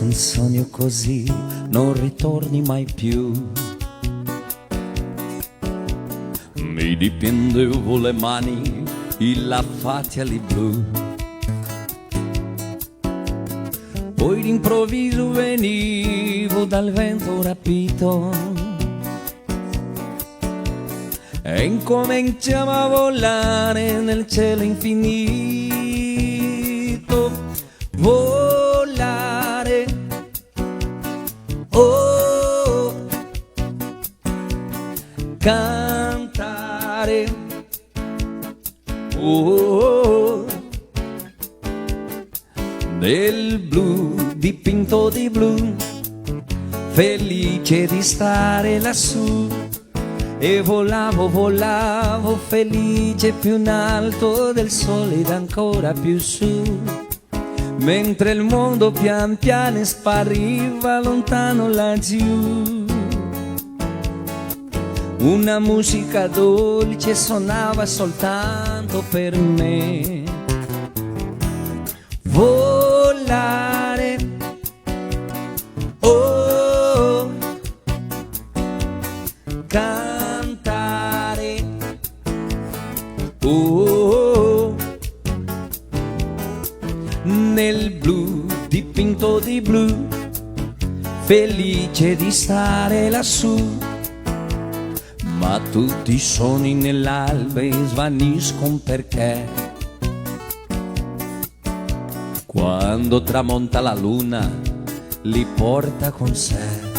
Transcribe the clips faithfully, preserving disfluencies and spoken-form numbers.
Un sogno così non ritorni mai più. Mi dipingevo le mani e la faccia lì blu. Poi d'improvviso venivo dal vento rapito e incominciavo a volare nel cielo infinito. Volare, oh, cantare, oh, nel blu dipinto di blu, felice di stare lassù. E volavo, volavo felice più in alto del sole ed ancora più su, mentre il mondo pian piano spariva lontano laggiù. Una musica dolce sonava soltanto per me. Volare, oh, cantare, oh, nel blu dipinto di blu, felice di stare lassù. Ma tutti i sogni nell'alba svaniscono perché quando tramonta la luna li porta con sé.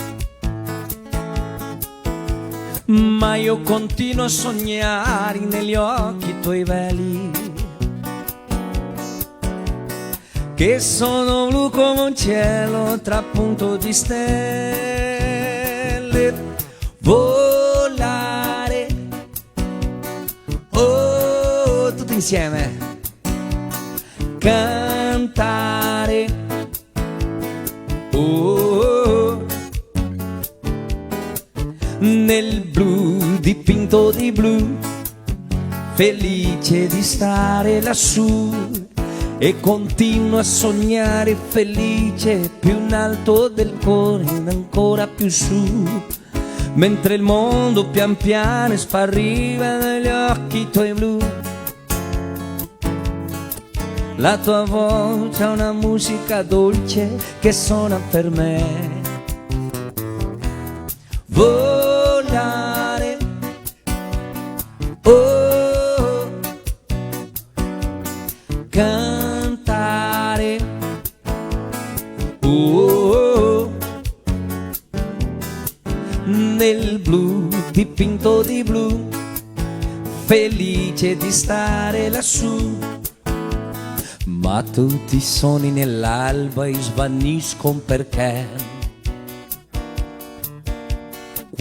Ma io continuo a sognare negli occhi tuoi belli, che sono blu come un cielo trapunto di stelle. Volare, oh, tutti insieme. Cantare, oh, nel blu dipinto di blu, felice di stare lassù, e continuo a sognare felice più in alto del cuore, ancora più su, mentre il mondo pian piano spariva negli occhi tuoi blu. La tua voce ha una musica dolce che suona per me. Volare, oh, cantare, oh, nel blu dipinto di blu, felice di stare lassù. Ma tutti i sogni nell'alba svaniscono perché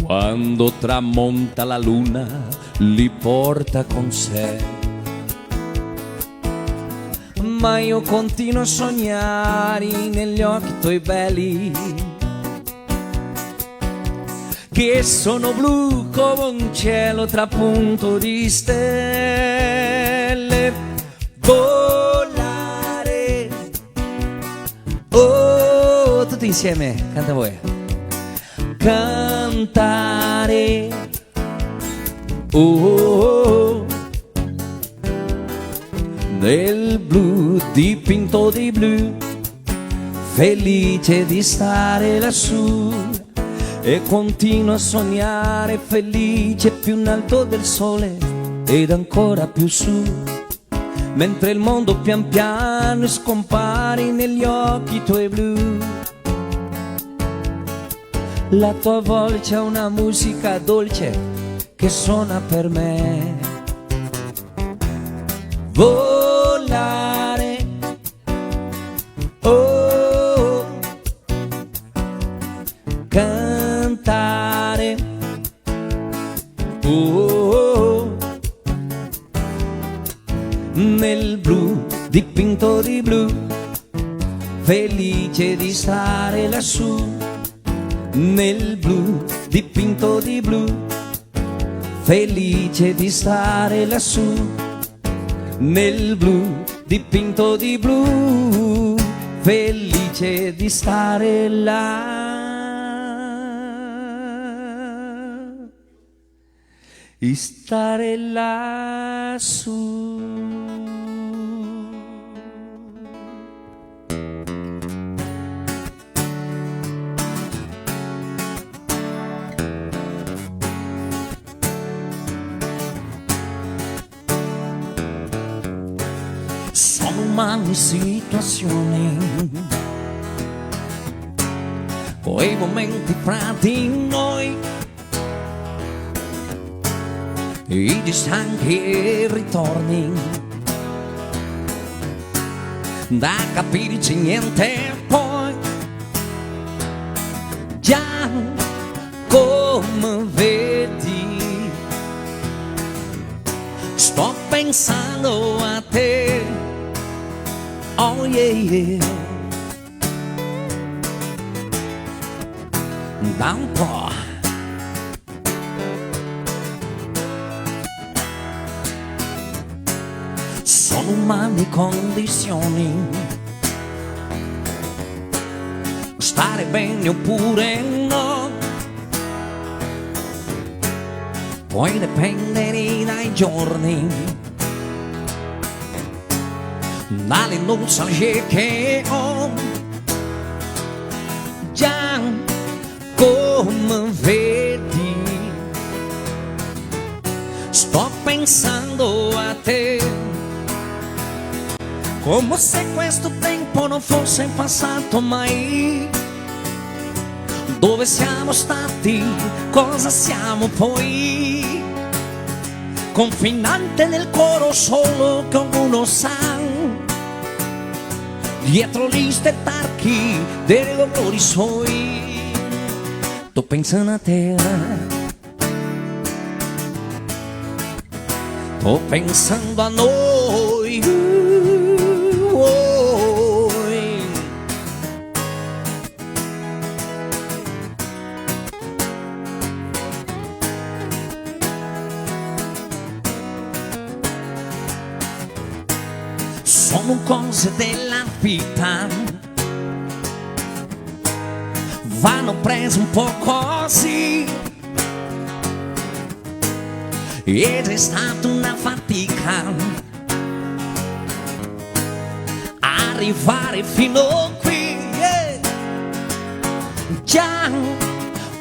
quando tramonta la luna li porta con sé. Ma io continuo a sognare negli occhi tuoi belli, che sono blu come un cielo trapunto di stelle. Volare, oh, tutti insieme, canta voi. Cantare, oh, nel blu dipinto di blu, felice di stare lassù, e continuo a sognare felice più in alto del sole ed ancora più su, mentre il mondo pian piano scompare negli occhi tuoi blu. La tua voce ha una musica dolce che suona per me. Volare, oh, cantare, oh, nel blu dipinto di blu, felice di stare lassù, nel blu dipinto di blu, felice di stare lassù, nel blu dipinto di blu, felice Che di stare là, e stare là su. Sono umane situazioni, quei momenti fra di noi, i distanchi e i ritorni, da capirci niente poi. Già, come vedi, sto pensando a te. Oh yeah, yeah. Da un po'. Sono umane condizioni, stare bene oppure no, poi dipende dai giorni, dalle nostalgie che ho. Già, come vedi, sto pensando a te, come se questo tempo non fosse passato mai. Dove siamo stati? Cosa siamo poi? Confinante nel cuore solo che ognuno sa, dietro gli stertarchi dei dolori suoi. Sto pensando a te, sto pensando a noi. Sono cose della vita, vanno prese un po' così. Ed è stata una fatica arrivare fino qui, yeah. Già,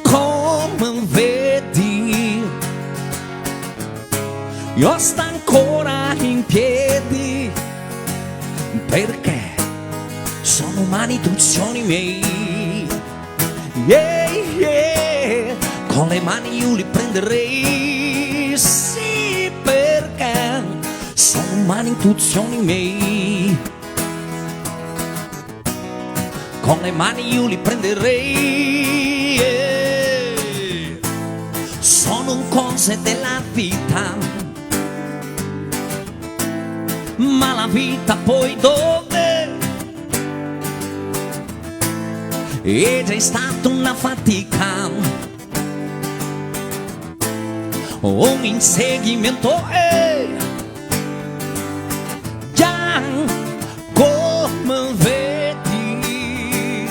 come vedi, io sto ancora in piedi, perché sono umane tutti i giorni miei. Yeah, yeah. Con le mani io li prenderei, sì, perché sono umane tutti i giorni miei. Con le mani io li prenderei, yeah. Sono cose della vita, ma la vita poi dov'è? È già stata una fatica, un inseguimento, eh. Già, come vedi,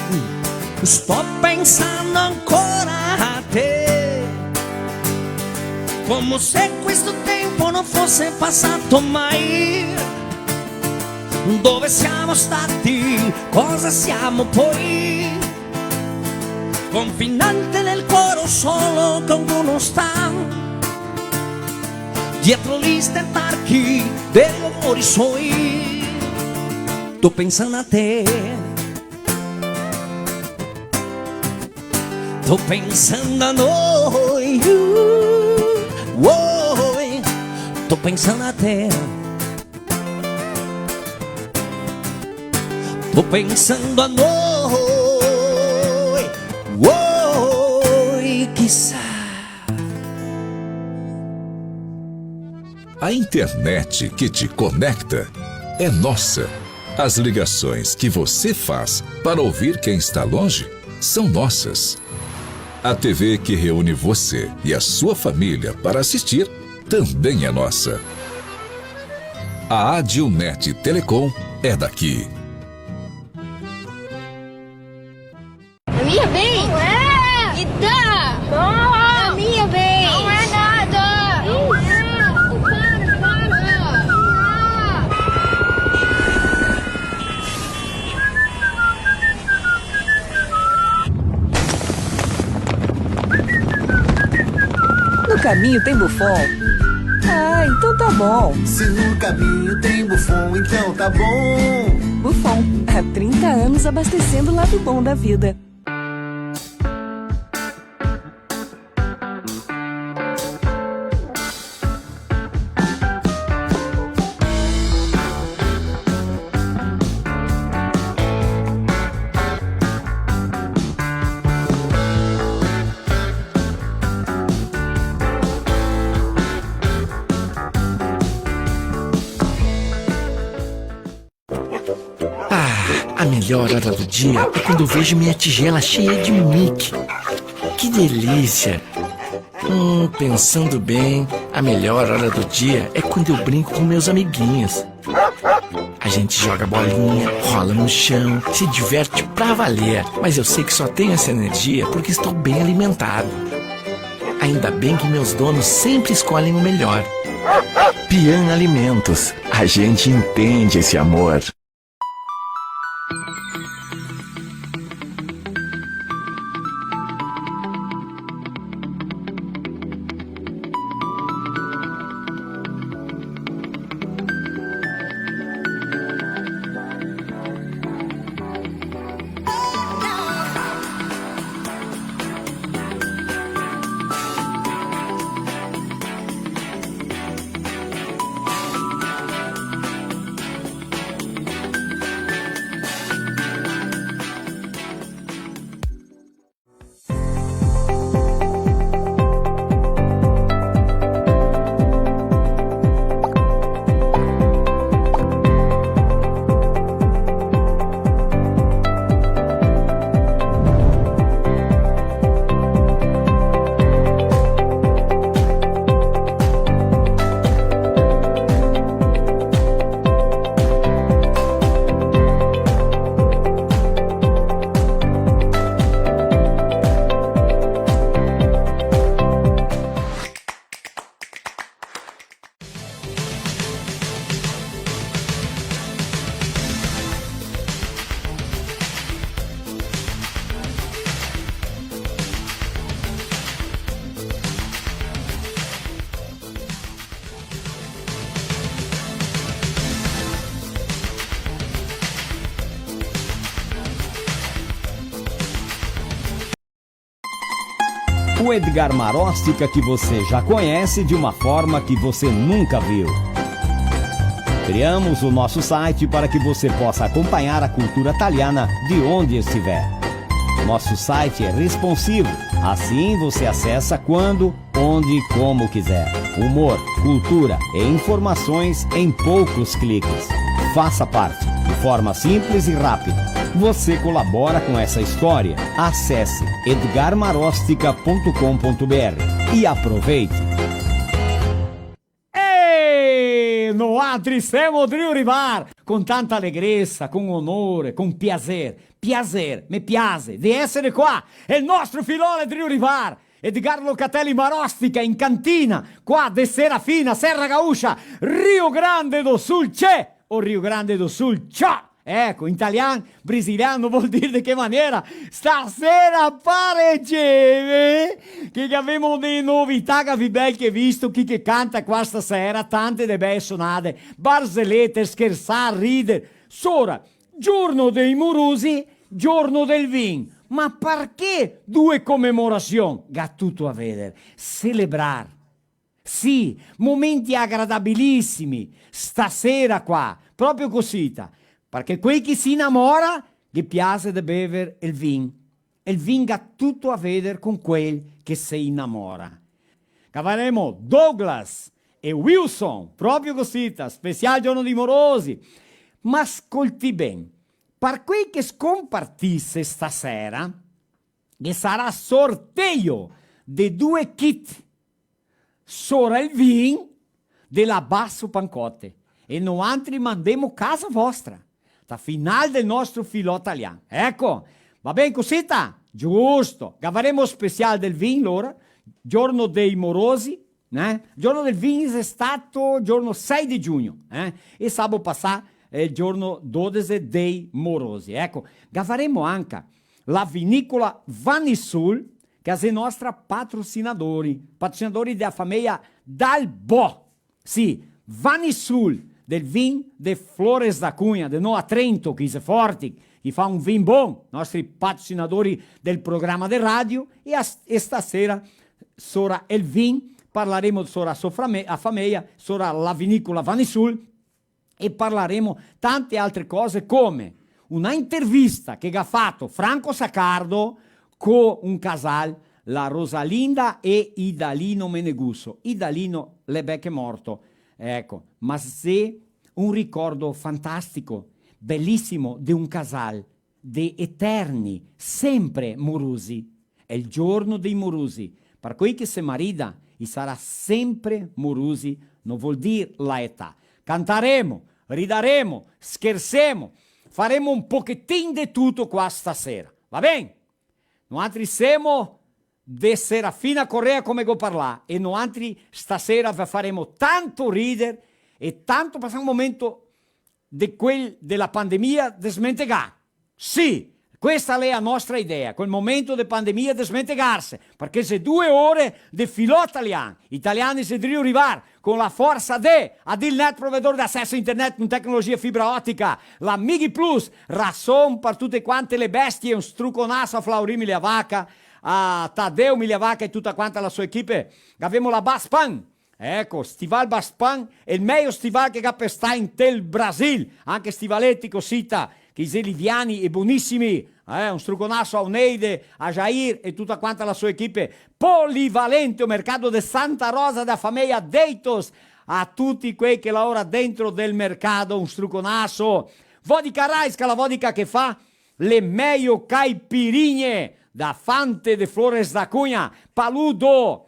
sto pensando ancora a te, come se questo tempo non fosse passato mai. Dove siamo stati? Cosa siamo poi? Confinante nel cuore solo con uno sta, dietro gli stertarchi dei dolori suoi. Sto pensando a te, sto pensando a noi, uh, oh, sto pensando a te. Sto pensando a noi, uoi, chissà. A internet que te conecta é nossa. As ligações que você faz para ouvir quem está longe são nossas. A T V que reúne você e a sua família para assistir também é nossa. A Adilnet Telecom é daqui. Minha vez! Não é! Me dá! Não! A minha vez! Não é nada! Não é! Para, para! No caminho tem Buffon? Ah, então tá bom. Se no caminho tem Buffon, então tá bom. Buffon, há trinta anos abastecendo o lado bom da vida. Ah, a melhor hora do dia é quando eu vejo minha tigela cheia de Mickey. Que delícia! Hum, pensando bem, a melhor hora do dia é quando eu brinco com meus amiguinhos. A gente joga bolinha, rola no chão, se diverte pra valer. Mas eu sei que só tenho essa energia porque estou bem alimentado. Ainda bem que meus donos sempre escolhem o melhor. Pian Alimentos, a gente entende esse amor. O Edgar Maróstica que você já conhece de uma forma que você nunca viu. Criamos o nosso site para que você possa acompanhar a cultura taliana de onde estiver. Nosso site é responsivo, assim você acessa quando, onde e como quiser. Humor, cultura e informações em poucos cliques. Faça parte, de forma simples e rápida. Você colabora com essa história. Acesse edgar marostica ponto com ponto br e aproveite! E noatri semo drio rivar con tanta alegresa, con onore, con piaser. Piaser, me piase de esser qua. El nostro filò l'è drio rivar. Edgar Locatelli Marostica in cantina, qua de Serafina, Serra Gaúcha, Rio Grande do Sul, tchê! O Rio Grande do Sul, tchau! Eco, in talian brasiliano vol dir de che manera? Stasera paregeme! Che gavemo de novità, gavì bel che visto chi che canta qua stasera, tante de bele sonade, barzelete, schersar, rider. Sora, giorno dei morosi, giorno del vin. Ma parché due comemorasion? Ga tuto a veder. Celebrar. Sì, momenti agradabilisimi, stasera qua, proprio cosita, parché quei che se inamora, ghe piase de bever el vin. El vin ga tuto a veder con quel che se inamora. Gavaremo Douglas e Wilson, proprio cosita, special giorno dei morosi. Ma scoltì ben, par quei che scompartise stasera, ghe sarà sorteio de due kit. Sora el vin de la Basso Pancotte. E noantri mandemo casa vostra. Ta final del nostro filò talian. Eco, va ben cosita? Giusto. Gavaremo special del vin, lora, giorno dei morosi, né? Giorno del vin xe stato giorno sei de giugno, eh? E sabo pasà xe el giorno dodese dei morosi. Eco, gavaremo anca la vinicola Vanisul, che xe nostra patrocinadori, patrocinadori dea fameia Dal Bo. Sì, Vanisul, del vin de Flores da Cunha, de Nova Trento, che i xe forti, i fa un vin bon, nostri patrocinadori del programa de radio, e a, e stasera, sora el vin, parlaremo sora a so frame-, a fameia, sora la vinicola Vanisul, e parlaremo tante altre cose, come una intervista che ga fato Franco Saccardo co un casal, la Rosalinda e Idalino Menegusso. Idalino l'è bel che morto, eco, ma xe un ricordo fantastico, belisimo, de un casal de eterni, sempre morosi. Xe el giorno dei morosi. Par quei che se marida, i sarà sempre morosi, no vol dir la età. Cantaremo, ridaremo, schersemo, faremo un pochetin de tuto qua stasera. Va ben? Noantri semo de Serafina Corrêa, come go parlà, e noantri stasera ve faremo tanto rider e tanto pasar un momento de quel de la pandemia desmentegà. Sì, questa l'è a nostra idea, quel momento de pandemia desmentegarse, parché xe due ore de filò talian. I taliani xe drio rivar con la forsa de Adilnet, provedor de acesso a internet con tecnologia fibra otica, la Mighi Plus, rason par tute quante le bestie, un struconaso a Flaurì Migliavacca, a Tadeu Migliavacca e tuta quanta la so equipe. Gavemo la Baspan, eco, stival Baspan, el mejo stival che ga pestà intel Brasil, anca stivaleti cosita, che i xe liviani e bonisimi, eh, un struconaso a Oneide, a Jair e tuta quanta la so equipe. Polivalente, o mercato de Santa Rosa, da fameia Deitos, a tuti quei che laora dentro del mercato, un struconaso. Vodka Raiska, la vodka che fa le mejo caipirinhe, da Fante de Flores da Cunha, Paludo,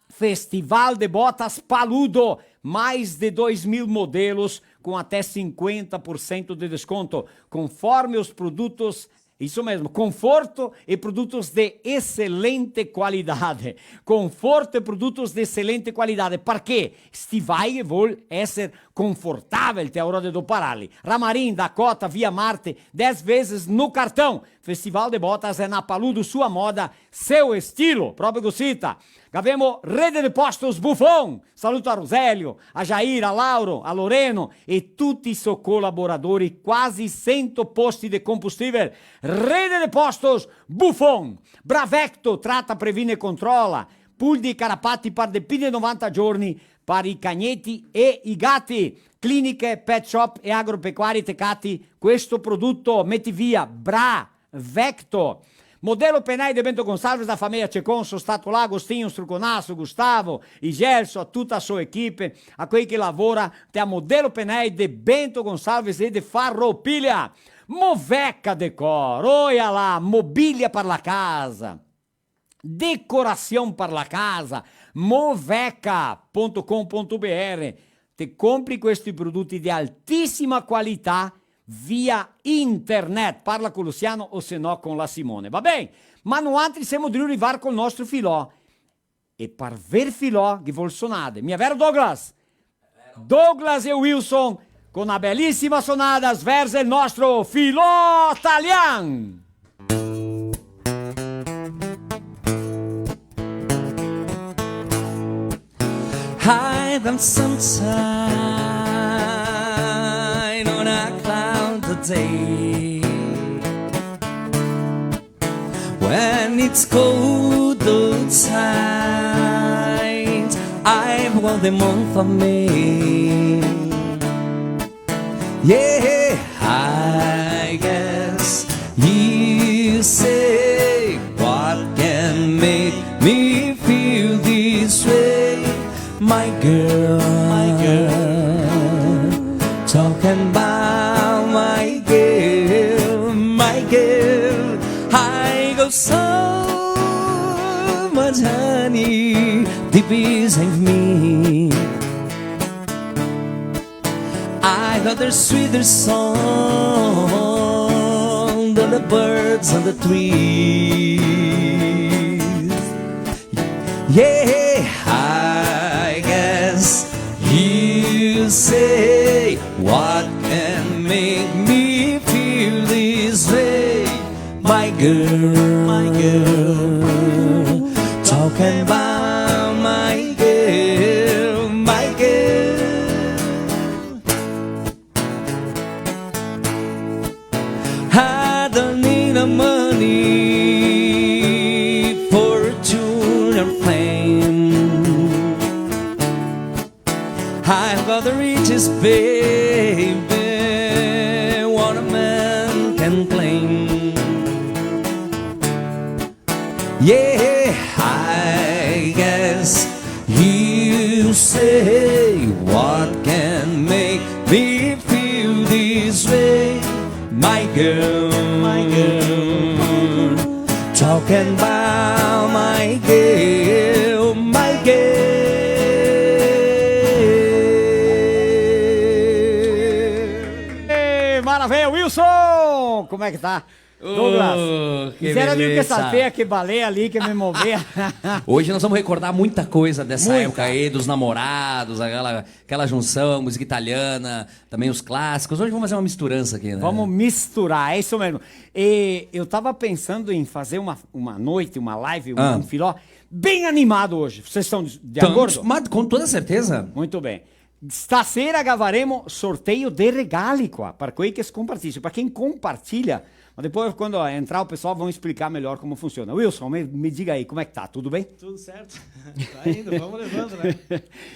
Festival de Botas Paludo, mais de dois mil modelos com até cinquenta por cento de desconto, conforme os produtos, isso mesmo, conforto e produtos de excelente qualidade. Conforto e produtos de excelente qualidade. Parché stivai vol eser confortavel te a ora de dopararli. Ramarim, Dakota, Via Marte, dez vezes no cartão. Festival de Botas é na Paludo, sua moda, seu estilo. Proprio cosita. Gavemo Rede de Postos Buffon. Saluto a Roselio, a Jair, a Lauro, a Loreno e tuti i so colaboradori. Quasi sento posti de combustível. Rede de Postos Buffon. Bravecto, trata, previne e controla puldi e carapati par de pi de novanta giorni par i cagneti e i gati. Cliniche, pet shop e agropecuarie te cati questo produto, meti via, Bra Vecto. Modelo Penei de Bento Gonçalves, da fameia Cecon, so stato là, Agostinho, Struconaso, Gustavo, Igelso, a tuta a so equipe, a quei che lavora te a Modelo Penei de Bento Gonçalves e de Farroupilha. Moveca Decor, oia là, mobilia par la casa, decorasion par la casa, moveca ponto com ponto B R. Te compri questi produti de altisima qualità via internet, parla co Luciano o se no con la Simone. Va ben, ma noantri semo drio rivar col nostro filò. E par ver filò ghe vol sonade. Mia vero, Douglas? Douglas e Wilson con na belisima sonada, sverze el nostro filò talian. I've got sunshine on a cloudy day. When it's cold outside, I've got them on for me. Yeah, I guess you say, what can make me feel this way? My girl, my girl, talking about my girl, my girl. I got so much honey deep inside me. I got the sweetest song, the The birds on the trees. Yeah, I guess you say, what can make me feel this way? My girl, my girl, talking about my girl, my girl. I don't need a money, fortune or fame. I've got the richest baby, what a man can claim. Yeah, I guess you say, what can make me feel this way? My girl, my girl, talking about my girl, my girl. Ei, maravilha, Wilson! Como é que tá? Douglas, oh, que beleza. Quisera ver que salteia, que baleia ali, que me movia. Hoje nós vamos recordar muita coisa dessa época aí, dos namorados, aquela, aquela junção, música italiana, também os clássicos. Hoje vamos fazer uma misturança aqui, né? Vamos misturar, é isso mesmo. E eu tava pensando em fazer uma, uma noite, uma live, um, ah, um filó bem animado hoje. Vocês estão de, de acordo? Mas com toda certeza. Muito bem. Stasera gavaremo sorteio de regali qua, par quei che scompartise, par quem compartilha, ma depois, quando entrar o pessoal, vão explicar melhor como funciona. Wilson, me, me diga aí, como é que tá? Tudo bem? Tudo certo. Tá indo, vamos levando, né?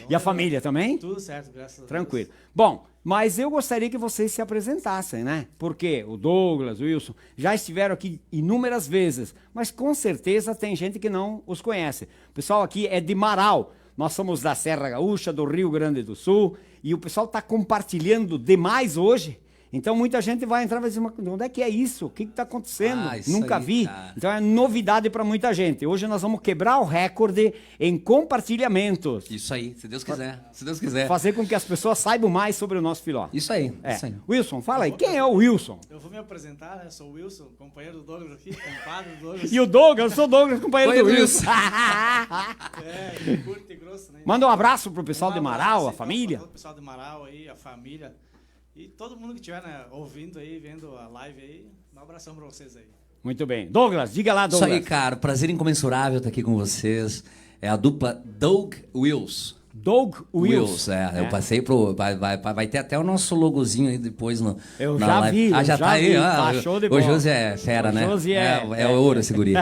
E a família também? Tudo certo, graças a Deus. Tranquilo. Bom, mas eu gostaria que vocês se apresentassem, né? Porque o Douglas, o Wilson, já estiveram aqui inúmeras vezes, mas com certeza tem gente que não os conhece. O pessoal aqui é de Marau. Nós somos da Serra Gaúcha, do Rio Grande do Sul, e o pessoal tá compartilhando demais hoje. Então muita gente vai entrar e vai dizer, "Mas onde é que é isso? O que que tá acontecendo? Ah, isso aí, cara. Nunca vi." Então é novidade pra muita gente. Hoje nós vamos quebrar o recorde em compartilhamentos. Isso aí, se Deus quiser, se Deus quiser. Fazer com que as pessoas saibam mais sobre o nosso filó. Isso aí, é, isso aí. Wilson, fala aí, quem é o Wilson? Eu vou me apresentar, né? Sou o Wilson, companheiro do Douglas aqui, compadre do Douglas. E o Douglas, eu sou o Douglas, companheiro do Wilson. É, de Curto e Grosso, né? Manda um abraço pro pessoal de Marau, a família. Um abraço, então, pro pessoal de Marau aí, a família. E todo mundo que estiver, né, ouvindo aí, vendo a live aí, um abração pra vocês aí. Muito bem. Douglas, diga lá, Douglas. Isso aí, cara. Prazer incomensurável estar aqui com vocês. É a dupla Doug Wills. Doug Wills. Wills, é. Eu passei pro... Vai, vai, vai ter até o nosso logozinho aí depois no, na live. Eu já vi, ah, já tá aí, ah, tá show de bola. O Josi é fera, né? O Josi é, é, é ouro esse guri.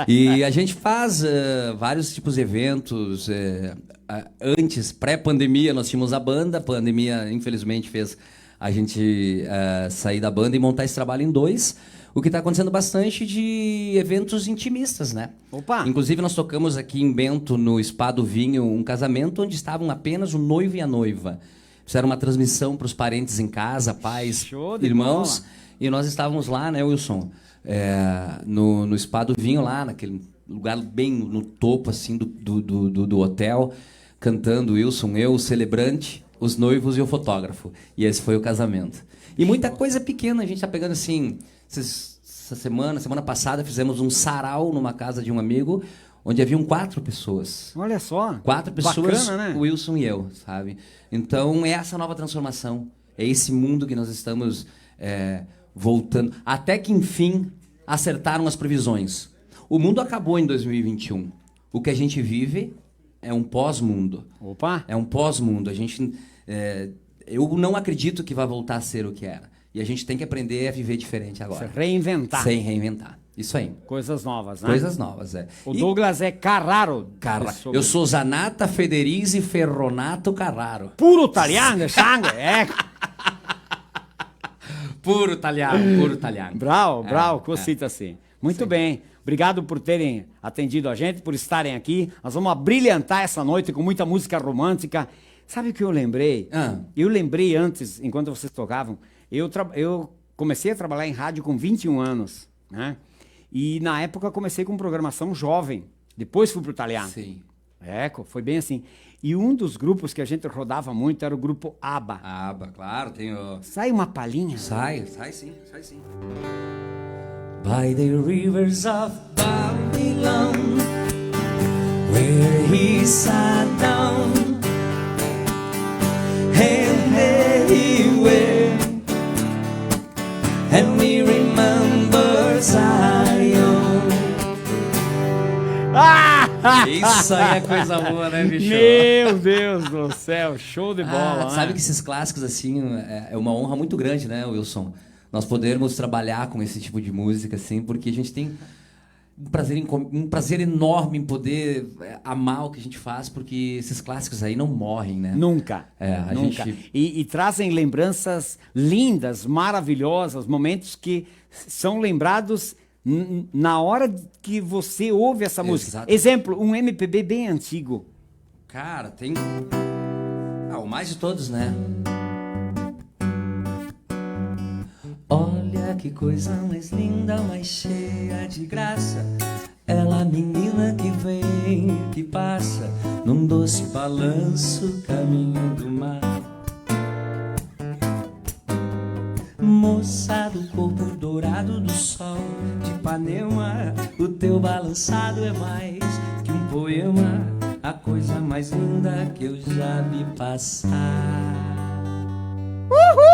E a gente faz, eh, vários tipos de eventos, eh, a-, antes, pré-pandemia, nós tínhamos a banda. Pandemia, infelizmente, fez a gente, eh, sair da banda e montar esse trabalho em dois. O que tá acontecendo bastante de eventos intimistas, né? Opa! Inclusive, nós tocamos aqui em Bento, no Spa do Vinho, um casamento onde estavam apenas o noivo e a noiva. Fizeram uma transmissão pros parentes em casa, pais, irmãos. Show de bola. E nós estávamos lá, né, Wilson? É, no, no Spa do Vinho, lá naquele lugar bem no topo, assim, do, do, do, do, do hotel, cantando, Wilson, eu, o celebrante, os noivos e o fotógrafo. E esse foi o casamento. E muita coisa pequena, a gente tá pegando, assim, esses, essa semana, semana passada, fizemos um sarau numa casa de um amigo, onde haviam quatro pessoas. Olha só. Quatro pessoas, bacana, né? O Wilson e eu, sabe? Então, é essa nova transformação. É esse mundo que nós estamos, é, voltando. Até que, enfim, acertaram as previsões. O mundo acabou em dois mil e vinte e um. O que a gente vive é um pós-mundo. Opa! É um pós-mundo. A gente, é, eu não acredito que vai voltar a ser o que era. E a gente tem que aprender a viver diferente agora. Se reinventar. Se reinventar. Isso aí. Coisas novas, né? Coisas novas, é. O Douglas é Carraro. Carra-, eu sou Zanata Federizi Ferronato Carraro. Puro italiano, sangue, é. Puro italiano, puro italiano. Bravo, bravo, cosita assim. Muito bem. Obrigado por terem atendido a gente, por estarem aqui. Nós vamos abrilhantar essa noite com muita música romântica. Sabe o que eu lembrei? Ah. Eu lembrei antes, enquanto vocês tocavam, eu tra-, eu comecei a trabalhar em rádio com vinte e um anos, né? E na época eu comecei com programação jovem, depois fui pro italiano. Sim. Eco, foi bem assim. E um dos grupos que a gente rodava muito era o grupo ABBA. ABBA, claro, tem o... Sai uma palhinha? Sai, sai sim, sai sim. By the rivers of Babylon, where he sat down, and there he wept, and he remembered Zion. Ah! Isso aí é coisa boa, né, bicho? Meu Deus do céu, show de bola, né? Ah, sabe que esses clássicos, assim, é, é uma honra muito grande, né, Wilson? Nós podermos trabalhar com esse tipo de música, assim, porque a gente tem um prazer, em com-, um prazer enorme em poder, é, amar o que a gente faz, porque esses clássicos aí não morrem, né? Nunca. É, a gente... Nunca. E, e trazem lembranças lindas, maravilhosas, momentos que são lembrados n-, na hora que você ouve essa música. Exato. Exemplo, um M P B bem antigo. Cara, tem... Ah, o mais de todos, né? Olha que coisa mais linda, mais cheia de graça. Ela, menina que vem, que passa num doce balanço, caminho do mar. Moça do corpo dourado do sol de Ipanema, o teu balançado é mais que um poema, a coisa mais linda que eu já vi passar. Uhul!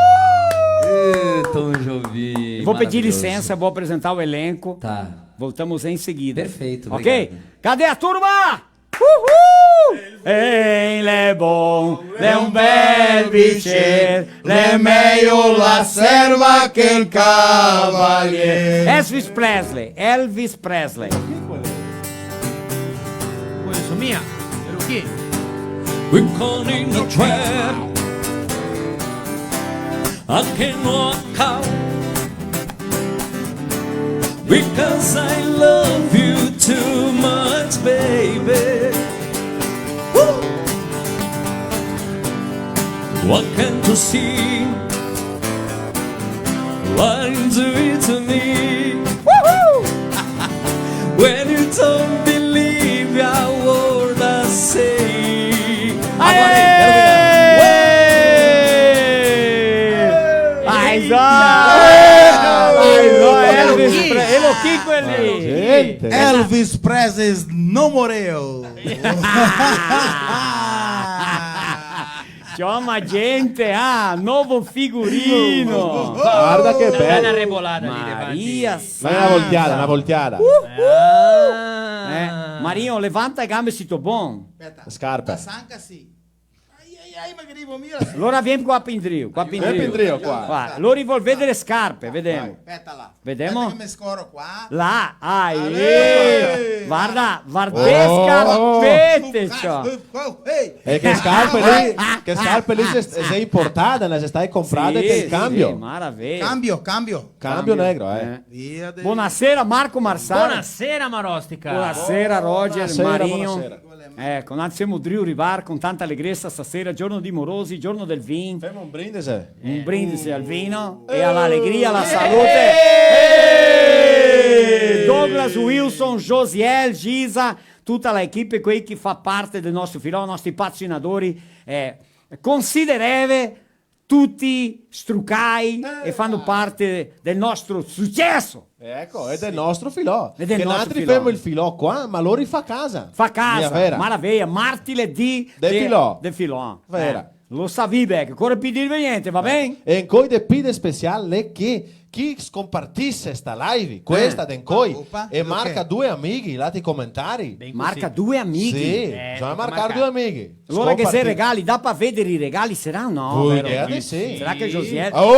Eh, Tom Jobim, maravilhoso. Vou pedir licença, vou apresentar o elenco. Tá. Voltamos em seguida. Perfeito, ok? Obrigado. Cadê a turma? Uhul! Ele é bom, ele é um bel bicher, l'è mejo la serva che el cavalier. Elvis Presley, Elvis Presley. Questo mia, ero chi? We're calling a trap. I can walk out. Because I love you too much, baby. Woo! What can't you see? Why do it to me? Woohoo! When you don't believe a word I say. Aê! Aê! Mas, ó, mas, ó, Elvis Pre-, Elvis Presley. Gente. Elvis Presley não morreu. Ciò, ma gente, ah, novo figurino. Guarda che bel. Una rebolada lì davanti. Maria santa. Ma una voltiada, una voltiada. Ah. Eh, Mario, levanta e gambe, sito bon? Speta. Scarpe. La sanca sì. Ai, ai, ai, ma che rivo, mira. Alora vien qua pindrio, qua pindrio. Vien pindrio qua. Qua, lori vol vedere le scarpe, vedemo. Vai. Speta là. Vedemo. Speta che me scoro qua. Là, ah, eh. Varda, varda le scarpete, ciò. Oh, che scarpe lì, che scarpe lì xe, xe importade, no? Xe stade comprade par el cambio. Sì, sì, maraveja. Cambio, cambio. Cambio negro, eh. Via de... Bonasera, Marco Marsala. Bonasera, Marostica. Bonasera, Roger, bonasera, Marinho. Bonasera. Eco, noi semo drio rivar con tanta alegresa stasera, giorno dei morosi, giorno del vin. Femo un brindisi. Un brindisi al vino e a l'alegria, a la salute. Eh! Douglas, Wilson, Josiel, Gisa, tuta la equipe, quei che fa parte del nostro filò, i nostri patrocinadori, eh, considereve tuti strucai e fano parte del nostro suceso. Eco, e del nostro filò. E del nostro filò. Che noaltri femo el filò qua, ma lori fa casa. Fa casa, vera. Maraveja, martire de, de filò. De filò. Vera. Eh, lo savì, beh, che ocor pi dirve gnente, va ben? E ancoi de pi de special l'è che chi scompartise sta live, questa de ancoi, e marca due amighi, là te i comentari. Ben cusì. Marca due amighi? Sì, bisogna marcar due amighi. Alora che xe regali, dà pa vedere i regali, sarà, no? Vero? Volgari, sì. Sarà che Josiel... Oh!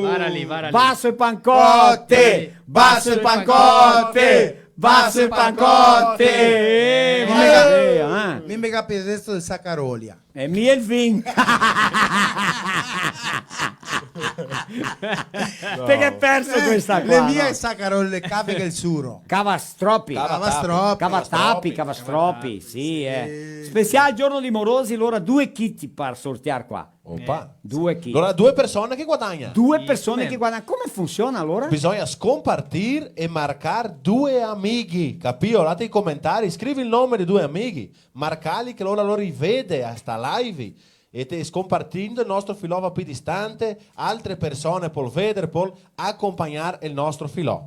Vara lì, vara lì. Baso e pancote! Baso e pancote! Baso e pancote! Eh, mi me ga-, eh, mi me ga pesesto de sacarolia. E mi el vin. Te ghe perso questa qua, no? Le mie sa che le cave che el suro. Cavastropi. Cavastropi. Cavatapi, cavastropi, sì, eh. Sì. Special giorno dei morosi, alora due kit par sortear qua. Opa. Due kit. Alora due persone che guadagna. Due persone che guadagna. Come funsiona alora? Bisogna scompartir e marcar due amighi, capìo? Là te i comentari, scrivi el nome de due amighi, marcali che lora, lora i vede a sta live. E te, scompartindo el nostro filò va pi distante, altre persone pol veder, pol acompagnar el nostro filò.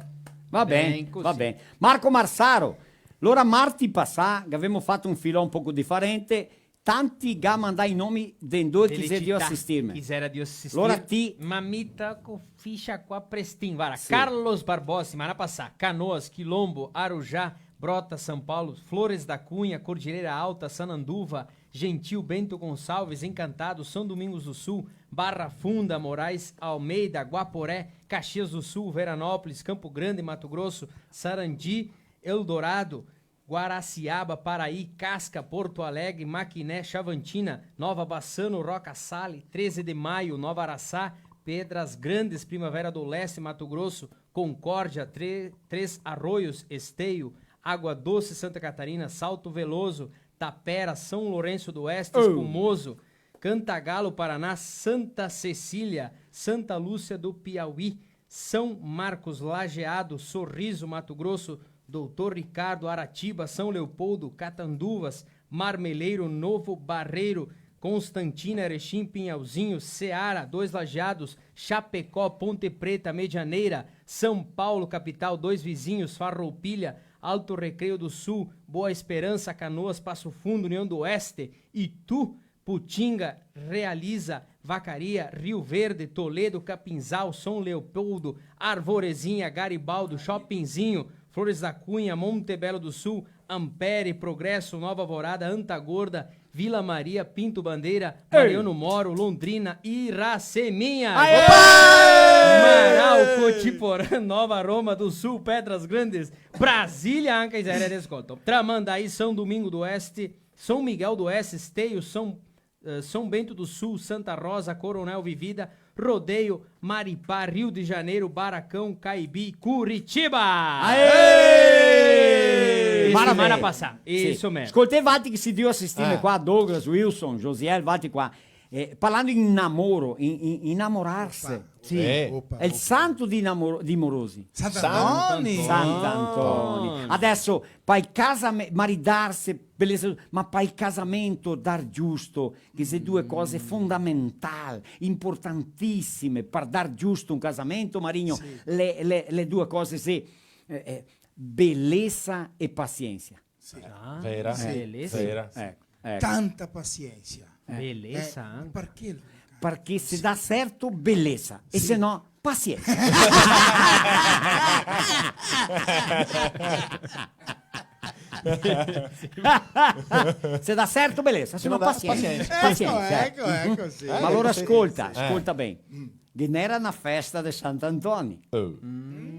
Va ben, va ben. Marco Marsaro, lora marti pasà, che gavemo fato un filò un poco diferente, tanti ga mandà i nomi de ndove che i xe drio asistirme. Chi xera drio asistir. Lora ti. Ma mi toco fiscia qua prestin, vara. Sì. Carlos Barbosa, simana pasà, Canoas, Quilombo, Arujá, Brotas, São Paulo, Flores da Cunha, Cordilheira Alta, Sananduva, Gentil, Bento Gonçalves, Encantado, São Domingos do Sul, Barra Funda, Moraes Almeida, Guaporé, Caxias do Sul, Veranópolis, Campo Grande, Mato Grosso, Sarandi, Eldorado, Guaraciaba, Paraí, Casca, Porto Alegre, Maquiné, Xavantina, Nova Bassano, Roca Sale, Treze de Maio, Nova Araçá, Pedras Grandes, Primavera do Leste, Mato Grosso, Concórdia, Tre-, Três Arroios, Esteio, Água Doce, Santa Catarina, Salto Veloso, Tapera, São Lourenço do Oeste, Espumoso, Cantagalo, Paraná, Santa Cecília, Santa Lúcia do Piauí, São Marcos, Lajeado, Sorriso, Mato Grosso, Doutor Ricardo, Aratiba, São Leopoldo, Catanduvas, Marmeleiro, Novo Barreiro, Constantina, Erechim, Pinhalzinho, Seara, Dois Lajeados, Chapecó, Ponte Preta, Medianeira, São Paulo, capital, Dois Vizinhos, Farroupilha, Alto Recreio do Sul, Boa Esperança, Canoas, Passo Fundo, União do Oeste, Itu, Putinga, Realiza, Vacaria, Rio Verde, Toledo, Capinzal, São Leopoldo, Arvorezinha, Garibaldo, Chopinzinho, Flores da Cunha, Monte Belo do Sul, Ampere, Progresso, Nova Alvorada, Anta Gorda, Vila Maria, Pinto Bandeira, Mariano Moro, Londrina, Iraceminha, Marau, Cotiporã, Nova Roma do Sul, Pedras Grandes, Brasília, anca Israel de Escoto, Tramandaí, São Domingos do Oeste, São Miguel do Oeste, Esteio, São eh, São Bento do Sul, Santa Rosa, Coronel Vivida, Rodeio, Maripá, Rio de Janeiro, Baracão, Caibi, Curitiba. Aê! Maravilha. Semana passada. Sì. Isso mesmo. Scoltè, valtri che sì drio asistirme qua, Douglas, Wilson, Josiel, valtri qua. Eh, parlando in namoro, in, in, inamorarse. Opa. Sì. Eh. Opa, opa. Xe el santo dei namoro-, dei morosi. Sant'Antoni. Sant'Antoni. Adeso, par el casame-, maridarse, belesa, ma par el casamento dar giusto, che xe due cose fondamental, importantisime, par dar giusto un casamento, Marigno, sì, le, le, le due cose xe, eh, eh, belesa e pasiensa. Sì. Ah, vera. Sì. Belesa. Vera. Eco, eco. Tanta pasiensa. Eh. Belesa, eh, anca. Parché? Parché se dà serto, belesa, e se no, pasiensa. Se dà serto, belesa, se no, pasiensa. Pasiensa. Eco, eco, eco, sì. Ma alora scolta, scolta ben. Ghe n'era na festa de Sant'Antoni. Oh.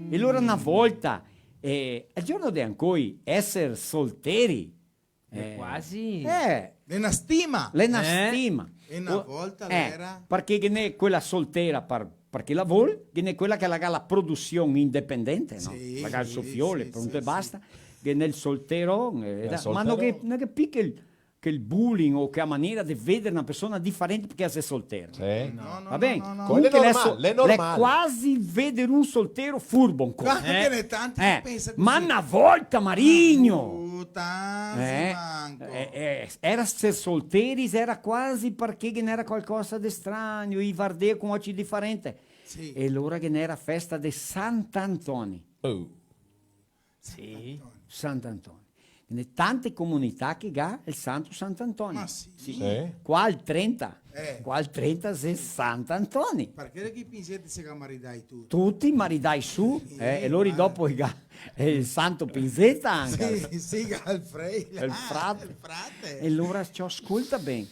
E alora na volta, eh, al giorno de ancoi, eser solteri, eh, quasi. Eh. L'è na stima. L'è na stima. E na volta l'era. Parché ghe n'è quela soltera par, parché la vol, ghe n'è quela che la ga la produsion independente, no? Sì, la ga el so fiol, sì, pronto e basta. Ghe n'è el soltero, eh, ma no ghe, no ghe pica el che el bullying o che a maniera de veder na persona diferente parché la xe soltera. Sì. No, no, no, no. Va ben? Comunque l'è normal, l'è normal. L'è quasi veder un soltero furbo ancora. Anca ghe n'è tanti che pensa cusì. Ma na volta, Marigno! Uh, tanti manco. Eh, eh, era ser solteri, era quasi parché ghe n'era qualcosa de strano, i vardea con oci diferente. Sì. E alora ghe n'era festa de Sant'Antoni. Oh. Sì. Sant'Antoni. Ghe n'è tante comunità che ga el santo Sant'Antoni. Ma sì. Sì. Sì. Qua al trenta. Eh. Qua al trenta xe Sant'Antoni. Parché che i Pinzeta se ga maridai tuti? Tuti maridai su, sì, eh, e lori dopo i ga, eh, el santo Pinzeta anca. Sì, sì, ga el frei, el frate. El frate. E alora, ciò, scolta ben.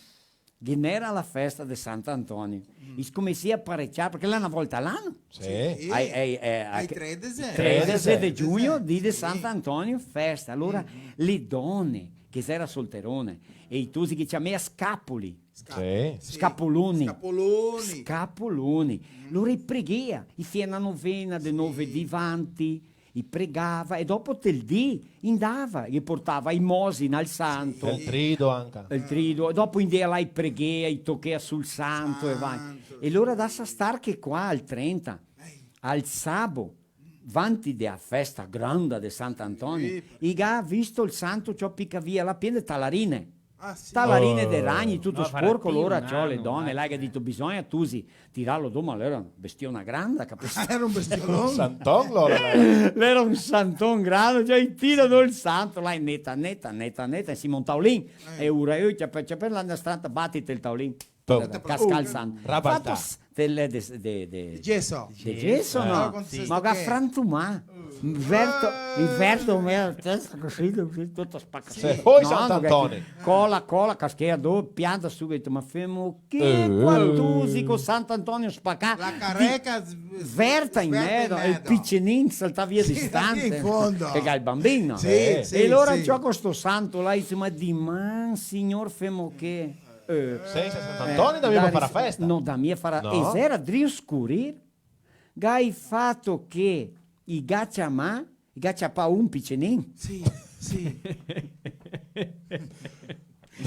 Ghe n'era la festa de Sant'Antonio. Mm. I scomensea a pareciar, parché l'è na volta a l'ano. Sì. Sì. Ai, ai, eh, ai tredese. Tredese de giugno, dì de Sant'Antonio, festa. Alora, le done, che xera solterone, e i tosi che ciamea scapoli. Sì. Scapoloni. Scapoloni. Scapoloni. Lori i preghea, i fea na novena de nove dì vanti, i pregava, e dopo tel dì i ndava, i portava i mosina al santo. Sì. El trido anca. El trido, e dopo i ndea là, i preghea, i tochea sul santo e vai. Santo, sì. E lora dasa star che qua al trenta, al sabo, vanti de a festa granda de Sant'Antonio, sì, i ga visto el santo, ciò, pica via, là pien de talarine. Ah, sì. Talarine de ragni, tuto sporco, lora, ciò, le done, là, che ga dito, bisogna tusi tirarlo do, ma l'era un bestiona granda, capisto? Ah, l'era un bestiolon. Un santon, lora. L'era un santon grande, ciò, i tira do el santo, là, e neta, neta, neta, neta, e si monta taulin, e ura, e ciapè, ciapè, là, na stranta, batite el taulin. Pum. Casca el santo. Rabaltà. Fato s-, de, de, de, de geso. De geso, no? Sì. Ma ga frantumà. Inverto, inverto, me la testa cusì, cusì, tuto spacà. Sì. Poi no, Sant'Antonio. Cola, cola, caschea do, pianta subito, ma femo che, eh, quantusico, Sant'Antonio spacà. La careca s-, verta in medo, el picenin salta via distante. Sì, in fondo. Che ga el bambino. Sì, sì, e lora sì. Ciò co sto santo là, insoma, diman, signor, femo che Eh, sensa Sant'Antonio, eh, da mia far festa. No, da mia far, no. E xera drio scurir, ga fato che i ga ciamà, i ga ciapà un picenin. Sì, sì.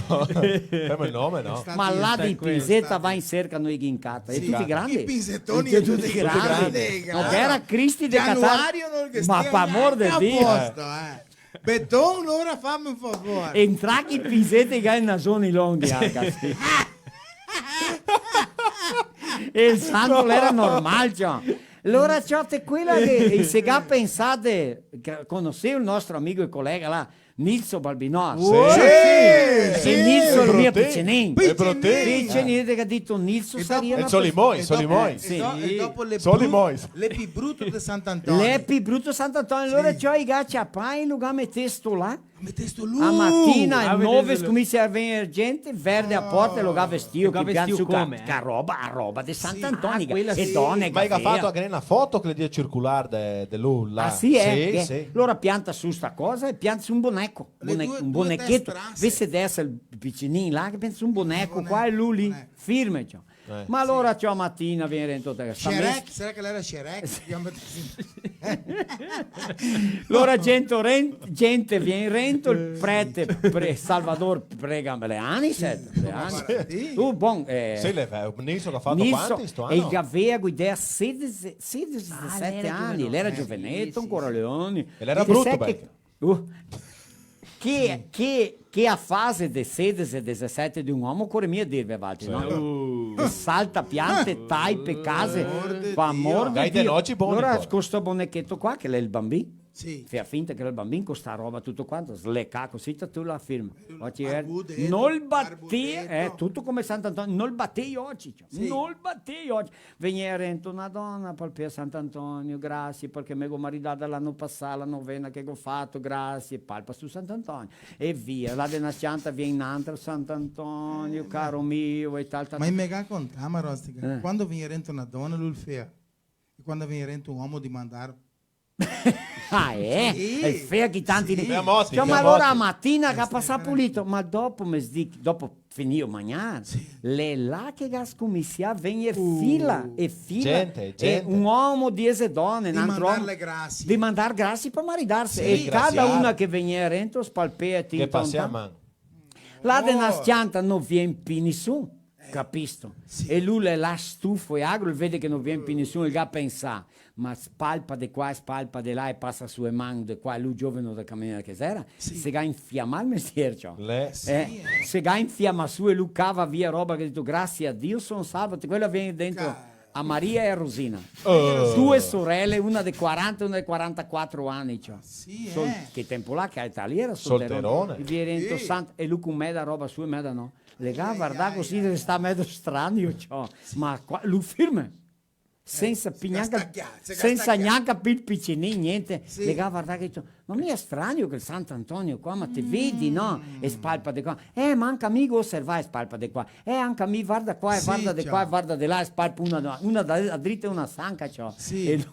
No, femo el nome, no? Ma là de Pinzeta va in serca, no i ga in cata. Sì. E tuti grandi. I pinzetoni e tuti grandi. Tuti grandi. No, era cristi de catar. Januario, no, che ma par amor de Dio. A posto, eh. Beton, lora fame un favor. Entrà che i pinzeti che ga i nasoni longhi, anca, sì. E el santo l'era normal, ciò. Lora, ciò, te quela che, e se ga pensà de, che conoseu el nostro amigo e colega là, Nilso Balbinò? Sì, sì, Nilso, el mio picenin. Picenin. Picenin, che ga dito Nilso, saria na persona. E dopo, e dopo, sì. E do-, e dopo le bru-, le pi bruto de Sant'Antonio. Le pi bruto Sant'Antonio. Sì. Lora ciò, i ga ciapà e lo ga metesto là. Metesto lu. A matina, a nove, scominsia a vegner gente, verde a porta e lo ga vestio, che pian su come, eh? Ca roba, a roba de Sant'Antonio, e done. Ma i ga fato anca na foto che le dia circular de, de lu là. Ah, sì, eh? Sì, sì. Lora pianta su sta cosa e pianta su un boneco. Un bonecheto. Vese de eser el picenin là, che pensa un boneco qua e lu lì, firme, ciò. Eh. Ma alora, ciò, a matina vien rento te sta mesa. Shrek, sarà che l'era Shrek? Sì. Lora gente ren-, gente vien rento, el prete, pre-, Salvador prega le ani, sete, le ani. Sì. Uh, bon, eh, sì, le, Nilso che ga fato quanti sto ano? E el gavea guidea sedese, sedese, disesete ani, l'era gioveneto, ancora leoni. E l'era bruto, disesete, parché Uh. Che, che, che a fase de sedese e disesete de un omo, ocore mia dirve, valtri, no? Uh. E salta piante, taipe, case, par amor de Dio. Dai, de noci, bon, alora, co sto bonecheto qua, che l'è el bambin, sì, fea finta che l'è el bambin, co sta roba, tuto quanto, slecà cusì, tu la firma. Oci, eh, barbudeto, nol batè, barbudeto. Eh, tuto come Sant'Antonio, nol batè i oci, ciò. Sì. Nol batè i oci. Vegnea rento na dona, palpea Sant'Antonio, grasie, parché me go maridà l'ano pasà, la novena che go fato, grasie, palpa su Sant'Antonio. E via, là de na s-cianta vien n'antra, Sant'Antonio, caro mio, e tal, tal, tal. Ma i me ga contà, Marostica, eh, quando vegnea rento na dona, lu el fea. E quando vegnea rento un omo dimandar Ah, eh? Sì. E fea chi tanti... Sì. Fea moti, fea moti. Ciò, ma alora a matina che ga pasà pulito, ma dopo mesdì, dopo finìo magnar, sì, l'è là che ga scominsià a vegner fila e fila. Gente, e gente. Un omo, diese done, un altro omo. Dimandar le grasie. Dimandar grasie par maridarse. Sì. E cada una che vegnea rento spalpea e tinta. Che pasea man. Là de na s-cianta no vien pi nisun, eh, capisto? Sì. E lu l'è là stufo e agro, el vede che no vien pi nisun, el ga pensà, ma spalpa de qua e spalpa de là e pasa su e man de qua, e lu gioveno da caminera che xera, sì, se ga infiamà el mestier, ciò. L'è. Eh, sì, eh, se ga infiamà su e lu cava via roba che ga dito, "Grasie a Dio son salvo", te quela vien dentro. Ca- A Maria e a Rosina. Oh. Due sorele, una de quaranta e una de quarantaquatro ani, ciò. Sì, eh. Che tempo là, che a Italia era solterone. Solterone. I vien rento, sì, Santa, e lu co meda roba su e meda no. Le ga vardà cusì, restà medo stranio, ciò. Sì. Ma qua, lu firme. Eh, sensa pi gnanca, sensa gnanca pi el picinin, gnente. Sì. Le ga vardà che dito, "Ma mi è strano che el Sant'Antonio qua, ma te vedi, no?" E spalpa de qua. "Eh, ma anca mi go oservà", e spalpa de qua. "Eh, anca mi, varda qua, e varda de qua, e varda de là", e spalpa una, una da, a drita e una sanca, ciò. Sì. E lu-,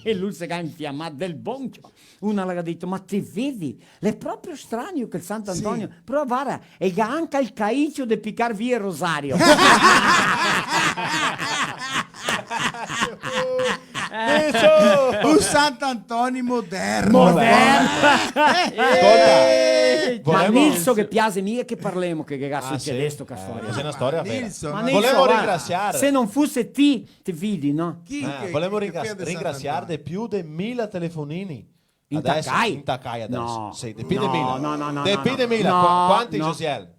E lu se ga infiamà del bon, ciò. Una la ga dito: "Ma te vedi? L'è proprio stranio che el Sant'Antonio, sì, però vara, el ga anca el caicio de picar via el rosario." Diso! Un Sant'Antonio moderno. Moderno. Eh, Ma volemo- Nilso che piace mia che parlemo, che, che ga sucedesto qua fora. Questa xe na storia vera. Nilso, Ma no? Nilso, Volemo guarda, ringrasiar. Se no fuse ti, te vidi, no? Chi Eh, che- volemo che ringra- fede ringrasiar Sant'Antonio? De più de mila telefonini. In Adeso, Takai? in Takai adeso. No. Sì, de più de No, mila. no, no, no, De no, più no. de mila. No, Qua- quanti, no. Josiel?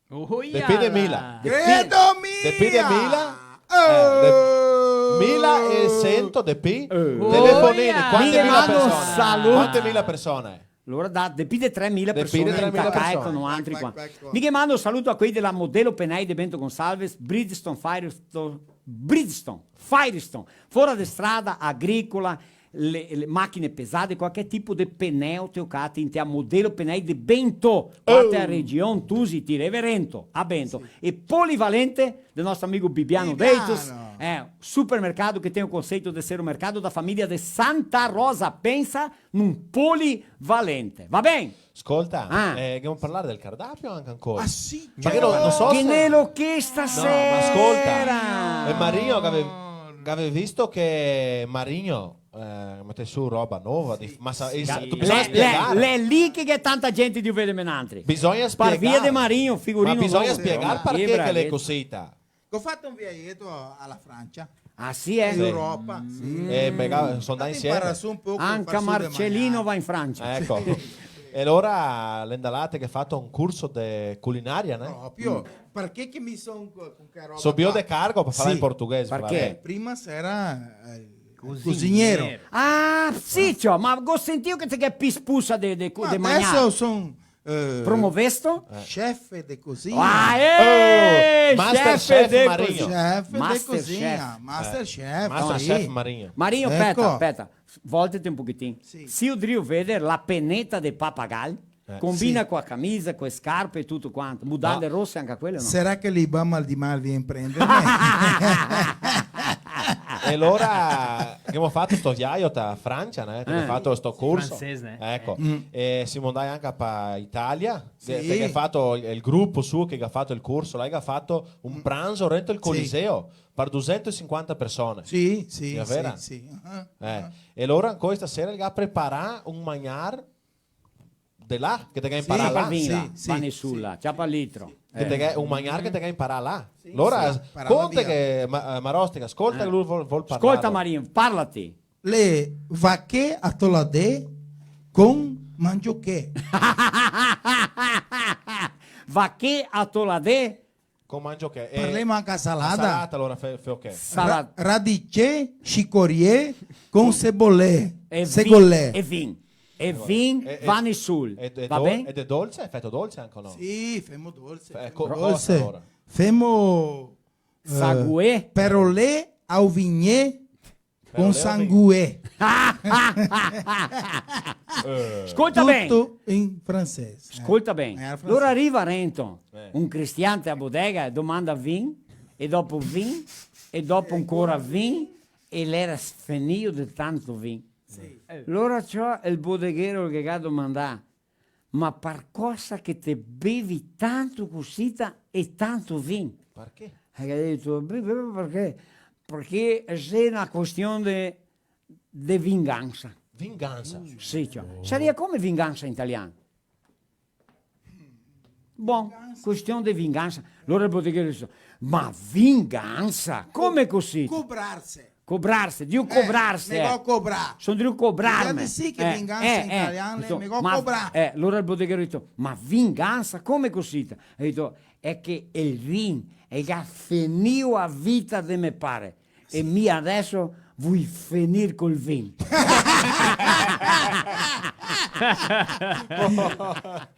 Uia De più de là. mila. Credo mia! De più de mila. Oh! Eh, de- mila e sento de più. Eh. Telefonini, Uia. quante Mica mila mando un persone? saluto. Quante mila persone? Alora dà de più de tremila De più de persone in tremila Takai persone. Con altri qua. Qua, qua, qua. Mi che mando un saluto a quei dela Modelo Penei de Bento Gonçalves, Bridgestone Firestone, Bridgestone Firestone, fora de strada, agricola, le, le machine pesade, qualche tipo de peneo te o cati inte a Modelo Penei de Bento, qua te a region Tusi, ti reverento, a Bento. E Polivalente, del nostro amigo Bibiano Bibiano. Deitos, é, supermercado que tem o conceito de ser o mercado da família de Santa Rosa, pensa num Polivalente, va ben? Scolta, Ah. eh, dobbiamo parlare del cardápio anca ancora? Ah, sì, Perché no, no so Che se- ne lo che stasera? No, ma scolta, eh, Marino, che ave- che aveva visto che Marino eh, mete su roba nova, di- ma sa- Sì. sa- Sì. tu bisogna L'è, spiegare. L'è, l'è lì che gh'è tanta gente de vede menantri. Bisogna Par via spiegare. de Marinho, figurino Ma bisogna novo. spiegare Sì, perché che l'è bravi. Cosita. Go fato un viaieto a la Francia. Ah, sì, eh? In Europa, sì. Eh, me ga- so' andà Stati insieme. imparare su un poco, Anca far su de Marcelino mangiare. va in Francia. Ecco. E allora l'è andà là che ha fato un corso de culinaria, né? Proprio. Perché che mi son co- con che roba So bio qua? de cargo per fare Sì. in portoghese. Perché? Flavio. Prima s'era eh, Cusiniero. Cusiniero. Ah, sì, ciò, ma go sentìo che te gh'è pi spusa de, de, Ma de adesso magnar. son eh, Promovesto? Chef de cucina. Ah, eh, Master chef Chef de Marinho. cucina. Chef de Master cucina, Chef. Master Chef. Master Sì. Chef Marinho. Marinho, Ecco. speta, speta. Voltete un pochetin. Sì. Se io drio veder la peneta de papagal, Eh, combina sì. Co la camisa, co le scarpe e tuto quanto. Mudande No. rosse anca quele, no? Sarà che li va mal di mal vien prendere? E allora che ghemo fato sto viaio a Francia, né? Che Eh. ghemo fato sto corso. Francese, né? Ecco. Mm. E semo andai anca pa Italia. Sì. Che, che ghemo fato el, el grupo suo che ga fato el corso, là che ga fato un pranzo dentro el Sì. Coliseo per dusentosinquanta persone. Sì, sì, È sì, vera? Sì. Ah, Eh, ah. E allora ancora stasera el ga preparà un magnar de là, che te ga Sì, imparà là. Ciapa el vin, sì, là, sì, va sì. Nesul là, ciapa el litro. Che te ga, un magnar che te ga imparà là. Sì, Allora, sì, parla conte via. Che ma, eh, Marostica, scolta Eh. che lui vol, vol parlar. Scolta Marinho, parlate. Le vache atolade con mangioche. Vache atolade. Con mangioche. E Parlemo anca la salada. Salata allora, fe, fe, ok. Salata. Ra- radice cicorie con segolé. E vin, Segolé. E vin. E vin, E- e- va Nesul. E, e Va do- ben? Ed è dolce? È fatto dolce anche o no? Sì, femo dolce. Fe- Femo co- dolce. Cosa allora? Femo eh, Sagué. Perolé au vignè con Perolé au sangue. Eh. Scolta ben. Tuto in francese. Scolta ben. Eh, al francese. Lora riva rento Eh. un cristian te a bodega e domanda vin, e dopo vin, e dopo ancora vin, e l'era sfenìo de tanto vin. Lora ciò el bodeghero che ga domandà: "Ma par cosa che te bevi tanto cusita e tanto vin?" Perché? E el ga dito: "Beh, beh, parché? Parché xe na cuestion de, de vingansa." Vinganza. Sì, ciò. Saria come vingansa in italian? Bon, cuestion de vingansa. Lora el bodeghero dixe: "Ma vingansa? Come cusì?" Cobrarse. Cobrarse, drio cobrarse. Me go cobrà. Son drio cobrarme. Dise sì che vingansa in italian, Digo, me go ma, cobrà. Eh, lora el bodeghero dito: "Ma vingansa? Come cusì?" E dito: "È che el vin el ga fenìo a vita de me pare. E mi adeso vui fenir col vin."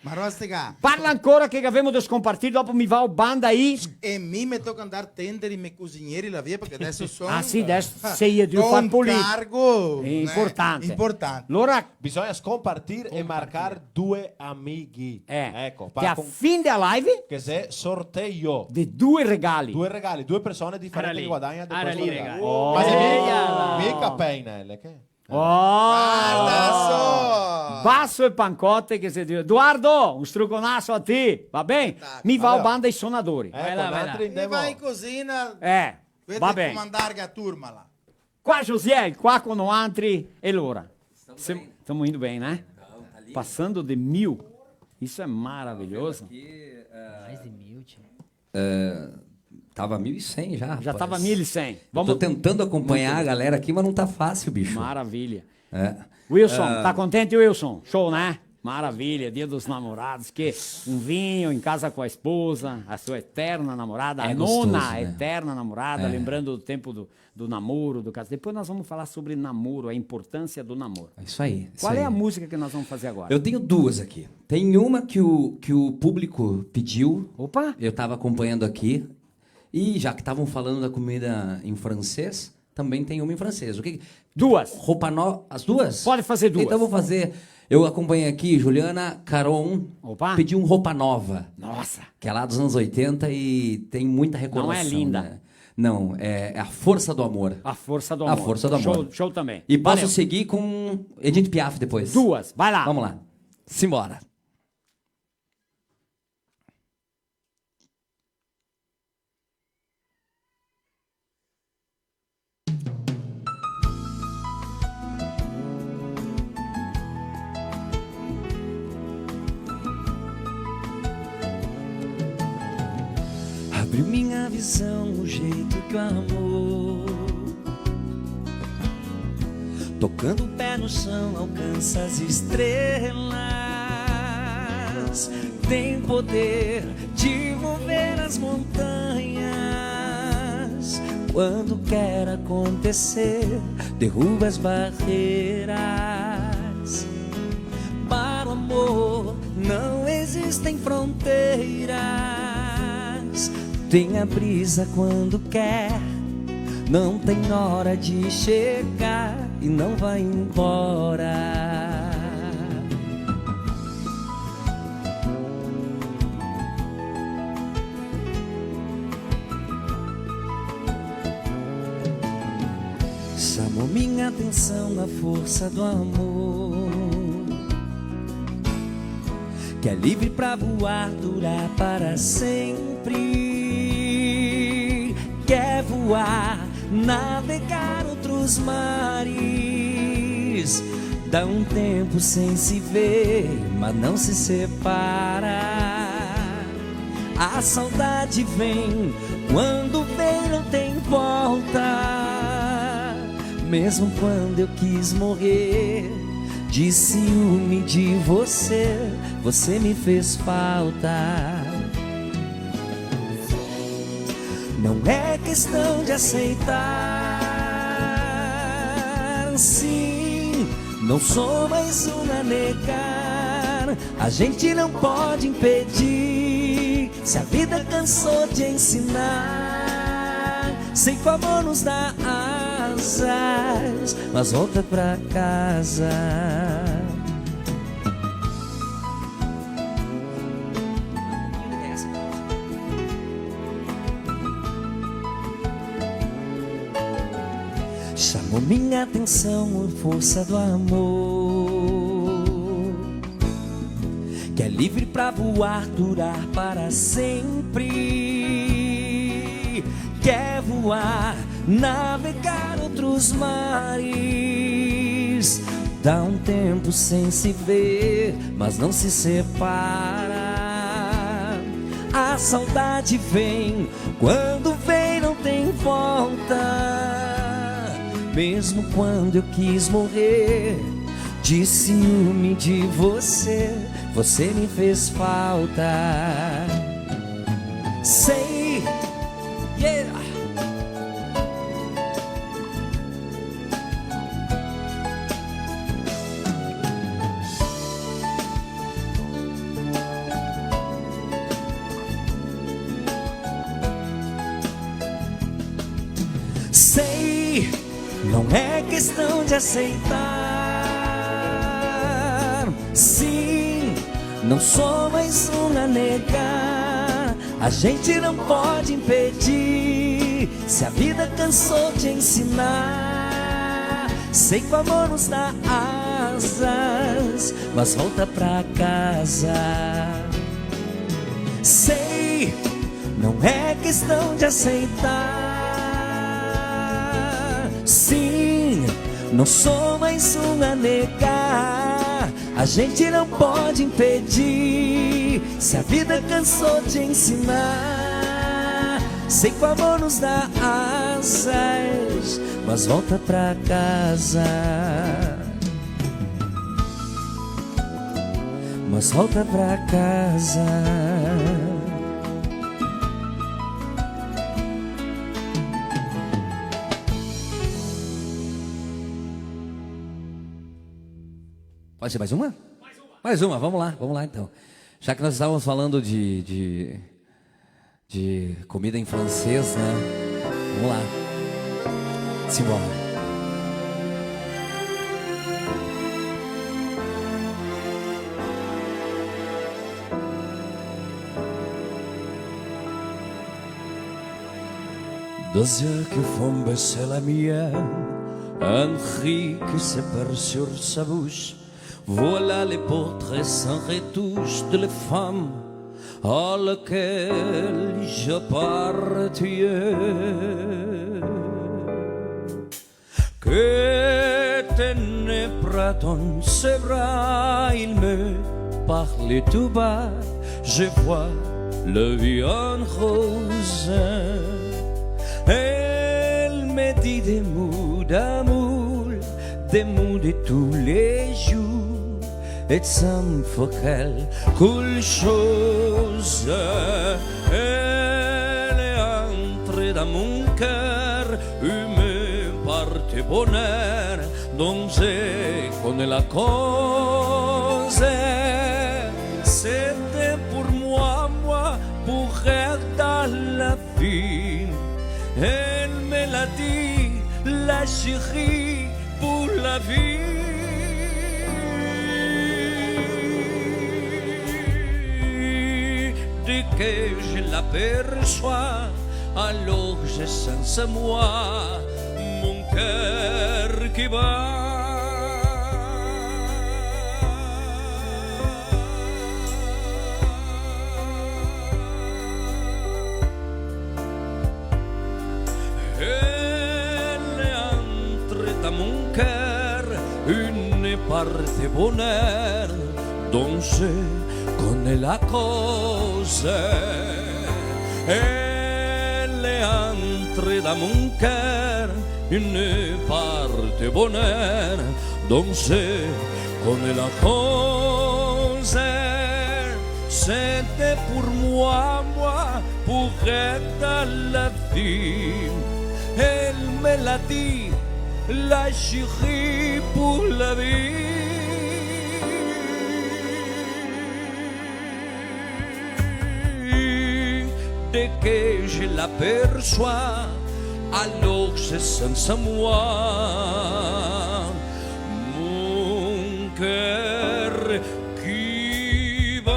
Ma rostica. Parla ancora che gavemo de sconpartir, dopo mi vao banda aí. E mi me toca andar tender i me cusineri là via, parché deso son... Ah, sì, deso sei de... Con far pulito. Cargo, eh, importante. Importante. Alora, bisogna sconpartir e marcar due amighi. Eh, eco, che a fin dea live che xe sorteio de due regali. Due regali, due persone diferenti che guadagna de questo regalo. Ara lì, regali. Oh. Ma xe mica, mica pena, eh, che... Oh! Varda so! Baso e pancote che se dixe. Eduardo, un struconaso a ti, va ben? Dai. Mi vao banda i sonadori. Eco, vai là, vai là. Noaltri ndemo. Mi vao in cusina. Eh, va ben. Comandar a turma là. Qua Josiel, qua co noaltri, e lora? Stamo ben. Stamo indo ben, né? Então, tá lindo. Passando de mil. Isso é maravilhoso. Aqui, eh, mais de mil, tio. É, tava mil e cem já, rapaz. Já tava mil e cem. Eu tô tentando acompanhar a galera aqui, mas não tá fácil, bicho. Maravilha. É. Wilson, tá contente, Wilson? Show, né? Maravilha, Dia dos Namorados, que um vinho em casa com a esposa, a sua eterna namorada, a nona eterna namorada, lembrando do tempo do, do namoro, do casamento. Depois nós vamos falar sobre namoro, a importância do namoro. É isso aí, isso aí. Qual é a música que nós vamos fazer agora? Eu tenho duas aqui. Tem uma que o, que o público pediu. Opa! Eu tava acompanhando aqui. E já que estavam falando da comida em francês, também tem uma em francês. O que... Duas. Roupa no... As duas? Pode fazer duas. Então vou fazer. Eu acompanhei aqui, Juliana Caron. Opa. Pediu um Roupa Nova. Nossa. Que é lá dos anos oitenta e tem muita recordação, né? Não é Linda. Não, é, é A Força do Amor. A Força do Amor. A Força do Amor. Show, show também. E posso seguir com Edith Piaf depois? Duas, vai lá. Vamos lá. Simbora. Abriu minha visão o jeito que o amor tocando o pé no chão, alcança as estrelas. Tem poder de mover as montanhas. Quando quer acontecer, derruba as barreiras. Para o amor não existem fronteiras. Tem a brisa quando quer, não tem hora de chegar e não vai embora. Chamou minha atenção a força do amor, que é livre pra voar, durar para sempre. Quer voar, navegar outros mares. Dá um tempo sem se ver, mas não se separa. A saudade vem, quando vem não tem volta. Mesmo quando eu quis morrer de ciúme de você, você me fez falta. Não é questão de aceitar, sim, não sou mais um a negar. A gente não pode impedir. Se a vida cansou de ensinar, sei que o amor nos dá asas, mas volta pra casa. Chamou minha atenção a força do amor, que é livre pra voar, durar para sempre. Quer voar, navegar outros mares. Dá um tempo sem se ver, mas não se separa. A saudade vem, quando vem não tem volta. Mesmo quando eu quis morrer de ciúme de você, você me fez falta. Sei, yeah. Não é questão de aceitar. Sim, não sou mais um a negar. A gente não pode impedir. Se a vida cansou de ensinar, sei que o amor nos dá asas, mas volta pra casa. Sei, não é questão de aceitar. Sim, não sou mais um a negar. A gente não pode impedir. Se a vida cansou de ensinar, sei que o amor nos dá asas, mas volta pra casa. Mas volta pra casa. Pode ser mais uma? Mais uma, vamos lá, vamos lá então. Já que nós estávamos falando de, de, de comida em francês, né? Vamos lá. Simbora. Des yeux que font baisser la mienne, un cri qui se perd sur sa bouche. Voilà les portraits sans retouche de la femme à laquelle j'appartiens. Que tenait près dans ses bras, il me parlait tout bas, je vois la vie en rose. Elle me dit des mots d'amour, des mots de tous les jours, et sans faire quelque chose. Elle est entrée dans mon cœur, une partie bonheur dont je connais la cause. C'était pour moi, moi, pour elle dans la vie. Elle me l'a dit, la chérie, pour la vie. Dès que je l'aperçois, alors je sens en moi mon cœur qui bat. Elle entre dans mon cœur une part de bonheur dont je connais la cause. Elle entre dans mon cœur une part de bonheur dont je connais la cause. C'était pour moi, moi, pour être à la vie. Elle me l'a dit, la chérie pour la vie. Dès que je l'aperçois, alors je sens en moi mon cœur qui bat.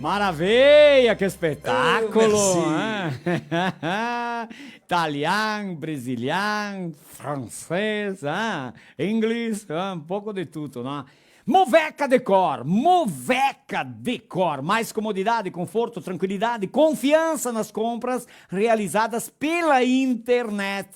Maravilha, que espetáculo, eh, merci, hein? Italiano, brasiliano, francês, hein? Inglês, hein? Um pouco de tudo, né? Moveca Decor, Moveca Decor, mais comodidade, conforto, tranquilidade, confiança nas compras realizadas pela internet.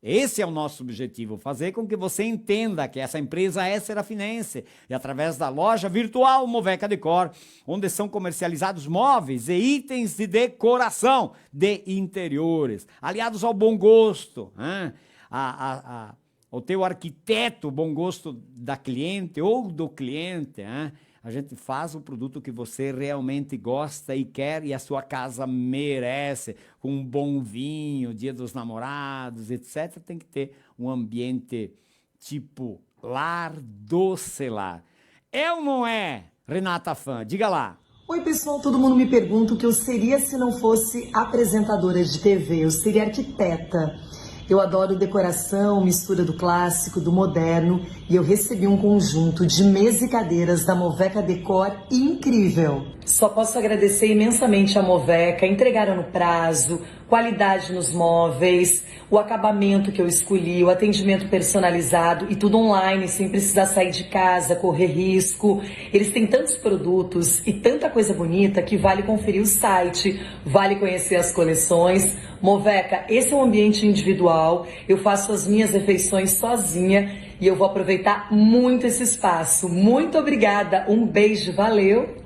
Esse é o nosso objetivo, fazer com que você entenda que essa empresa é serafinense e através da loja virtual Moveca Decor, onde são comercializados móveis e itens de decoração de interiores, aliados ao bom gosto, né? A, a, a, ao teu arquiteto, bom gosto da cliente ou do cliente, né? A gente faz o produto que você realmente gosta e quer e a sua casa merece, com um bom vinho, Dia dos Namorados, etcétera. Tem que ter um ambiente tipo lar, doce lar. É ou não é, Renata Fã? Diga lá. Oi, pessoal, todo mundo me pergunta o que eu seria se não fosse apresentadora de T V. Eu seria arquiteta. Eu adoro decoração, mistura do clássico, do moderno, e eu recebi um conjunto de mesa e cadeiras da Moveca Decor incrível. Só posso agradecer imensamente a Moveca, entregaram no prazo, qualidade nos móveis, o acabamento que eu escolhi, o atendimento personalizado e tudo online, sem precisar sair de casa, correr risco. Eles têm tantos produtos e tanta coisa bonita que vale conferir o site, vale conhecer as coleções. Moveca, esse é um ambiente individual, eu faço as minhas refeições sozinha e eu vou aproveitar muito esse espaço. Muito obrigada, um beijo, valeu!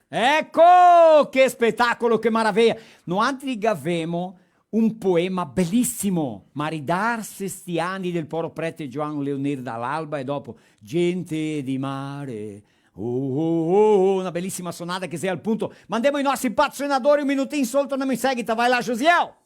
Eco! Che spetacolo, che maraveia! Noantri gavemo un poema belisimo, Maridarse sti ani del poro prete Gioan Leonir Dall'Alba e dopo Gente di mare. Oh, oh, oh, oh, una belisima sonada che xe al punto. Mandemo i nostri patrocinadori un minutin sol, tornemo in seguita. Vai là, Josiel!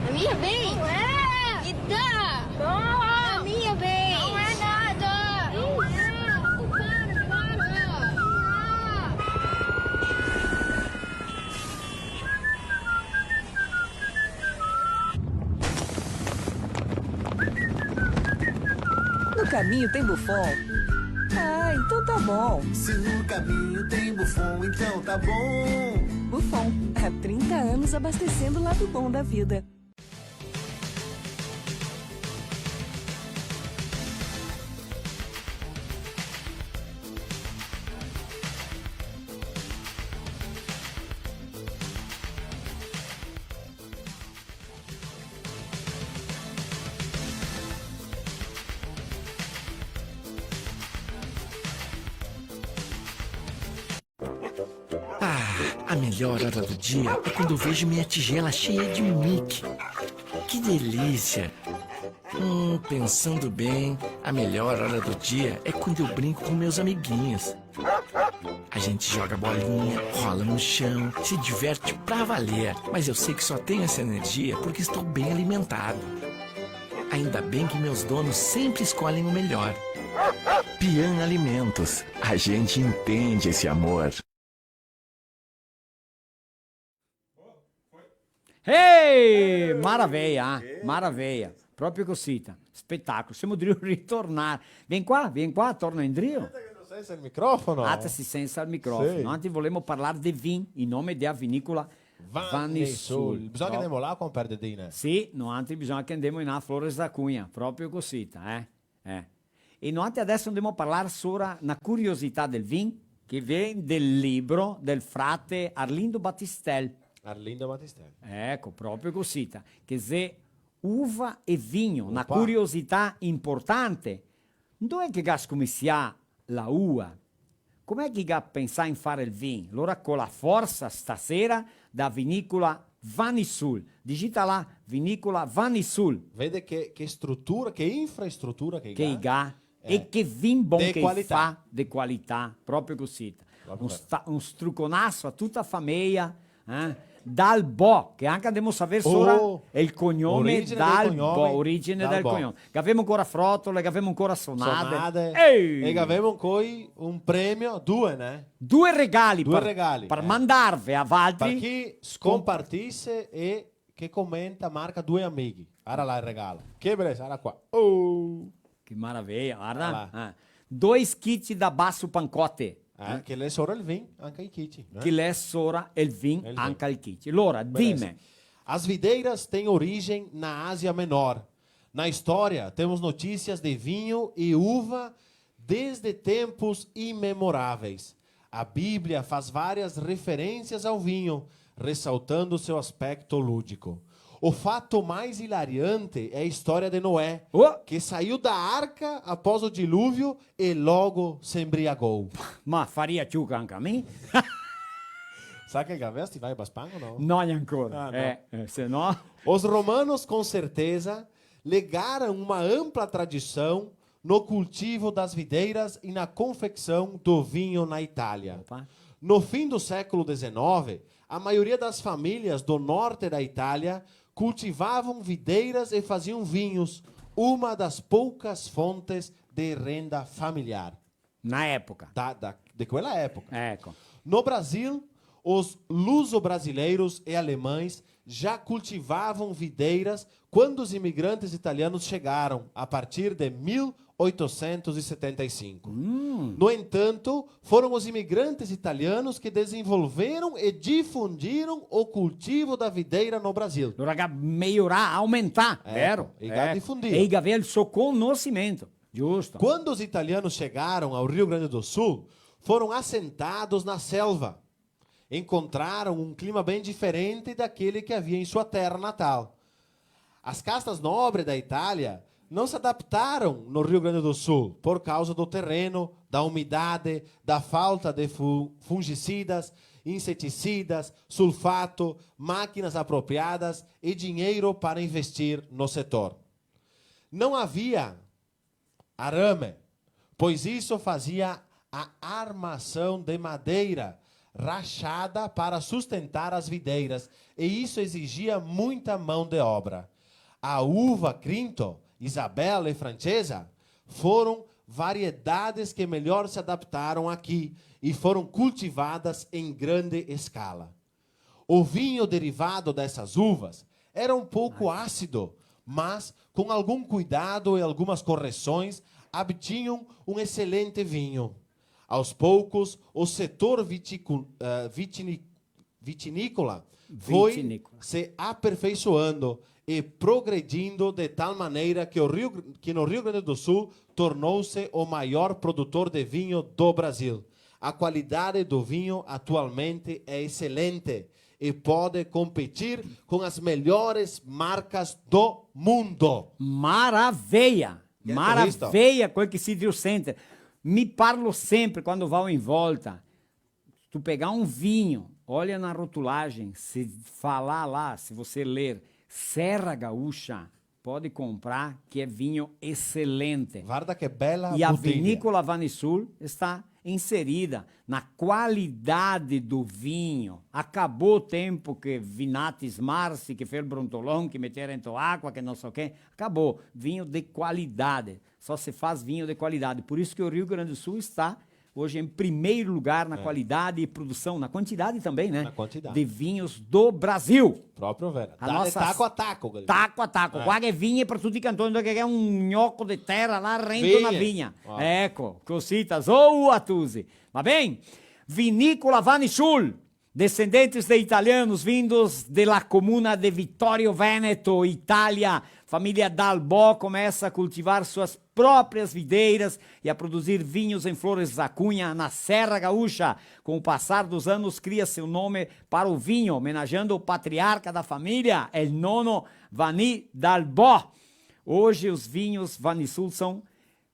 A minha vez? Não é! Me dá! Não! A minha vez! Não é nada! Não é! Para, para! No caminho tem Buffon? Ah, então tá bom. Se no caminho tem Buffon, então tá bom. Buffon, há trinta anos abastecendo o lado bom da vida. Ah, a melhor hora do dia é quando eu vejo minha tigela cheia de Mickey. Que delícia! Hum, pensando bem, a melhor hora do dia é quando eu brinco com meus amiguinhos. A gente joga bolinha, rola no chão, se diverte pra valer. Mas eu sei que só tenho essa energia porque estou bem alimentado. Ainda bem que meus donos sempre escolhem o melhor. Pian Alimentos, a gente entende esse amor. Ehi! Maraveia, eh? Maraveia. Proprio cosita. Spetacolo. Semo drio ritornar. Vien qua, vien qua, torna indrio. Aspeta che no sensa el microfono. Ah, te si sensa el microfono. Sì. Anzi, volemo parlar de vin in nome dea vinicola Vanni Sul. Vanni Sul. Bisogna che andemo là a comprar dedine. Sì, noantri bisogna che andemo in a Flores da Cunha. Proprio cosita, eh? Eh. E noantri adeso andemo a parlar sora na curiosità del vin che vien del libro del frate Arlindo Batistel. Arlindo Batistel. Eco, proprio cosita, che xe Uva e vinho, na curiosità importante. Dove che ga scominsià la ua? Come che ga pensà in fare el vin? Alora co la forsa stasera da Vinícola Vanisul. Digita là, Vinícola Vanisul. Vede che, che strutura, che infrastrutura che i ga. Che i ga. Eh. E che vin bon che i fa, de qualità, proprio cusì. Proprio vero. Un sta-, un struconaso a tuta la fameia, eh? Dal Bo, che anca ndemo saver sora el cognome Dal Bo, origine del cognome. Gavemo ancora frotole, gavemo ancora sonade. Sonade. Ehi! E gavemo ancoi un premio, due, né? Due regali par, par mandarve a valtri. Par chi scompartise e che comenta, marca due amighi. Ara là el regalo. Che belesa, ara qua. Oh! Che maraveia, varda. Ara là. Eh. Dois kits da Basso Pancotte. Eh, che l'è sora el vin, anca i kits, eh? Che l'è sora el vin, anca i kits. Alora, dime. As videiras têm origem na Ásia Menor. Na história, temos notícias de vinho e uva desde tempos imemoráveis. A Bíblia faz várias referências ao vinho, ressaltando seu aspecto lúdico. O fato mais hilariante é a história de Noé, que saiu da arca após o dilúvio e logo se embriagou. Ma faria ciuca anca mi? Sa che gavesti, vai baspan o no? No, gnanca ancora. Ah, no. Eh, eh, se no. Os romanos, com certeza, legaram uma ampla tradição no cultivo das videiras e na confecção do vinho na Itália. Opa. No fim do século dezenove, a maioria das famílias do norte da Itália cultivavam videiras e faziam vinhos, uma das poucas fontes de renda familiar. Na época. Da, da, de quela época. Eco. No Brasil, os luso-brasileiros e alemães já cultivavam videiras quando os imigrantes italianos chegaram, a partir de mil oitocentos e setenta e cinco. Hum. No entanto, foram os imigrantes italianos que desenvolveram e difundiram o cultivo da videira no Brasil. Alora ga meiorà, aumentà, vero? E ga difundido. E i gavea el so conosimento. Giusto. Quando os italianos chegaram ao Rio Grande do Sul, foram assentados na selva. Encontraram um clima bem diferente daquele que havia em sua terra natal. As castas nobres da Itália não se adaptaram no Rio Grande do Sul por causa do terreno, da umidade, da falta de fu-, fungicidas, inseticidas, sulfato, máquinas apropriadas e dinheiro para investir no setor. Não havia arame, pois isso fazia a armação de madeira rachada para sustentar as videiras, e isso exigia muita mão de obra. A uva Crinto, Isabela e Francesa foram variedades que melhor se adaptaram aqui e foram cultivadas em grande escala. O vinho derivado dessas uvas era um pouco ácido, mas, com algum cuidado e algumas correções, obtinham um excelente vinho. Aos poucos, o setor viticu-, eh, vitini-, vitinícola foi se aperfeiçoando e progredindo de tal maneira que o Rio, que no Rio Grande do Sul tornou-se o maior produtor de vinho do Brasil. A qualidade do vinho atualmente é excelente e pode competir com as melhores marcas do mundo. Maraveia! Maraveia quel che si drio sentir. Mi parlo sempre quando vao in volta. Tu pegar um vinho, olha na rotulagem, se falar lá, se você ler Serra Gaúcha, pode comprar, que é vinho excelente. Varda che bela botelha. E a Vinícola Vanisul está inserida na qualidade do vinho. Acabou o tempo que Vinatis Marsi, que fez o brontolão, que meteram dentro água, que não sei o quê. Acabou. Vinho de qualidade. Só se faz vinho de qualidade. Por isso que o Rio Grande do Sul está hoje em primeiro lugar na qualidade e produção, na quantidade também, né? Na quantidade. De vinhos do Brasil. Proprio vero. A nossa taco a taco, quer dizer. Taco a taco. Qua che vigne par tuti i cantoni, parché gh'è un gnoco de tera là rento na vigna. Eco, cosita, so, Atusi. Va ben? Vinícola Vanisul. Descendentes de italianos vindos de la comuna de Vittorio Veneto, Itália, família Dalbó começa a cultivar suas próprias videiras e a produzir vinhos em Flores da Cunha, na Serra Gaúcha. Com o passar dos anos, cria seu nome para o vinho, homenageando o patriarca da família, el nono Vani Dalbó. Hoje, os vinhos Vanisul são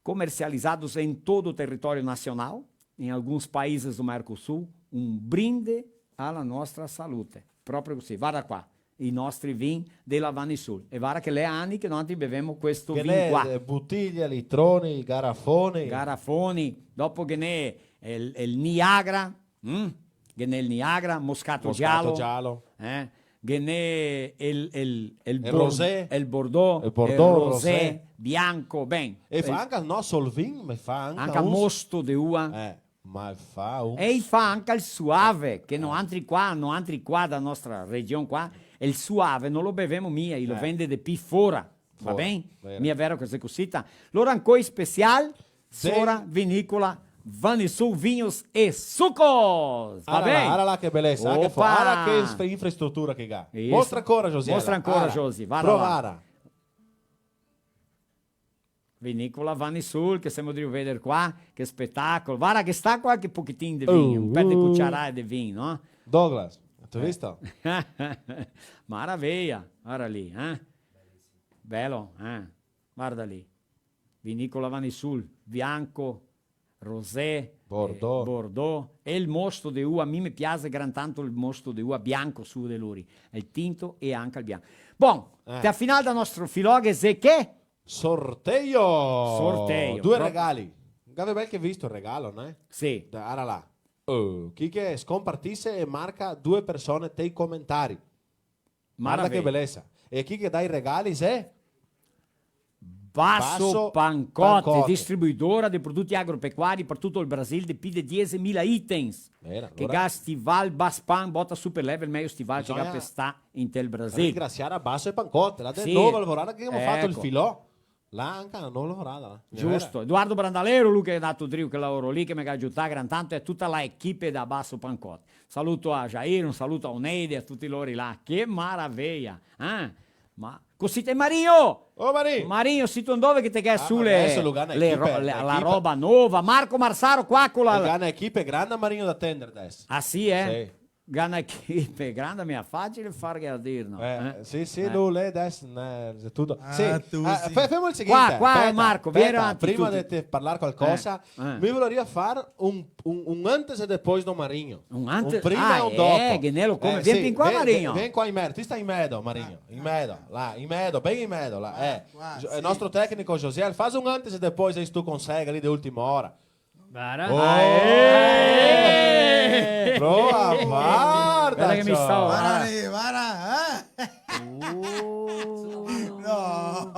comercializados em todo o território nacional, em alguns países do Mercosul, um brinde alla nostra salute. Proprio così, varda qua, i nostri vin dela Vanisul. E varda che l'è ani che noantri bevemo questo vin qua. Che l'è, eh, botiglia, litroni, garafoni. Garafoni, dopo ghe n'è el, el Niagara, mm? Ghe n'è el Niagara, Moscato Giallo. Moscato Giallo. Eh? Ghe n'è el, el, el, el Bor-, Rosé. El Bordeaux, el Bordeaux, el Rosé, Rosé. Bianco, ben. E fa anca el nostro vin, me fa anca anca un mosto de ua. Eh, ma fa un... E i fa anca el Suave, che noantri qua, noantri qua da nostra region qua, el Suave no lo bevemo mia, i lo vende de pi fora. Va ben? Vero. Mia vero che xe cosita? Lora ancoi special, sì. Sora Vinícola Vanisul Vinhos e Sucos. Va ben? Ara là, ara là che belesa, anca fo-, ara che infra-, infrastrutura che ga. Isso. Mostra ancora, José. Mostra ancora, José. Varda là. Prova, ara. Vinícola Vanisul, che semo drio veder qua, che spetacolo. Varda che sta qualche pochetin de vin, un per de cuciarade de vin, no? Douglas, te visto? Maraveia, varda lì, eh? Belo, eh? Varda lì. Vinícola Vanisul, bianco, rosé, Bordeaux. Eh, Bordeaux. E el mosto de ua, a mi me piase gran tanto el mosto de ua bianco su de lori. El tinto e anca el bianco. Bon, eh, te a final da nostro filò ghe xe che? Sorteio! Sorteio, due regali. Gavè bel che visto el regalo, né? Sì. Da, ara là. Oh, chi che scompartise e marca due persone tei comentari. Maraveia. Varda che belesa. E chi che dà i regali xe? Basso Pancotte, distribuidora de produti agropecuari par tuto el Brasil, de pi de diesemila itens. Che ga stival Baspan, bota Super Level, mejo stival che ga par sta inte el Brasil. Ringrasiar a Basso e Pancotte, là de Nova Alvorada che gavemo fato el filò. Là anca no lavorava, là. Giusto. Eduardo Brandalero, lu che xe ndato drio che laoro lì, che me ga aiutà gran tanto, e tuta la equipe da Basso Pancotte. Saluto a Jair, un saluto a Oneide, a tuti lori là. Che maraveia, eh? Ma cosita, Marinho! Oh, Marinho! Marinho, sito ndove che te ghe su le, le ro-, le, la roba nova? Marco Marsaro qua co la... Ga na equipe granda, Marinho, da tender deso. Ah, sì, eh? Sì. Ga na equipe granda, mia facile farghe a dir, no? Eh, sì, sì, lu l'è deso, eh, xe tuto. Sì, ah, tu sì. Fe-, femo el seguinte. Qua, qua, speta, Marco, vien speta, avanti prima de te parlar qualcosa, mi voleria far un, un, un antes e depois do Marinho. Un antes? Un prima e un dopo. Ah, eh, che nelo come? Eh, vien qua, Marinho. Vien qua in medo, ti sta in medo, Marinho. In medo, là, in medo, ben in medo, là, eh. Qua, sì. El nostro tecnico Josiel, faz un antes e depois, aí se tu consegue ali de última hora. Vara. Oh! Aê! Prova, varda, varda che mi sto, vara. Vara lì, vara, eh? No.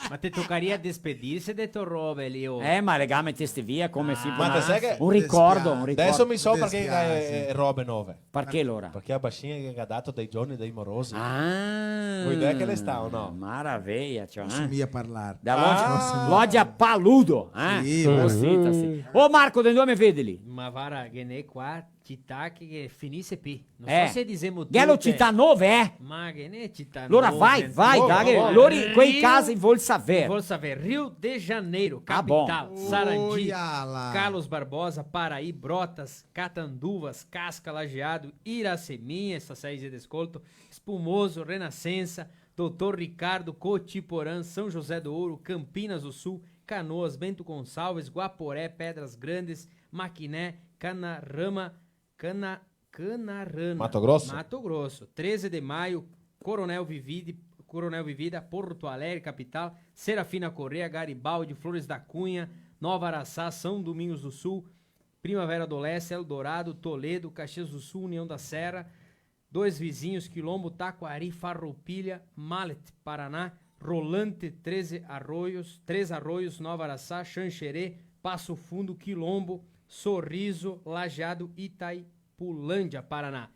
Ma te tocaria despedirse de to robe lì, oh. Eh, ma le ga meteste via come si... Ma te sa che... Un ricordo, un ricordo. Deso mi so parché, eh, robe nove. Parché lora? Parché a Baixinha che ga dato dei giorni dei morosi. Ah. Vuoi dire che le sta o no? Maraveia, ciò, eh? Posso mia parlar? Da loja, loja Paludo, eh? Sì, cosita, sì. Oh, Marco, de ndove me vedeli? Ma vara, che ne qua, cità che, che finise pi. No so se disemo tuti. Ghe xe cità nove, eh? Ma che ne cità nove? Alora vai, vai, dai, che lori, quei casi vol saver. Vol saver. Rio de Janeiro, capital, Sarandi, Carlos Barbosa, Paraí, Brotas, Catanduvas, Casca, Lajeado, Iraceminha, essa seis de escolto, Espumoso, Renascença, Doutor Ricardo, Cotiporã, São José do Ouro, Campinas do Sul, Canoas, Bento Gonçalves, Guaporé, Pedras Grandes, Maquiné, Canarama, Cana-, Canarana, Mato Grosso? Mato Grosso, treze de Maio, Coronel Vivide-, Coronel Vivida, Porto Alegre, capital, Serafina Corrêa, Garibaldi, Flores da Cunha, Nova Araçá, São Domingos do Sul, Primavera do Leste, Eldorado, Toledo, Caxias do Sul, União da Serra, Dois Vizinhos, Quilombo, Taquari, Farroupilha, Mallet, Paraná, Rolante, Treze Arroios, Três Arroios, Nova Araçá, Xanxerê, Passo Fundo, Quilombo, Sorriso, Lajeado, Itaipulândia, Paraná.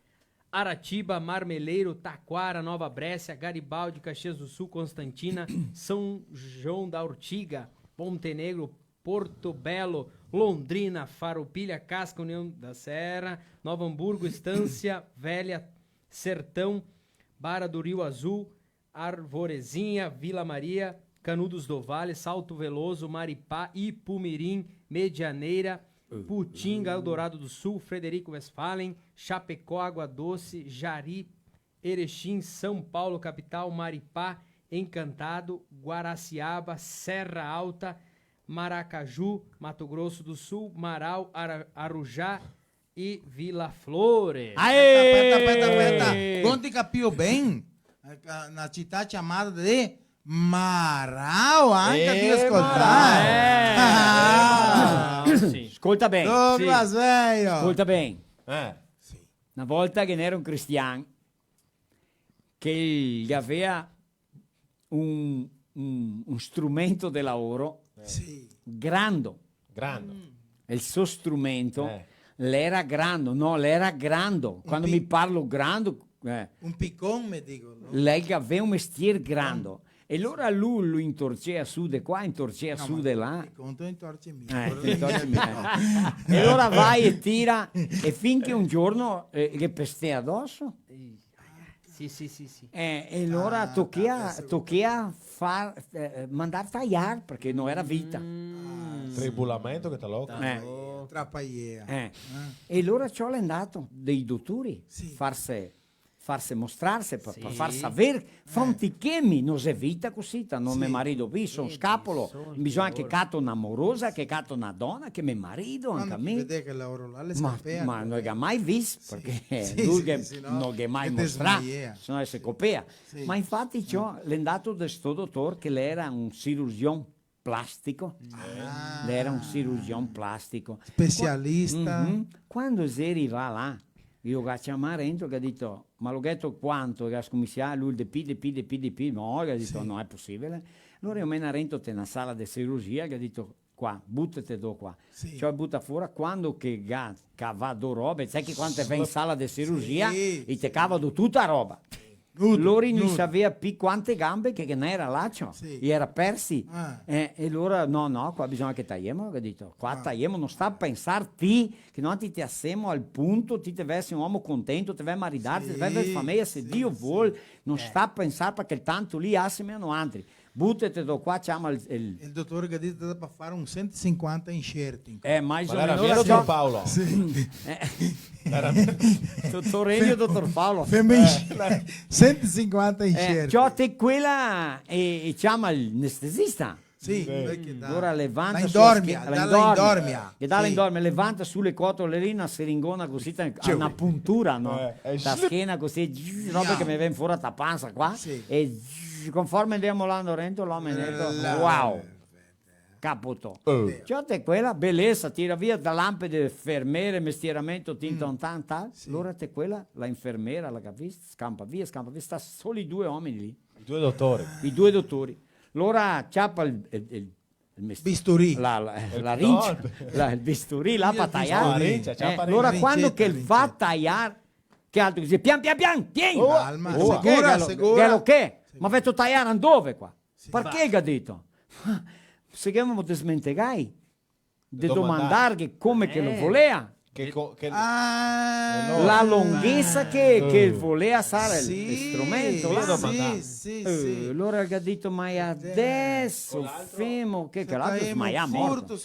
Aratiba, Marmeleiro, Taquara, Nova Bréscia, Garibaldi, Caxias do Sul, Constantina, São João da Ortiga, Montenegro, Porto Belo, Londrina, Farroupilha, Casca, União da Serra, Novo Hamburgo, Estância Velha, Sertão, Barra do Rio Azul, Arvorezinha, Vila Maria, Canudos do Vale, Salto Veloso, Maripá, Ipumirim, Medianeira, Putinga, Eldorado do Sul, Frederico Westphalen, Chapecó, Água Doce, Jari, Erechim, São Paulo, capital, Maripá, Encantado, Guaraciaba, Serra Alta, Maracaju, Mato Grosso do Sul, Marau, Ara-, Arujá e Vila Flores. Aê! Speta, speta, speta, speta. Conti capìo ben? Eh, na cità ciamada de Marau, anca ti scolta. Marau. Eh, Marau, sì. Scolta ben. Douglas, sì. Veio. Scolta ben. Eh. Sì. Na volta ghe n'era un cristian che el gavea un, un, un strumento de laoro, eh, sì, grando. Grando. Mm. El so strumento, eh, l'era grando, no, l'era grando. Un pi-, quando mi parlo grando, eh. Un picon, me digo, no? L'era, el gavea un mestier grando. Grando. E alora lu lo intorcea su de qua, intorcea su de là. No, ma te conto intorcemia. Eh, intorcemia. E alora va e tira, e fin che un giorno, eh, ghe pestea doso. Sì, sì, sì, sì. Eh, e alora, ah, tochea, tochea far, eh, mandar taiar, parché no era vita. Mm. Tribulamento che te loca. Eh. Trapaiea. Eh. Eh. E alora ciò l'è ndato dei dotori, sì, farse, farse mostrarse, pa, pa far saver, eh, fanti che mi no xe vita cusita, no me marido pi, son scapolo, bisogna che cato na morosa, che cato na dona, che me marido anca mi. Quando ti vede che laoro là, le scapea. Ma, ma no ga mai visto, parché lu che no ghe mai mostrà, se no se copea. Sì. Ma infati ciò, l'è ndato de sto dotor che l'era un cirurgion plastico. Ah. L'era un cirurgion plastico. Specialista. Qua-, mhm. Quando xe rivà là, lu ga ciamà rento, che ga dito: "Ma lo gheto quanto?" Che ga scominsià, lu: "De pi, de pi, de pi, de pi." "No", che ga dito, sì, "no xe posibile." Alora lo mena rento te na sala de cirurgia, che ga dito: "Qua, butete do qua." Sì. Ciò, buta fora, quando che ga cavà do robe, sa che quando te ve in sala de cirurgia, sì, i te cava do tuta roba. Nudo, lori no i savea pi quante gambe che, che ghe n'era là, ciò. Sì. I era persi. Ah. Eh, e alora, "No, no, qua bisogna che taiemo", che ga dito. "Qua taiemo, no sta pensar ti, che noantri te asemo al punto, ti te vesi un omo contento, te ve maridar, te ve ver fameia, se Dio vol, no sta pensar, parché tanto lì asime a noantri." Butete do qua, ciama el, el... El dotor che ga dito che dà par far un sento e sinquanta inserti. Eh, mais o meno. Ma l'era vero, signor Paolo? Sì. Eh. L'era vero? Dotor Regno, dotor Paolo. Femi-, eh, sento e sinquanta inserti. Eh, ciò, te quela e, e ciama l'anestesista. Sì, sì. Alora levanta su la indormia, schi-, la dà la indormia. Indormia. Che dà la indormia, levanta su le cotole lì, na seringona cusì, ta-, na puntura, no? Eh, eh, ta schena cusì, zzz, roba che me vien fora ta pansa qua. Sì. E zzz, conforme ndemo là ndorento, l'omo ndento, eh, wow! Caputo. Eh. Ciò, te quela, belesa, tira via da lampe de fermere, mestieramento, tin, ton, tan, tal. Sì. Alora te quela, la infermera, la capisi, scampa via, scampa via, sta soli due omeni lì. I due dotori. I due dotori. Alora ciapa el, el, el, el mest-, bisturì. La, la, eh, la rincia, la, el bisturì, là, pa taiar. La rincia, ciapa la rincia. Alora, quando che el va a taiar, che altro che dixe: "Pian, pian, pian, tien!" Oh, calma, oh, segura, che, che, segura. Che, che? Sì. "Ma veto taiar andove qua?" Sì. "Parché?" Ga dito. "Se gavemo desmentegai de domandarghe come che lo volea." Che co-, che... Ah. La longhesa che, che volea sar el, el strumento là. Sì, sì, sì. Eh, alora el ga dito: "Ma e adeso, femo, che, che l'altro smaia morto.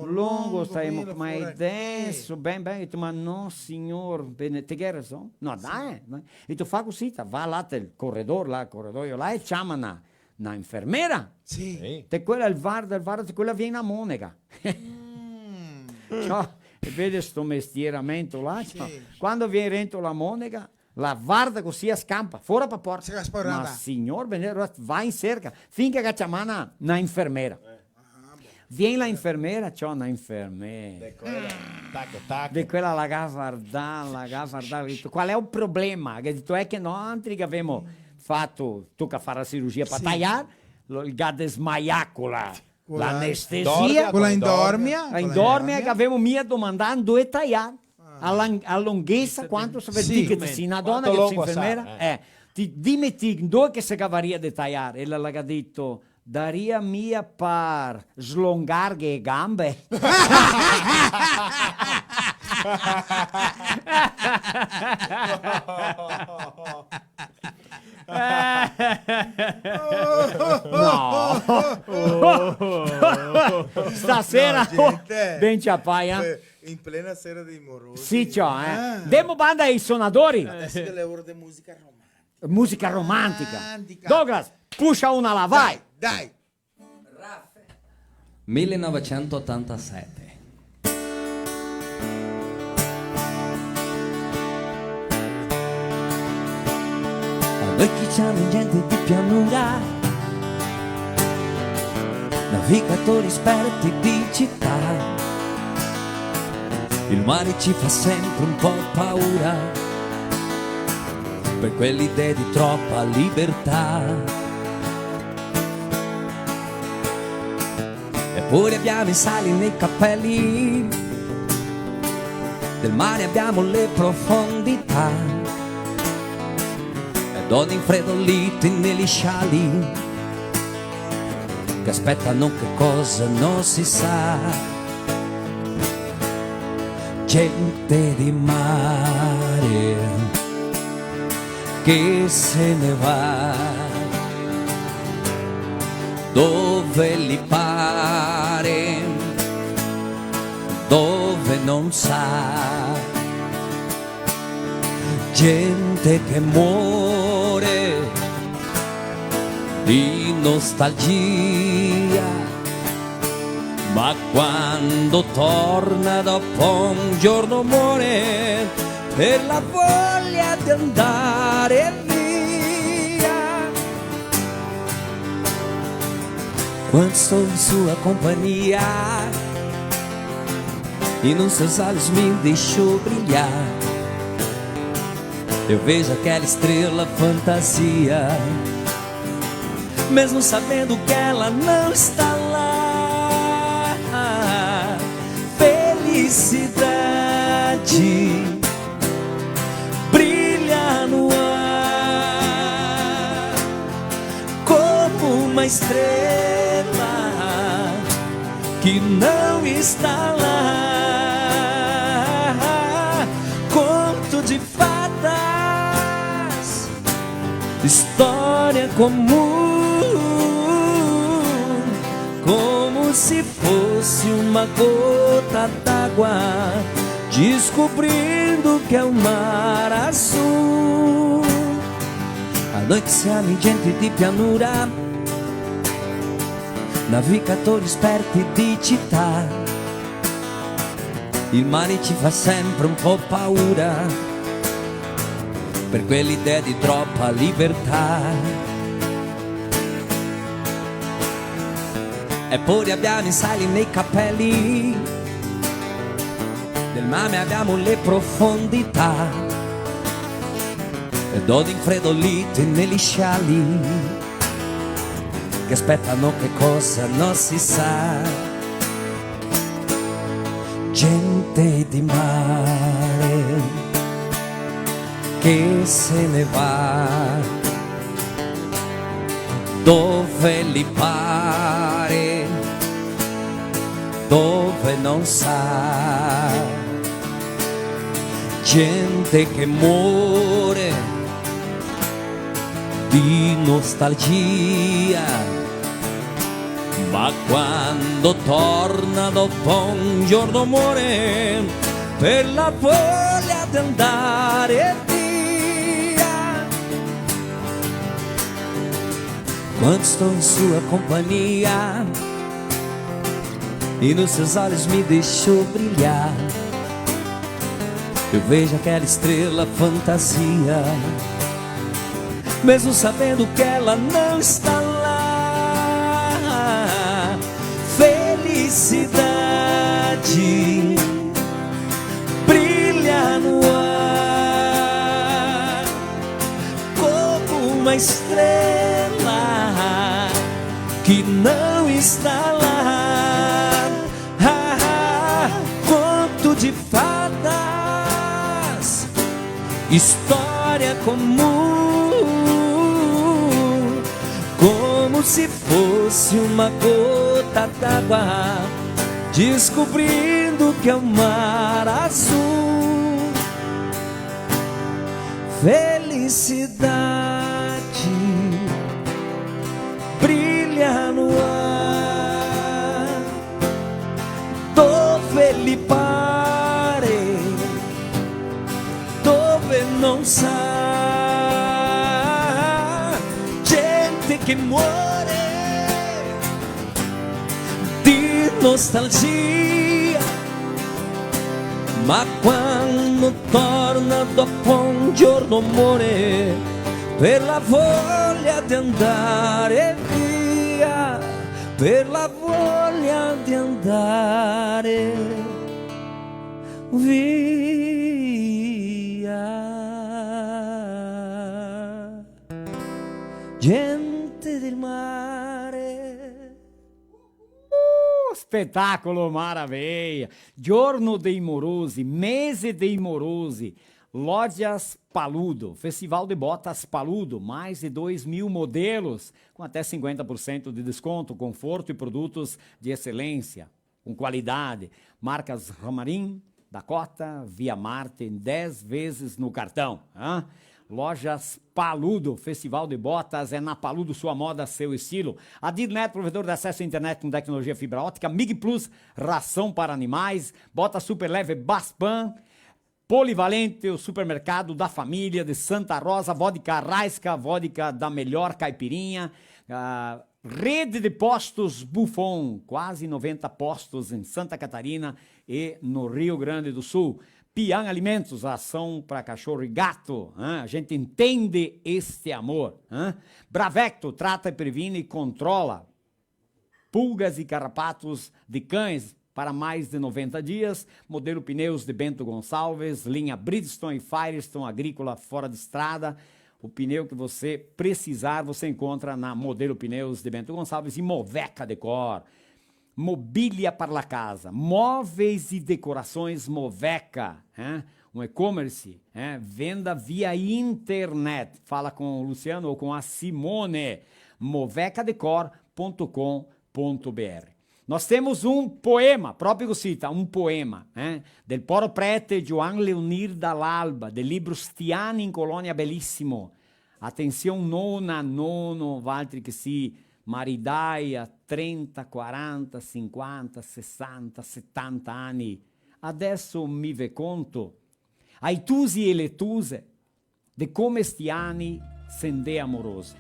Longo staiemo, ma e adeso, ben, ben." Ga dito: "Ma no, signor, bene, te ghe rason." "No, dai, no." Ga dito: "Fa cusì, ta, va là tel coredor, là, el coredoio là, e ciama na, na infermera." Sì. Sì. Te quela el varda, el varda, te quela vien na monega. Mm. Ciò, e vede sto mestieramento là, ciò. Sì. Quando vien rento la monega, la varda cusì, la scampa, fora pa porta. Se ga spaurada. "Ma signor, ben, va in serca." Fin che ga ciamà na, na infermera. Eh. Ah, bon. Vien la infermera, ciò, na infermera. De quela, tac, tac. De quela la ga vardà, la ga vardà, ga dito: "Qual xe el problema?" Ga dito: "Xe che noantri che gavemo fato, toca far la cirurgia pa taiar, lo, el ga desmaià co la, co la anestesia, co la indormia, co la indormia, che gavemo mia domandà ndove taiar. Ah. A la, a longhesa, quanto se vede, sì, che te si na dona, che te si infermera, eh, ti dime ti, ndove che se gavaria de taiar?" E la, la ga dito: Daria mia par slongarghe e gambe? No. Stasera, no, gente, ben ciapà, eh? Eh, in plena sera dei morosi. Sì, ciò, eh. Ah. Demo banda ai sonadori. Adeso che l'è ora de musica romantica. Musica romantica. Romantica. Douglas, puxa una là, vai. Dai, dai. Millenovecentottantasette. A noi che siamo gente di pianura, navigatori esperti di città, il mare ci fa sempre un po' paura, per quell'idea di troppa libertà. Eppure abbiamo i sali nei capelli, del mare abbiamo le profondità, e donne infreddolite negli sciali che aspettano che cosa non si sa. Gente di mare che se ne va dove gli pare, dove non sa. Gente che muore di nostalgia, ma quando torna dopo un giorno muore per la voglia di andare via. Quando estou em sua companhia e nos seus olhos me deixou brilhar, eu vejo aquela estrela fantasia, mesmo sabendo que ela não está lá. Felicidade brilha no ar como uma estrela que não está lá. Conto de fadas, história comum, como se fosse uma gota d'água, descobrindo que é o mar azul. A noi che siamo gente di pianura, navigatori esperti di città, il mare ci fa sempre un po' paura, per quell'idea di troppa libertà. Eppure abbiamo i sali nei capelli, del mare abbiamo le profondità, e donne infreddolite negli sciali che aspettano che cosa non si sa. Gente di mare che se ne va dove gli pare, dove non sa. Gente che muore di nostalgia, ma quando torna dopo un giorno muore per la voglia di andare via. Quando estou em sua companhia e nos seus olhos me deixou brilhar, eu vejo aquela estrela fantasia, mesmo sabendo que ela não está lá. Felicidade brilha no ar como uma estrela que não está lá. Ah, ah, conto de fadas, história comum, como Se fosse uma gota d'água, descobrindo que é o mar azul. Felicidade brilha no ar. Dove li pare, dove non sa, gente che muore di nostalgia, ma quando torna dopo un giorno muore per la voglia di andare via, per la voglia di andare via. Gente del mare. Uh, spetacolo, maravilha! Giorno dei morosi, mese dei morosi. Lojas Paludo, Festival de Botas Paludo, mais de dois mil modelos, com até cinquenta por cento de desconto, conforto e produtos de excelência, com qualidade. Marcas Ramarim, Dakota, Via Marte, em dez vezes no cartão. Hã? Lojas Paludo, Festival de Botas, é na Paludo, sua moda, seu estilo. Adilnet, provedor de acesso à internet com tecnologia fibra ótica, Mig Plus, ração para animais, bota super leve Baspan, Polivalente, o supermercado da família de Santa Rosa, vodka Raiska, vodka da melhor caipirinha, ah, rede de postos Buffon, quase noventa postos em Santa Catarina e no Rio Grande do Sul. Pian Alimentos, ação para cachorro e gato, hã? A gente entende este amor, hã? Bravecto, trata e previne e controla pulgas e carrapatos de cães para mais de noventa dias. Modelo Pneus de Bento Gonçalves, linha Bridgestone e Firestone, agrícola, fora de estrada. O pneu que você precisar, você encontra na Modelo Pneus de Bento Gonçalves e Moveca Decor. Mobília para la casa, móveis e decorações Moveca, hein? Um e-commerce, hein? Venda via internet. Fala com o Luciano ou com a Simone. Moveca Decor ponto com ponto B R. Nós temos um poema, proprio cosita, un poema, eh, del poro prete Giovan Leonir Dall'Alba, del libro Sti ani in colonia, belìsimo. Atension, nona, nono, valtri che si maridai a trenta, quaranta, sinquanta, sesanta, setanta ani. Adeso mi ve conto, ai tusi e le tuse, de come sti ani se ndea morose.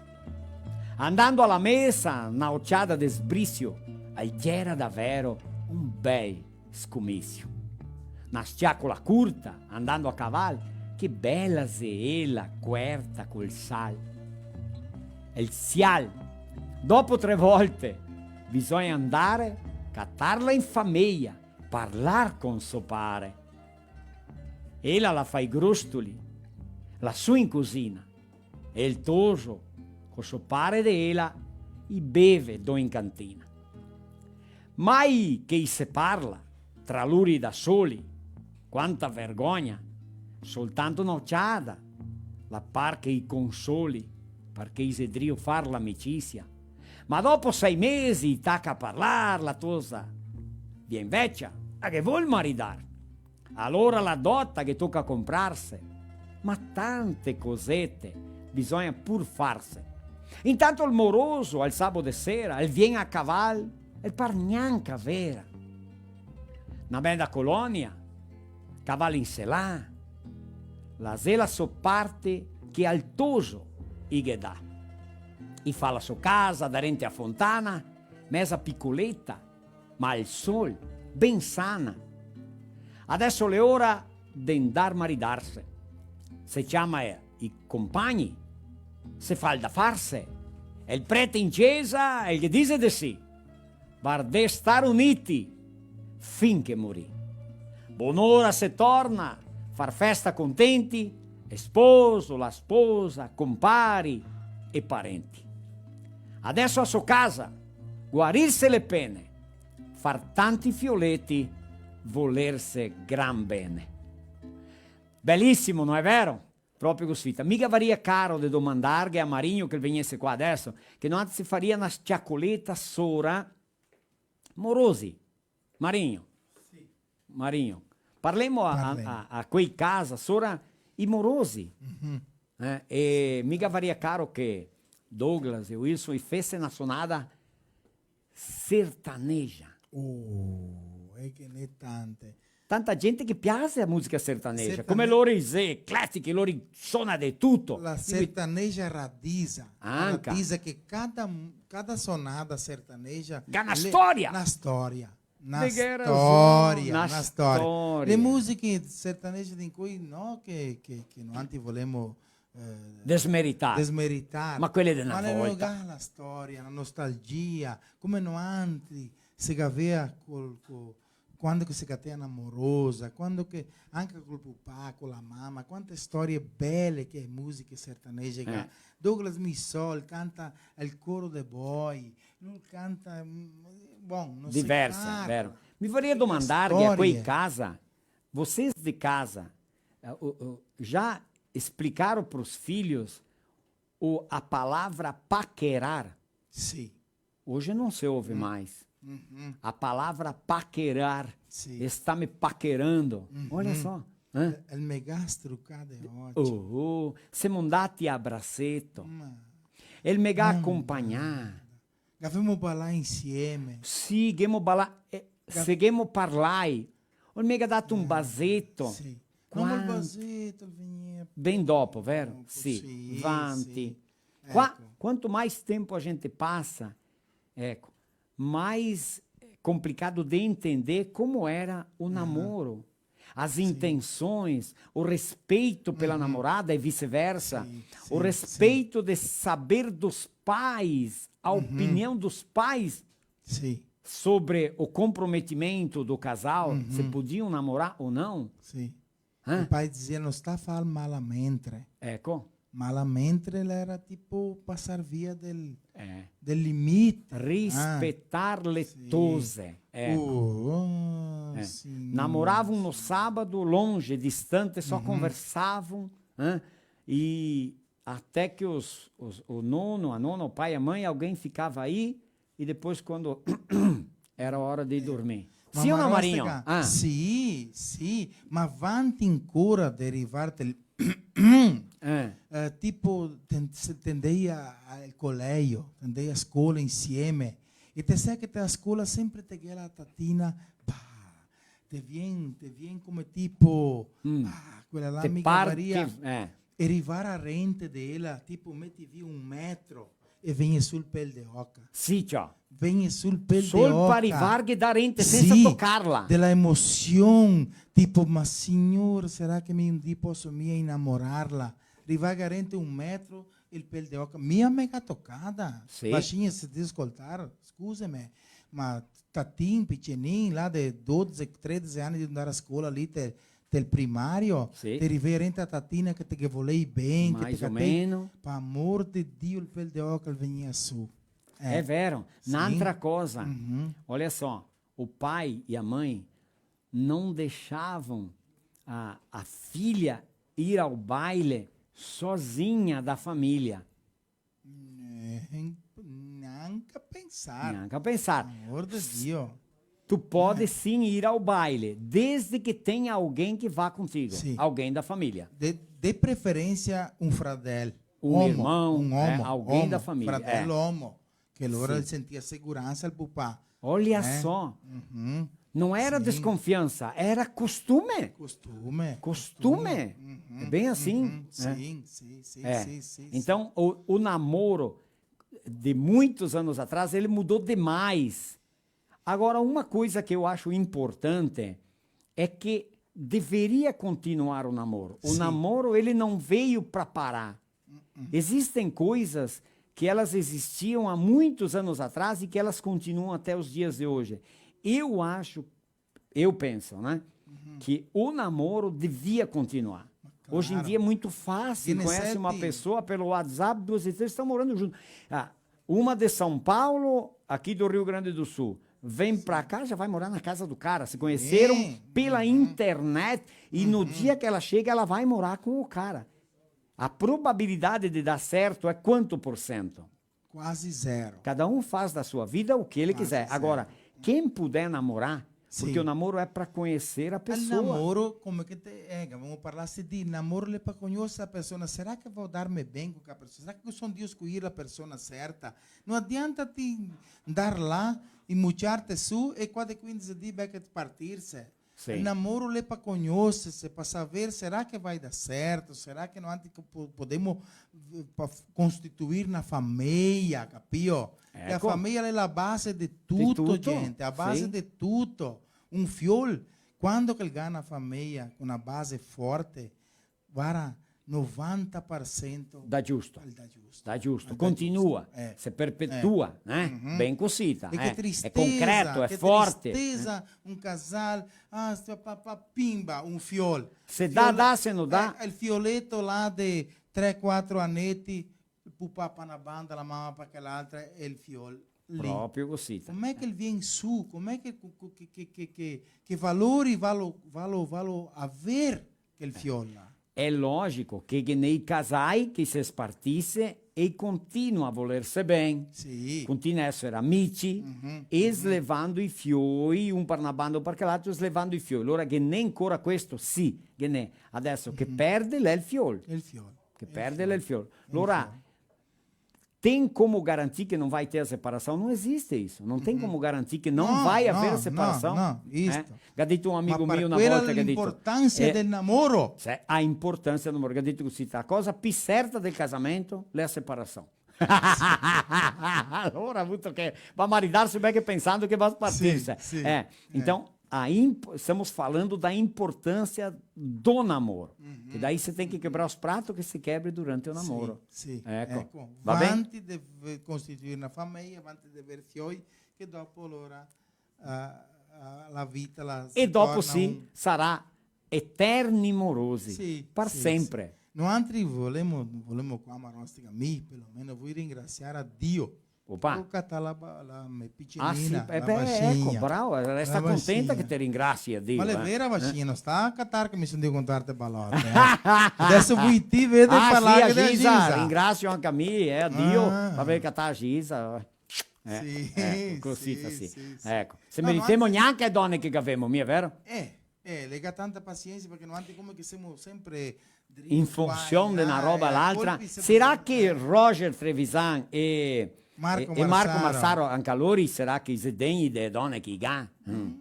Andando a la mesa, na ociada de sbrisio, el gera davero un bel scomisio. Na s-ciacola curta, andando a caval, che bela xe ela, cuerta col sal. El sial. Dopo tre volte bisogna andare, catarla in fameia, parlar con so pare. Ela la fa i grostoli lasù in cusina, e el toso, co so pare de ela, i beve do in cantina. Mai che i se parla, tra lori da soli, quanta vergogna, soltanto na ociada la par che i consoli, parché i xe drio far l'amicisia. Ma dopo sei mesi i taca a parlar, la tosa vien vecia, a ghe vol maridar. Alora la dota ghe toca comprarse, ma tante cosete bisogna pur farse. Intanto el moroso al sabo de sera, el vien a caval, el par gnanca vera. Na bela colonia, caval in selà, la xe la so parte che al toso i ghe dà. I fa la so casa darente a fontana, mesa picoleta, ma al sol, ben sana. Adeso l'è ora de ndar maridarse. Se ciama i compagni, se fa el da farse. El prete in cesa, el ghe dixe de sì. Vardè star uniti fin che morì. Bonora se torna, far festa contenti, el sposo, la sposa, compari e parenti. Adeso a so casa, guarirse le pene, far tanti fioleti, volerse gran bene. Belìsimo, no xe vero? Proprio cusita. Mi gavaria caro de domandarghe a Marinho che el vegnese qua adeso, che noantri se faria na ciacoleta sora morosi. Marinho. Sì. Marinho. Parlemo a, a, a, a quei casa sora i morosi. Mhm. Eh, e mi gavaria caro che Douglas e Wilson i fese na sonada sertaneja. Oh, e ghe n'è tante. Tanta gente che piase a musica sertaneja, come lori i xe classici, lori sona de tuto. La sertaneja radisa. Anca. Radisa che cada, cada sonada sertaneja ga na storia. Na storia. Na storia, na storia. Le musiche sertaneje de incoi, no che, che, che noantri volemo eh, desmeritar. Desmeritar. Ma quele de na volta. Ma le ga la storia, la nostalgia, come noantri se gavea col, co-, quando che se gatea na morosa, quando che, anca col pupà, co la mama, quante storie bele che e musiche sertaneje ga. Eh. Douglas Missol canta El coro de boi, lu canta, mm, bon, no se parla. Diversa, vero. Mi voria domandarghe a quei casa, vocês de casa, eh, o, o, já explicaram pros filhos o, a palavra paquerar? Sì. Hoje não se ouve mais. Uhum. A palavra paquerar. Sì. Está me paquerando. Uhum. Olha só. Hã? El, el me ga strucà de ocio. Oh, oh. Semo ndati a braseto. Ma... El me ga acompagnà. Gavemo balà insieme. Sì, ghemo balà, eh, se ghemo parlai. O el me ga dato un baseto. Sì. No, ma el baseto, el vegnea ben dopo, vero? Dopo, sì, sì. Vanti. Qua, eco, quanto mais tempo a gente passa, eco, mais complicado de entender como era o namoro. As intenções, o respeito pela namorada e vice-versa, o respeito de saber dos pais, a opinião dos pais sobre o comprometimento do casal, se podiam namorar ou não. Sì. Eh? El pai dizea: "No sta far malamente." Eco. Malamente l'era tipo pasar via del, eh, del limite. Rispetar le tose. Eco. Oh, eh. Sì. Namoravam no sábado, longe, distante, só conversavam, eh? E até que os, os, o nono, a nona, o pai, a mãe, alguém ficava aí, e depois, quando era hora de dormir. Sì o no, Marinho? Ah. Sì, sì, ma vanti ancora de rivar tel, eh, tipo, te, se te ndei a, al colegio, te ndei a scola insieme, e te sa che te a scola sempre te ghè la tatina, bah, te vien, te vien come tipo, ah, quela là mi gavaria, eh. E rivar a rente de ela, tipo, meti via un metro e vegni su el pel de oca. Sì, ciò. Vegni su el pel de oca. Sol par rivarghe da rente sensa tocarla. De la emosion, tipo, ma signor, sarà che mi un dì poso mia inamorarla? Rivarghe a rente un metro, el pel de oca. Mia me ga tocada. Sì. Baixinha, se te scoltar, scuseme, ma tatin, picenin, là de dodese, tredese ani de ndar a scola lì, te, tel primario, sì, te rivea rente a tatina che te ghe volei ben, che te catei, mais ou menos, pa amor de Dio, el pel de oca el vegnia su. Eh, é vero. Sì. N'altra cosa, olha só, o pai e a mãe não deixavam a, a filha ir ao baile sozinha da família. Nen-, neanca pensar. Neanca pensar. Amor de Dio. Tu pode sim ir ao baile, desde que tenha alguém que vá contigo, sim, alguém da família. De, de preferência, um fradel. Um irmão, um homo, é, alguém da família, fradel homo, que lora el sentia segurança, el pupà. Olha só. Não era desconfiança, era costume. Costume. Costume. É bem assim, né? Sim, sim, sim, sim, sim. Então, o, o namoro de muitos anos atrás, ele mudou demais. Agora, uma coisa que eu acho importante é que deveria continuar o namoro. O namoro, ele não veio pra parar. Existem coisas que elas existiam há muitos anos atrás e que elas continuam até os dias de hoje. Eu acho, eu penso, né, que o namoro devia continuar. Hoje em dia é muito fácil, conhece uma pessoa pelo WhatsApp, duas e três estão morando junto. Ah, uma de São Paulo, aqui do Rio Grande do Sul, vem pra cá, já vai morar na casa do cara. Se conheceram pela internet e no dia que ela chega, ela vai morar com o cara. A probabilidade de dar certo é quanto por cento? Quase zero. Cada um faz da sua vida o que ele quiser. Quase zero. Agora, quem puder namorar, porque o namoro é pra conhecer a pessoa. El namoro, come che te, eh, che gavemo parlà, se dise, el namoro l'è pa cognoser la persona. Serà che vao darme ben co quela persona? Serà che son drio scoier la persona certa? No adianta ti ndar là, inmuciarte su e qua de quindese dì, beh, che partirse. Sì. El namoro l'è pa cognoserse, pa saver, serà che va dar certo, serà che noantri po-, podemo, eh, pa f-, costituir na fameja, capio? Che la fameja l'è la base de tuto, gente, la base de tuto. Un fiol, quando che el ga na fameja co na base forte, varda, novanta par sento dà giusto. El dà giusto. Dà giusto. El dà giusto. Continua, eh, se perpetua, eh? Ben cosita, eh? E che tristesa, che tristesa, un casal, ah, sta pa, pa, pimba, un fiol. Se dà, dà, se no dà. Eh, el fioleto là de tre, quatro aneti, el pupà pa na banda, la mama pa quel'altra, e el fiol lì. Proprio cosita. Com'è che el vien su? Com'è che, che, che valori valo, valo, valo aver quel fiol là? Xe logico che, che ghe n'è i casai che se spartise e i continua a volerse ben, sì, continua a eser amici, e slevando i fioi, un par na banda o par quel'altro, slevando i fioi. Alora ghe n'è ancora questo? Sì, ghe n'è. Adeso che perde l'è el fiol. El fiol. Che perde l'è el fiol. Alora, tem como garantir que não vai ter a separação? Não existe isso. Não tem como garantir que não vai haver a separação. No, no, isto. Ga dito un amigo mio na volta, ga dito, l'importansa del namoro. Sì, a importância do namoro. Ga dito cosita, la cosa pi certa del casamento l'è la separação. Alora, vuto che va maridarse, beh, che pensando che va spartirse. Sì, sì. Eh, então, a imp-, estamos falando da importância do namoro. Que daí você tem que quebrar os pratos que se quebre durante o namoro. Sì, sì. Eco. Eco. Va ben? Vanti de v-, costituir na fameja, vanti de aver fioi, che dopo alora, eh, eh, la vita la se torna un... E dopo sì, sarà eterni morosi. Sì, par sempre. Sì. Noantri volemo, volemo qua, Marostica, mi, pelo meno, voi ringrasiar a Dio. Opa. Go catà la ba-, la me picinina, ah, sì, la, eh, beh, baixinha. Eco, bravo, resta contenta che te ringrasia Dio, eh. Ma l'è vera, baixinha, no sta catar che mi son drio contarte balote, eh. Adeso voi ti vede parlar che de Gisa. Ringrasio anca mi, eh, a Dio, par aver catà a Gisa. Eh, sì, eco, cosita, sì, sì. Eco, se meritemo gnanca le done che gavemo, mia vero? Eh. Eh, le ga tanta pasiensa, parché noantri come che semo sempre drio... In funsion de na roba a l'altra. Serà che Roger Trevisan e, e Marco Marsaro, anca lori, serà che i xe degni de done che i ga? Mm.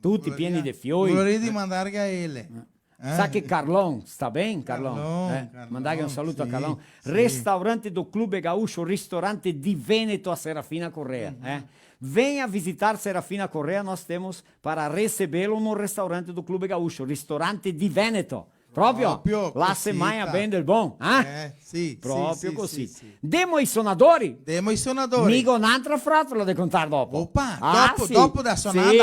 Tuti pieni de fioi. Voleria dimandarghe a ele. Eh? Sa che Carlon, sta ben, Carlon? Carlon, eh? Mandarghe un saluto a Carlon. Sì, sì. Restaurante do Clube Gaúcho, ristorante di Veneto a Serafina Corrêa, eh? Venha visitar Serafina Corrêa, nós temos para recebê-lo no restaurante do Clube Gaúcho, ristorante di Veneto. Proprio? Proprio cosita. Là se magna ben del bon, eh? Eh, sì, sì, sì, sì, sì. Proprio cosita. Demo i sonadori? Demo i sonadori. Mi go n'antra frotola de contar dopo. Opa, ah, dopo, sì, dopo da sonada. Sì.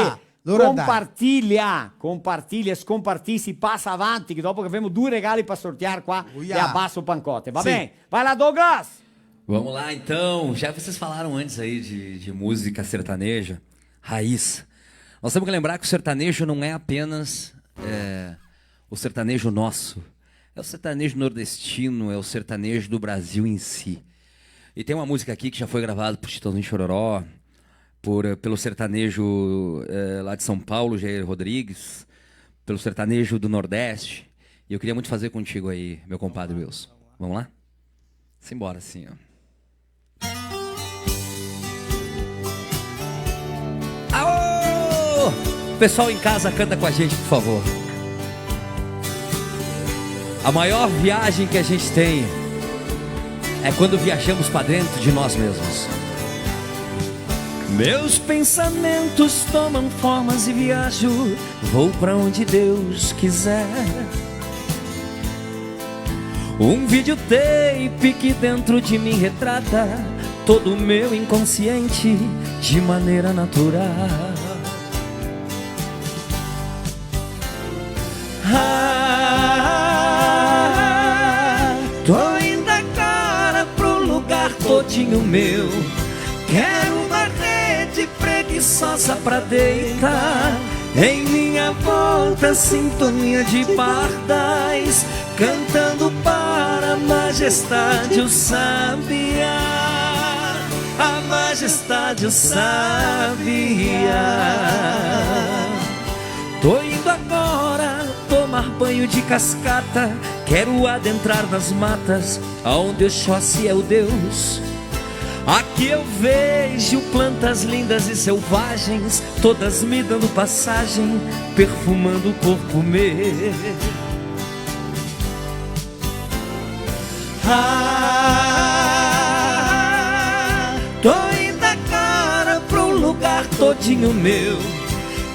Alora dai. Compartilha, compartilha, scompartisi, pasa avanti, che dopo che gavemo due regali par sortear qua, uia, de Abasso Pancote. Va ben? Sì. Vai lá, Douglas! Vamos lá, então. Já vocês falaram antes aí de, de música sertaneja, raiz. Nós temos que lembrar que o sertanejo não é apenas, é, o sertanejo nosso. É o sertanejo nordestino, é o sertanejo do Brasil em si. E tem uma música aqui que já foi gravada por Chitãozinho Chororó, por, eh, pelo sertanejo, eh, lá de São Paulo, Jair Rodrigues, pelo sertanejo do Nordeste. E eu queria muito fazer contigo aí, meu compadre Wilson. Vamos lá? Simbora, assim, ó. Aô! Pessoal em casa, canta com a gente, por favor. A maior viagem que a gente tem é quando viajamos pra dentro de nós mesmos. Meus pensamentos tomam formas e viajo, vou pra onde Deus quiser. Um videotape que dentro de mim retrata todo o meu inconsciente de maneira natural. Ah, tô indo agora pro lugar todinho meu. Quero uma rede preguiçosa pra deitar. Em minha volta, sintonia de pardais, cantando para Majestade o sabiá, a majestade o sabiá. Tô indo agora tomar banho de cascata, quero adentrar nas matas, aonde Oxóssi é o Deus. Aqui eu vejo plantas lindas e selvagens, todas me dando passagem, perfumando o corpo meu. Ah, tô indo agora pra um lugar todinho meu.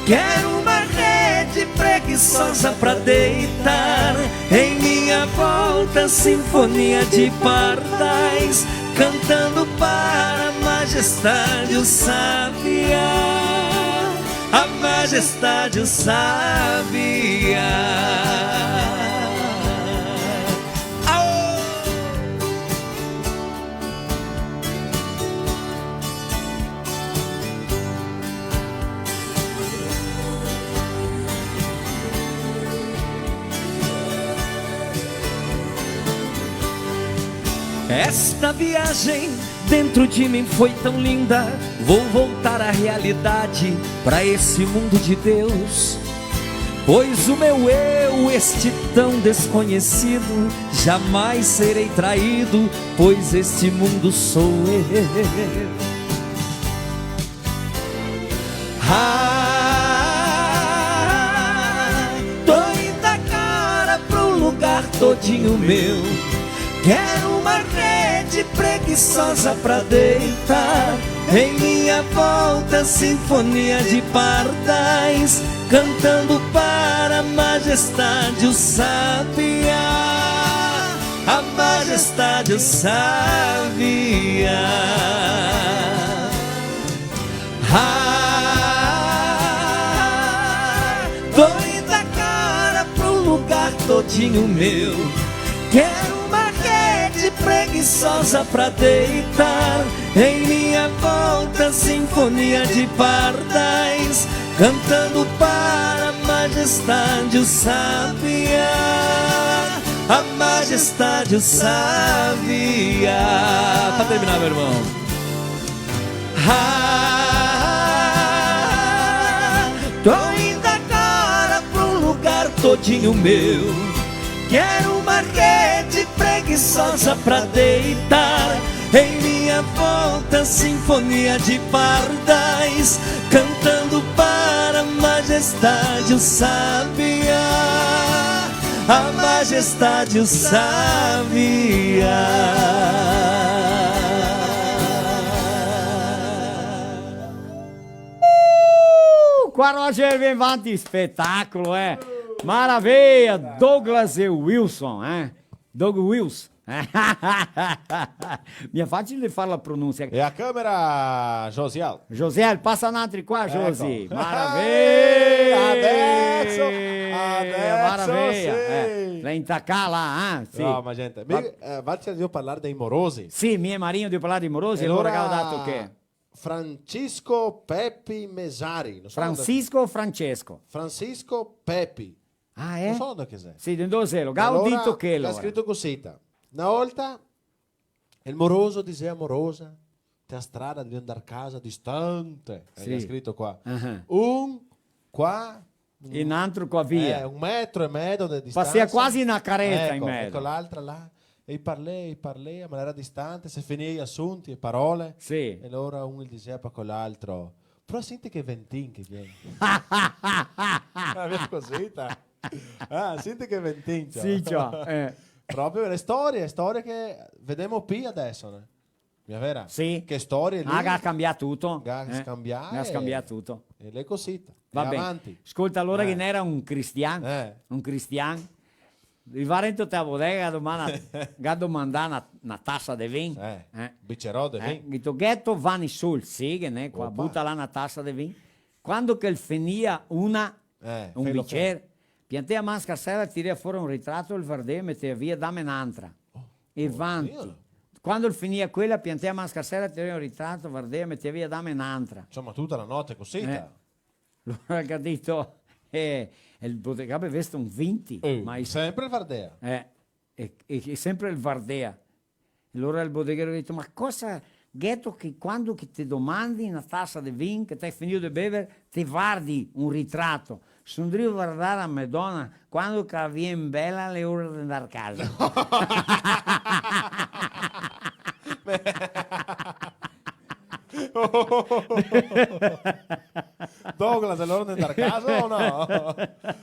Quero uma rede preguiçosa pra deitar. Em minha volta, sinfonia de pardais, cantando para a majestade o sabiá. A majestade o sabiá. Aô! Esta viagem dentro de mim foi tão linda, vou voltar à realidade, pra esse mundo de Deus. Pois o meu eu, este tão desconhecido, jamais serei traído, pois este mundo sou eu. Ah, tô indo agora pra um lugar todinho meu. Quero uma rede preguiçosa pra deitar. Em minha volta, sinfonia de pardais, cantando para a majestade o sabiá. A majestade o sabiá. Ah, tô indo agora pra um lugar todinho meu. Quero uma rede preguiçosa pra deitar. Em minha volta, sinfonia de pardais, cantando para a majestade o sabiá. A majestade o sabiá. Pra terminar, meu irmão. Ah, tô indo agora pra um lugar todinho meu. Quero uma rede preguiçosa pra deitar. Em minha volta, sinfonia de pardais, cantando para a majestade o sabiá. A majestade o sabiá. Uh, qua Roger vien vanti, spetacolo, eh. Maraveia, Douglas e Wilson, eh. Doug Wills. Mia facile far la pronunsia. E a camera, Josiel. Josiel, pasa n'antri qua, eco. Josi. Maraveia. Adeso, adeso, maraveia, sì. Eh, la intacà là, eh? Sì. No, ma gente, ma, eh, Valtri doveva parlar dei morosi. Sì, mi e Marino doveva parlar dei morosi, e alora, alora che go dato che Francisco Pepi Mesari, no so dove. Francisco o Francesco? Francisco Pepi. Ah, eh? No so dove che xe. Sì, de dove xelo? Gao dito che, alora, alora. Ga scrito cusita. Na volta, el moroso dixea a morosa, te a strada, dovea andar casa, distante. Sì. El ga scrito qua. Ah. Un qua, un, e n'antro qua via. Eh, un metro e mezo de distansa. Pasea quasi na careta in mezo. Eco, eco l'altra là. E i parlea, i parlea, ma l'era distante, se finìa i asunti, e parole. Sì. E alora un el dixea pa quel altro: "Però sinti che ventin che vien." Avea cosita. Ah, sinti che ventin, ciò. Sì, ciò, eh. Proprio le storie, storie che vedemo pi adeso, né? Mia vera? Sì. Che storie lì. Ah, ga cambià tuto. Ga, eh, scambià, ga scambià tuto. E l'è cosita. Va ben. Avanti. Scolta, alora, eh, ghe n'era un cristian, eh, un cristian, el va rento te a bodega, ga domandà, ga domandà na, na tasa de vin. Eh, eh. Bicerò de vin. Eh, dito: "Gheto vani sol?" "Sì, ghe n'è qua." Opa. Buta là na tasa de vin. Quando che el finìa una, eh, un bicer, piantea man scarsela, tirea fora un ritrato, el vardea, metea via, dame n'antra. Oh, e vanti. Oddio. Quando el finìa quela, piantea man scarsela, tirea un ritrato, vardea, metea via, dame n'antra. Insoma, tuta la note cosita. Eh. Alora el ga dito, eh, el bodega, ga bevesto un vinti, eh, ma i sempre el vardea. Eh. E, e, e sempre el vardea. E alora el bodeghero ga dito: "Ma cosa gheto che quando che te domandi na tasa de vin, che te ga finìo de bever, te vardi un ritrato?" "Son drio vardar a me dona, quando che la vien bela l'è ora de ndar casa." Douglas, l'è ora de ndar casa o no?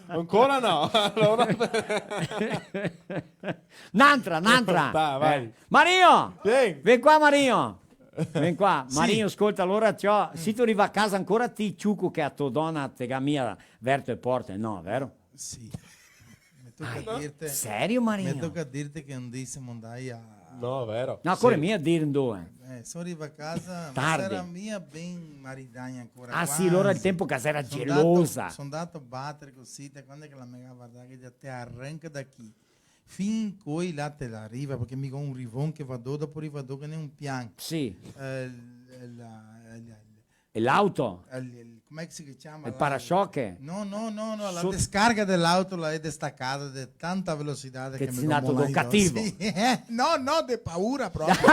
Ancora no. Alora... N'antra, n'antra. Dai, vai. Eh, Marinho! Vien. Vien qua, Marinho. Vien qua. Sì. Marinho, scolta, alora, ciò, sito rivà casa ancora ti, ciuco, che a to dona te ga mia verto e porte, no, vero? Sì. Me toca dirte, serio, Marinho? Me toca dirte che un dì semo ndai a... No, vero? No, ancora mia dir ndove. Eh, so rivà casa, ma... Tardi. Sera mia ben maridagna ancora. Ah, sì, alora el tempo che sera gelosa. Son ndato, son ndato a bater cusì, te, quando che la me ga vardà, che te arranca da chi. Fin coi là te la riva, parché mi go un rivon che va do, dopo riva do che n'è un pian. Sì. Eh, la, la, la, E l'auto? El, el, come che se ciama? El parashoque? No, no, no, no, la descarga de l'auto la è destacada de tanta velocidade che me go molà. Che te si ndato do cativo. Sì. No, no, de paura proprio.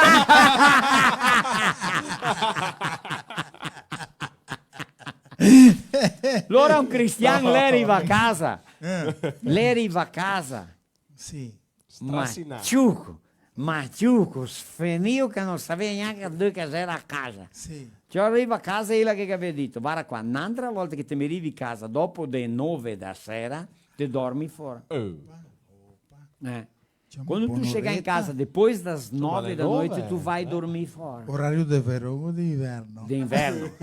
Alora un cristian, l'è rivà casa. Eh. L'è rivà casa. Sì. Strasinà. Ma ciuco, ma ciuco, sfenìo, che no savea gnanca dove che xera a casa. Sì. Ciò, riva casa e ela che gavea dito: "Varda qua, n'antra volta che te me rivi casa dopo de nove da sera, te dormi fora." Eh. Opa, opa. Eh. Ciò, ma... Quando tu chegar em casa depois das nove da noite, tu vai dormir fora. Orario de verão ou de inverno? De inverno.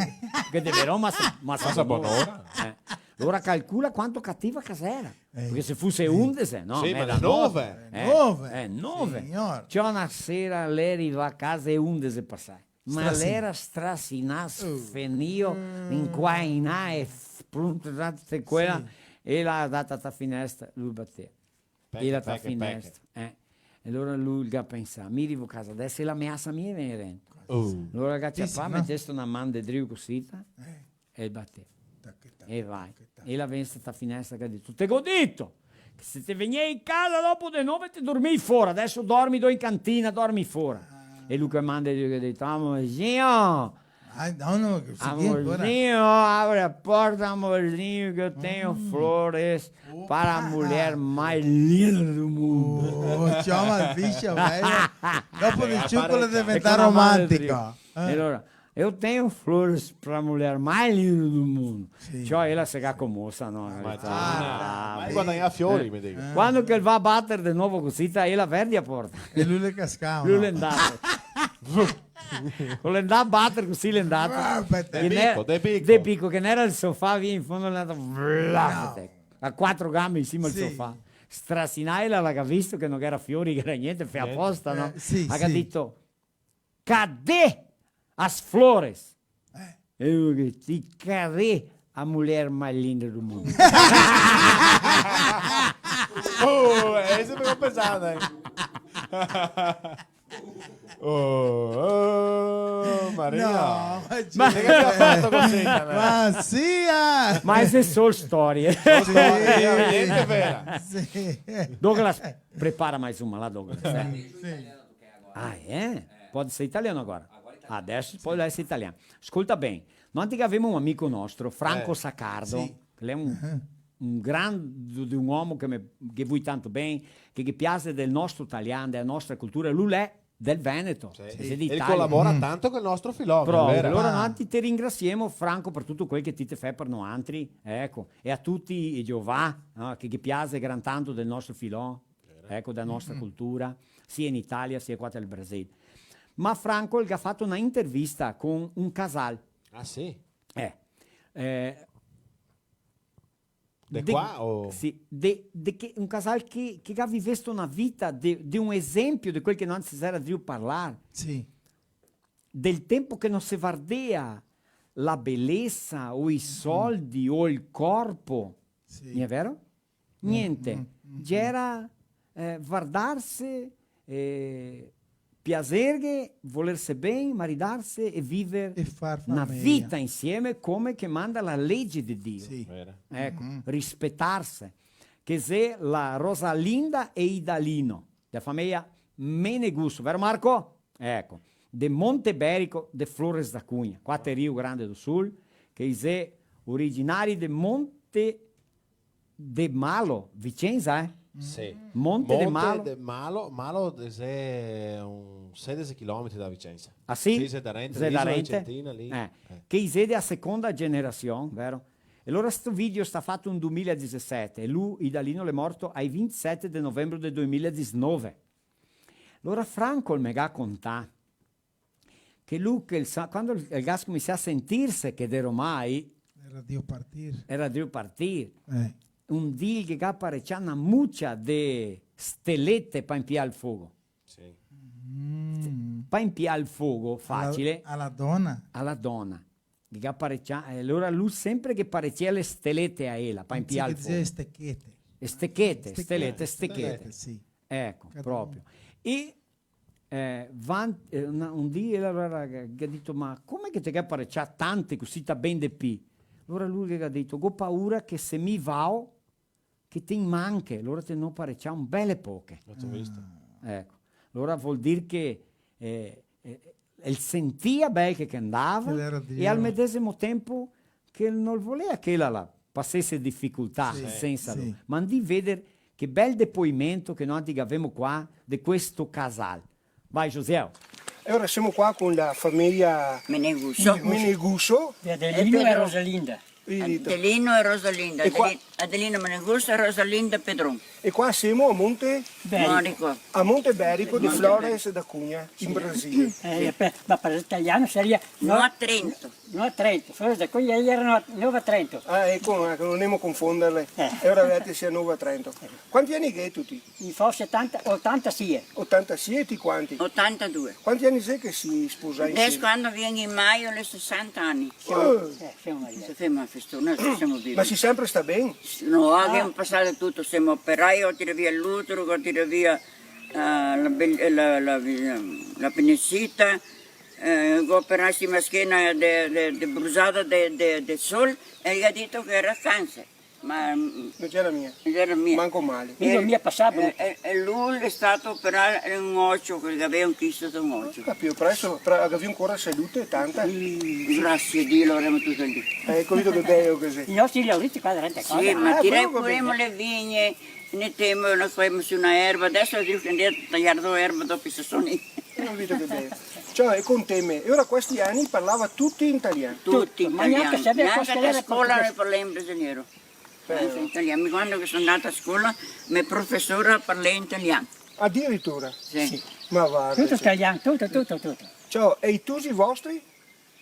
Che de verão, ma sa, ma sa bonora. Eh. Alora calcola quanto cativa che xera. Eh. Parché se fuse undese, no? Sì, ma l'era nove. Eh, nove. Eh, nove. Signor. Ciò, na sera l'è rivà casa e undese pasà. Ma l'era strasinà, sfenìo, in qua e in là, e f-, pronto, tante quela, sì, e la ga data ta finestra, lu batea. Peche, e la ta, peche, finestra, peche. Eh. E alora lu el ga pensà: "Mi rivo casa deso e la me asa mia e vien rento." Oh. Alora el ga ciapà, metesto na man de drio cusita, eh, e el batea. Tac, tac, e vai. Tac, tac. E la vien sta finestra che ga dito: "Te go dito che se te vegnea in casa dopo de nove te dormii fora, deso dormi do in cantina, dormi fora." Ah. E lu che manda, el ga dito: "Amorzinho, ah, no, no, che se vien ancora. Amorzinho, abre a porta, amorzinho, que eu tenho flores para a mulher mais linda do mundo." Oh, ciò, ma el bicho, vai. Dopo de ciuco l'è deventà romantico. Eh. E alora: "Eu tenho flores pra mulher mais linda do mundo." Sì. Ciò, ela se ga comosa, no? Imagina. Ah, ma el guadagna fiori, me digo. Quando che el va a bater de novo cusì, ela verdi a porta. E lu l'è cascà, no? Lu l'è ndà. Lu l'è ndà a bater cusì, l'è ndà. Ah, aspeta. De pico, de pico. De pico, che n'era el sofà, via in fondo, l'è ndà, vlafete. A quatro gambe in sima al sofà. Strasinà, ela la ga visto che no ghe era fiori, che era gnente, fe aposta, no? Eh, sì, sì. La ga dito: "Cadê as flores?" Eh. E lu che: "Ti cadê a mulher mais linda do mundo?" Oh, esa me go pensà, eh. Oh, oh, Maria. No, ma... Te ga fato cusì, eh? Ma sì, eh. Ma xe sol storie. Sol storie, sì, veramente vera. Sì. Douglas, prepara mais uma lá, Douglas, eh. Sì. Ah, é? Pode ser italiano agora. Adesso pode essere italiano. Scolta ben, noi gavemo un amico nostro, Franco Saccardo, sì, che l'è un, un grande de un omo che me, che vui tanto ben, che, che piase del nostro talian, dela nostra cultura, lu l'è del Veneto, sì, l'è de Italia. E colabora tanto col nostro filò, proprio, vera? Alora noi te ringrasiemo, Franco, par tuto quel che ti te fè par noantri, eco, e a tuti i giovà, no, che, che piase gran tanto del nostro filò. Eco, da nostra cultura, sia in Italia, sia qua nel Brasil. Ma Franco el ga fato na intervista con un casal. Ah, sì? Eh, eh, de qua o? Sì, de, de che, un casal che, che ga vivesto na vita de, de un esempio de quel che no se era drio parlar. Sì. Del tempo che no se vardea la belesa o i soldi o el corpo. Sì. No xe vero? Gnente. Gera, eh, vardarse, eh, piaserghe, volerse ben, maridarse e viver na vita insieme come che manda la lege de Dio. Sì. Vera. Eco, rispetarse. Che xe la Rosalinda e Idalino. da fameja Menegusso, vero Marco? Eco, de Monte Berico de Flores da Cunha, qua te Rio Grande do Sul, che i xe originari de Monte de Malo, Vicenza, eh? Sì. Monte de Malo. Monte de Malo, Malo xe un sedese chilometri da Vicenza. Ah, sì? Sì, xe darente, xe l'isola darente. Argentina lì. Eh, eh. Che i xe de a seconda generasion, vero? E alora sto video stà fato in due mila e disisete, e lu, Idalino, l'è morto ai vintisete de novembre de due mila e disinove. Alora Franco el me ga contà che lu, che el sa-, quando el, el ga scominsià a sentirse che de romai... Era drio partir. Era drio partir. Eh. Un dì el ghe ga parecià na mucia de stelete pa impiar el fogo. Sì. Mm. Pa impiar el fogo, facile. A la, a la dona. A la dona. Ghe ga parecià, e alora lu sempre ghe parecia le stelete a ela, pa impiar el fogo. Sì, che dizea stechete. E stechete, stechete, stelete, stechete. Stechete, sì. Eco, proprio. E, eh, van-, eh, un, un dì ela alora ga, ga dito: "Ma come che te ghe ga parecià tante cusì ta ben de pi?" Alora lu ghe ga dito: "Go paura che se mi vao, che te inmanche, alora te n'ò parecià un bele poche." Go visto. Eco. Alora vol dir che, eh, eh, el sentia bel che, che ndava, che l'era drio, e al medesimo tempo che no volea che ela la pasese dificoltà sensa lu. Sì, sì. Ma ndì veder che bel depoimento che noantri gavemo qua de questo casal. Vai, Josiel. E ora semo qua con la fameja Menegusso. Menegusso. De Adelino e Rosalinda. Adelino e Rosalinda. E qua Adeli-, Adelino Menegusso e Rosalinda Pedron. E qua semo a Monte? Berico. Monico. A Monte Berico de Flores da Cunha, in Brasile. Eh, pe-, ma par italiano saria Nova Trento. Nova Trento, Flores da Cunha era Nova, Nova Trento. Ah, eco, eco, no ndemo confonderle. Eh. E ora vedete sia Nova Trento. Quanti ani che gavì tuti? Mi fa setanta, otantasie. Otantasie, ti quanti? Otantadue. Quanti ani xe che si sposà insieme? Deso quando vien in maio l'è sesanta ani. Eh. Eh, semo mariai. Se femo na festona, se semo vivi. Ma si sempre stà ben? No, ah, gavemo pasà tuto, semo operai, go tirà via l'utero, go tirà via, eh, la bel-, la, la, la apendicite, eh, go operà sta schena de, de, de brusada de, de, de sol, e i ga dito che era cancer. Ma, mm, no gera mia. No gera mia. Manco male. Mi no go mia pasà, eh, eh, e lu l'è stà operà un ocio, che gaveva un chisto de un ocio. Capìo, preso, però gavì ancora salute, tanta. Sì, grasie a Dio, lo gavemo tuto lì. Eh, capìo che bel che xe. I nostri lauriti qua davanti a casa. Sì, ma tiremo pure le vigne, metemo, no, femo su na erba, deso devo andar a tajar do erba dopo i sasoni. Capìo che bel. Ciò, e conteme, e ora questi ani parlava tuti in italian? Tuti in italian. Ma gnanca se aveva... Gnanca a scola no parlea in brasileiro. Però. Anca in italian. Mi quando che so ndata a scola, me profesora parlea in italian. Adiritura? Sì. Sì. Ma varda, tuto italian, tuto, tuto, tuto. Ciò, e i tusi vostri?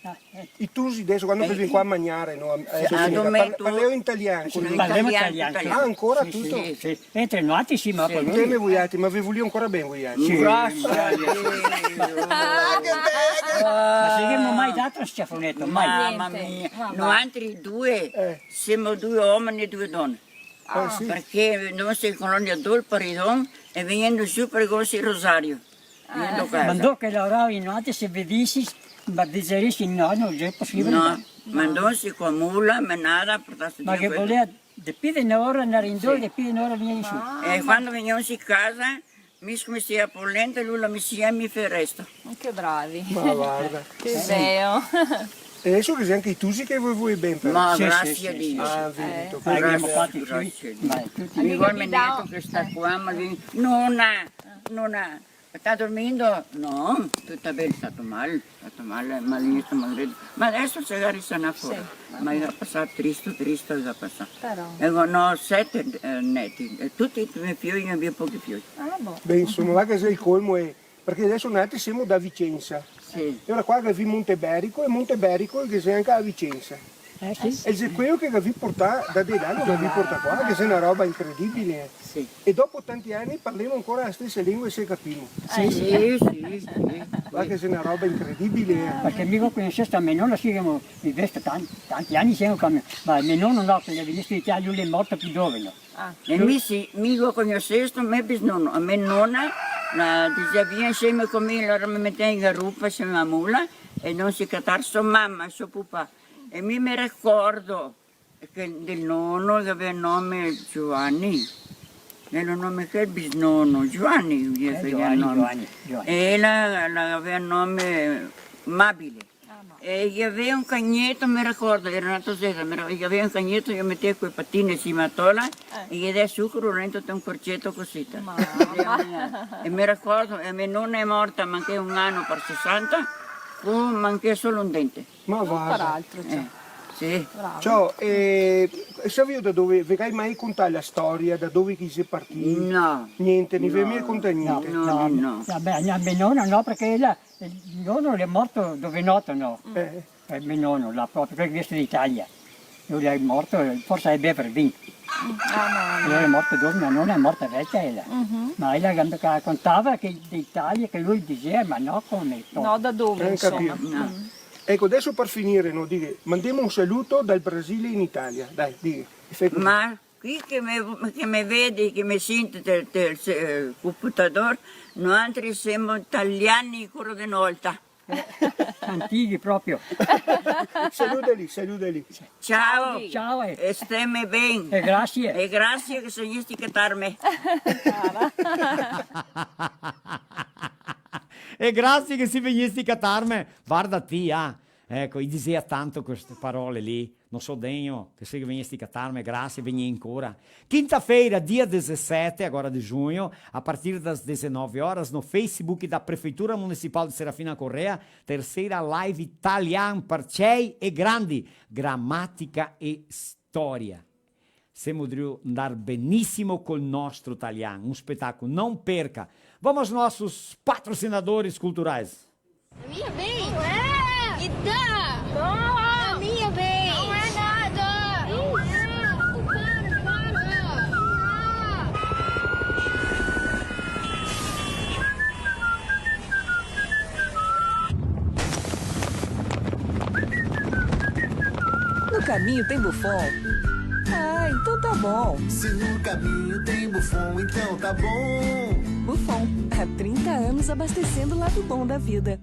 Ah, eh. I tusi deso, quando che vien qua a magnare, no? Eh, sì, a domenica, parleo in italian, sì, con lori. Parlemo italian, italian. Ah, ancora tuto? Sì, sì. Entre noantri sì, ma... Sì. Con lori. Conteme voialtri, ma ve volìo ancora ben voialtri? Sì. Grasie. Ah, che bel! Ma se gavemo mai dato un sciafoneto, mai. Mama mia. Gnente, mama. Noantri due, eh, semo due omeni e due done. Ah, sì? Parché no se colonia dol paridon e vegnendo su par gosi Rosario. Ah. Vegnendo casa. Ma dopo che laorava in noantri, se vedesi, ma diseresi no, no xe posibile. No, ma no se co mula, menada, portarse... Ma che volea de pi de na ora, na rindol, sì, de pi de na ora vegnea su. E quando vegnea su casa, mi scominsiea a polenta, lu la mesia e mi fea el resto. Che bravi. Ma varda. Che beo. E deso che xe anca i tusi che ve voe ben, però. Ma sì, grasie a Dio. Sì, sì. Ah, vedito. Eh. Grasie, grasie a Dio. Ma tuti. Mi go el me neto che sta qua, ma lu, nona, nona, sta dormindo? No, tuto ben, sta mal. Sta mal, malissimo, credo. Ma deso se ga risanà fora. Sì. Ma el ga pasà tristo, tristo el ga pasà. Però. E go, no, sete, eh, neti, e tuti i me fioi, gavea pochi fioi. Ah, bon. Beh, insoma, va che xe el colmo, eh, parché deso noantri semo da Vicenza. Sì. E ora qua che gavì Monte Berico, e Monte Berico che xe anca a Vicenza. Eh, sì. E xe queo che gavì portà da de là, che gavì portà qua, che xe na roba incredibile, eh. Sì. E dopo tanti ani parlemo ancora la stesa lengua e se capimo. Sì, sì, sì, sì. Varda che xe na roba incredibile, eh. Parché mi go conosesto a me nona, sì, che mi vesto tan-, tanti ani, semo come, ma me nono no, che el xe vegnù in Italia, lu l'è morto pi giovane. Ah. E mi sì, mi go conosesto me bisnono, a me nona, la dixea: "Vien insieme co mi", alora me metea in garupa insieme a mula e ndemo a catar so mama e so pupà. E mi me ricordo che del nono che gavea nome Giovanni. Gera el nome che el bisnono, Giovanni, ghe Eh, gavea Giovanni, nome. Giovanni, Giovanni. E ela, la gavea nome Mabile. Ah, no. E ghe gavea un cagneto, me ricordo, gera na toseta, me ri-, ghe gavea un cagneto, ghe metea co e patine in sima a tola, Eh. e ghe dea sucro dentro te un corceto cusì, ta. Mama. E me ricordo, e me nona xe morta, manca un ano par sesanta, co manca solo un dente. Ma Ancora varda. altro, ciò. Eh, sì. Bravo. Ciò, e, e savìo da dove, ve gai mai contà la storia, da dove che i xe partì? No. Gnente, no ve mai contà gnente? No, no, no. Vabè, no, me nono no, parché ela, el nono l'è morto dove noto, no. Eh. Eh, me nono, là proprio, quel che vien d'Italia. Lu l'è morto, forse a Beverville. Ah, no, no. Lu l'è morto dove, me nona l'è morta vecia ela. Mhm. Ma ela che, che contava che d'Italia, che lu disea, ma no come, No, da dove, Eh, insoma. capìo. Mm. Eco, deso par finire, no, dighe, mandemo un saluto dal Brasile in Italia, dai, dighe. Ma chi che me, che me vede, che me sente del, del, eh, computador, noantri semo italiani ancora de na volta. Eh, antichi proprio. Saludeli, saludeli. Ciao. Ciao, eh. E steme ben. E grasie. E grasie che se vegnesti catarme. E grasie che se vegnesti catarme. Varda ti, ah. Eco, i disea tanto queste parole lì. No so degno che se vegnesti catarme, grasie, vegnì ancora. Quinta-feira, dia dezessete, agora de junho, a partir das dezenove horas, no Facebook da Prefeitura Municipal de Serafina Corrêa, terceira live Talian par cei e grandi, gramática e história. Semo drio ndar benissimo col nostro talian, un spetacolo, não perca. Vamos aos nossos patrocinadores culturais. A minha vez? Não é! Me dá! Não! A minha vez! Não é nada! Não é! Para, para! No caminho tem Buffon? Ah, então tá bom. Se no caminho tem Buffon, então tá bom. Buffon, há trinta anos abastecendo o lado bom da vida.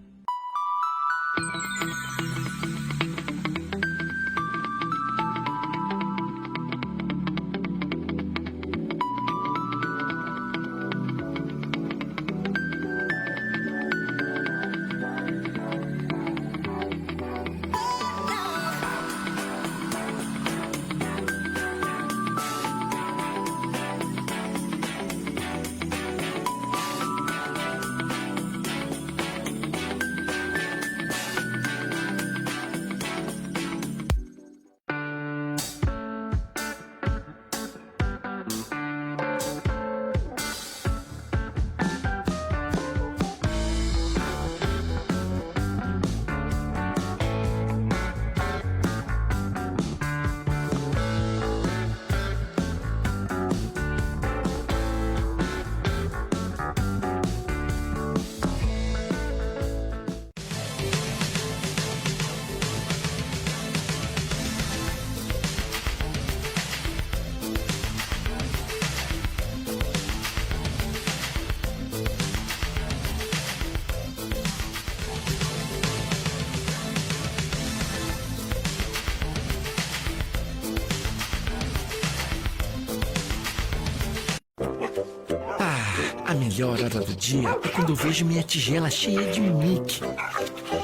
Ah, a melhor hora do dia é quando eu vejo minha tigela cheia de Mickey.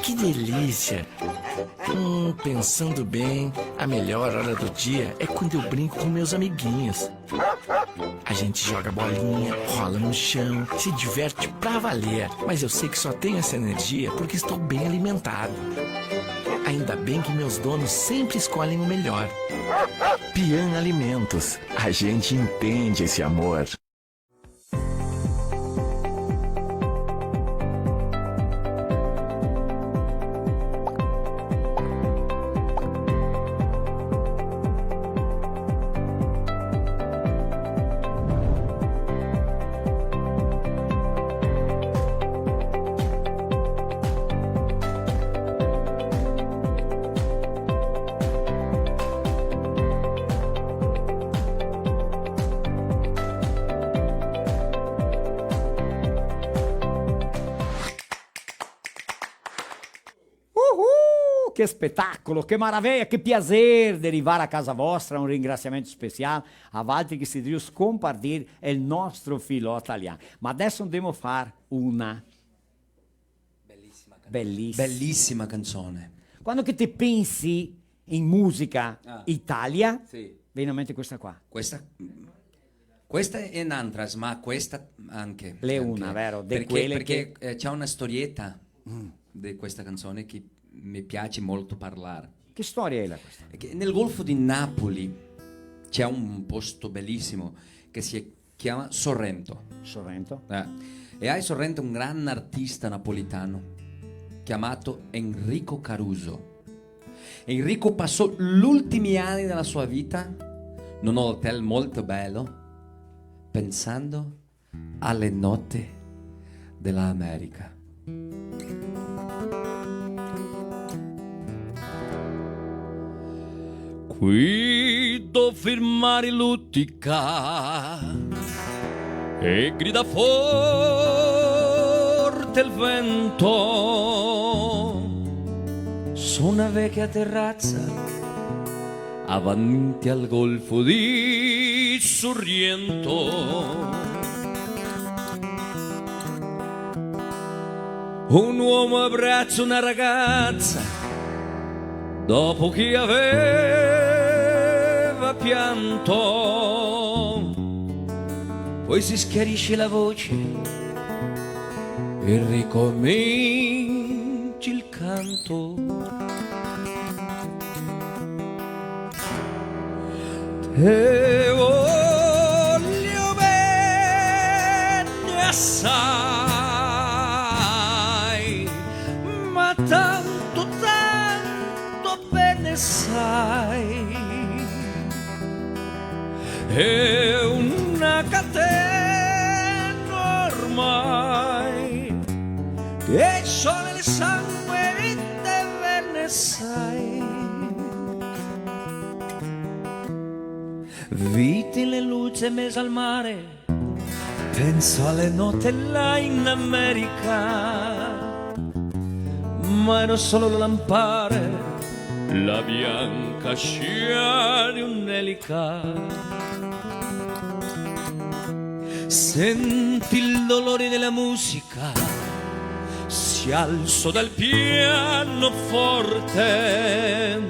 Que delícia! Hum, pensando bem, a melhor hora do dia é quando eu brinco com meus amiguinhos. A gente joga bolinha, rola no chão, se diverte pra valer. Mas eu sei que só tenho essa energia porque estou bem alimentado. Ainda bem que meus donos sempre escolhem o melhor. Pian Alimentos, a gente entende esse amor. Che spetacolo, che maraveia, che piaser de rivar a casa vostra, un ringrasiamento special a valtri che sì drio scompartir el nostro filò talian. Ma deso ndemo a far una Belisima canzone. Belisima. Belisima canzone. Quando che te pensi in musica Ah. Italia, Sì. vien in mente questa qua. Questa, questa e n'antra, ma questa anche, L'è anche. una, vero? De Perché, quele perché, che eh, c'è una storieta Mm. de questa canzone che me piace molto parlare. Che storia è la questa? È che nel Golfo di Napoli c'è un posto bellissimo che si chiama Sorrento. Sorrento. Eh. E a Sorrento un gran artista napolitano chiamato Enrico Caruso. Enrico passò l'ultimi anni della sua vita in un hotel molto bello, pensando alle note dell'America. Qui do firmari l'utica e grida forte il vento su una vecchia terrazza avanti al golfo di Sorrento. Un uomo abbraccia una ragazza dopo che aveva pianto, poi si schiarisce la voce e ricomincia il canto. Te voglio bene assai, ma tanto, tanto bene sai, è una catena ormai, che solo il sangue di te vene sai. Vidi le luce in mezzo al mare, penso alle note là in America, ma ero solo le lampare, la bianca scia di un'elica. Senti il dolore della musica, si alzò dal pianoforte,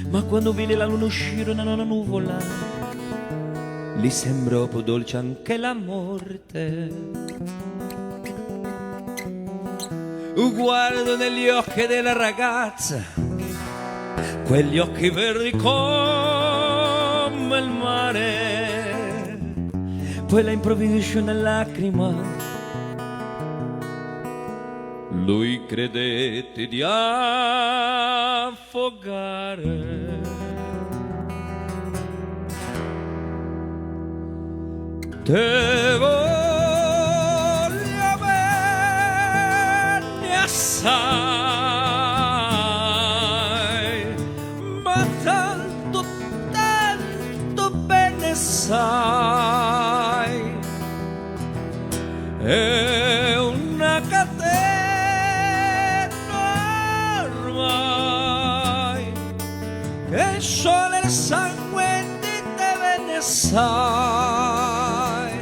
ma quando vide la luna uscire da una nuvola, gli sembrò più dolce anche la morte. Guardo negli occhi della ragazza, quegli occhi verdi come il mare, poi all'improvviso esce una lacrima, lui credette di affogare. Te voglio bene assai, ma tanto, tanto bene sai, è una catena ormai, che solo il sangue di te vene sai.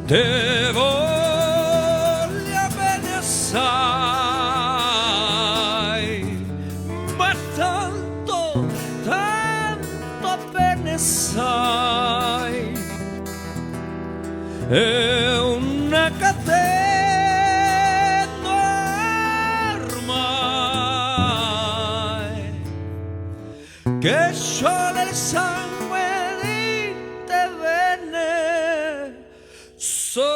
Te voglio bene assai, ma tanto, tanto bene sai, è una catena ormai, che sciole il sangue di te vene. So-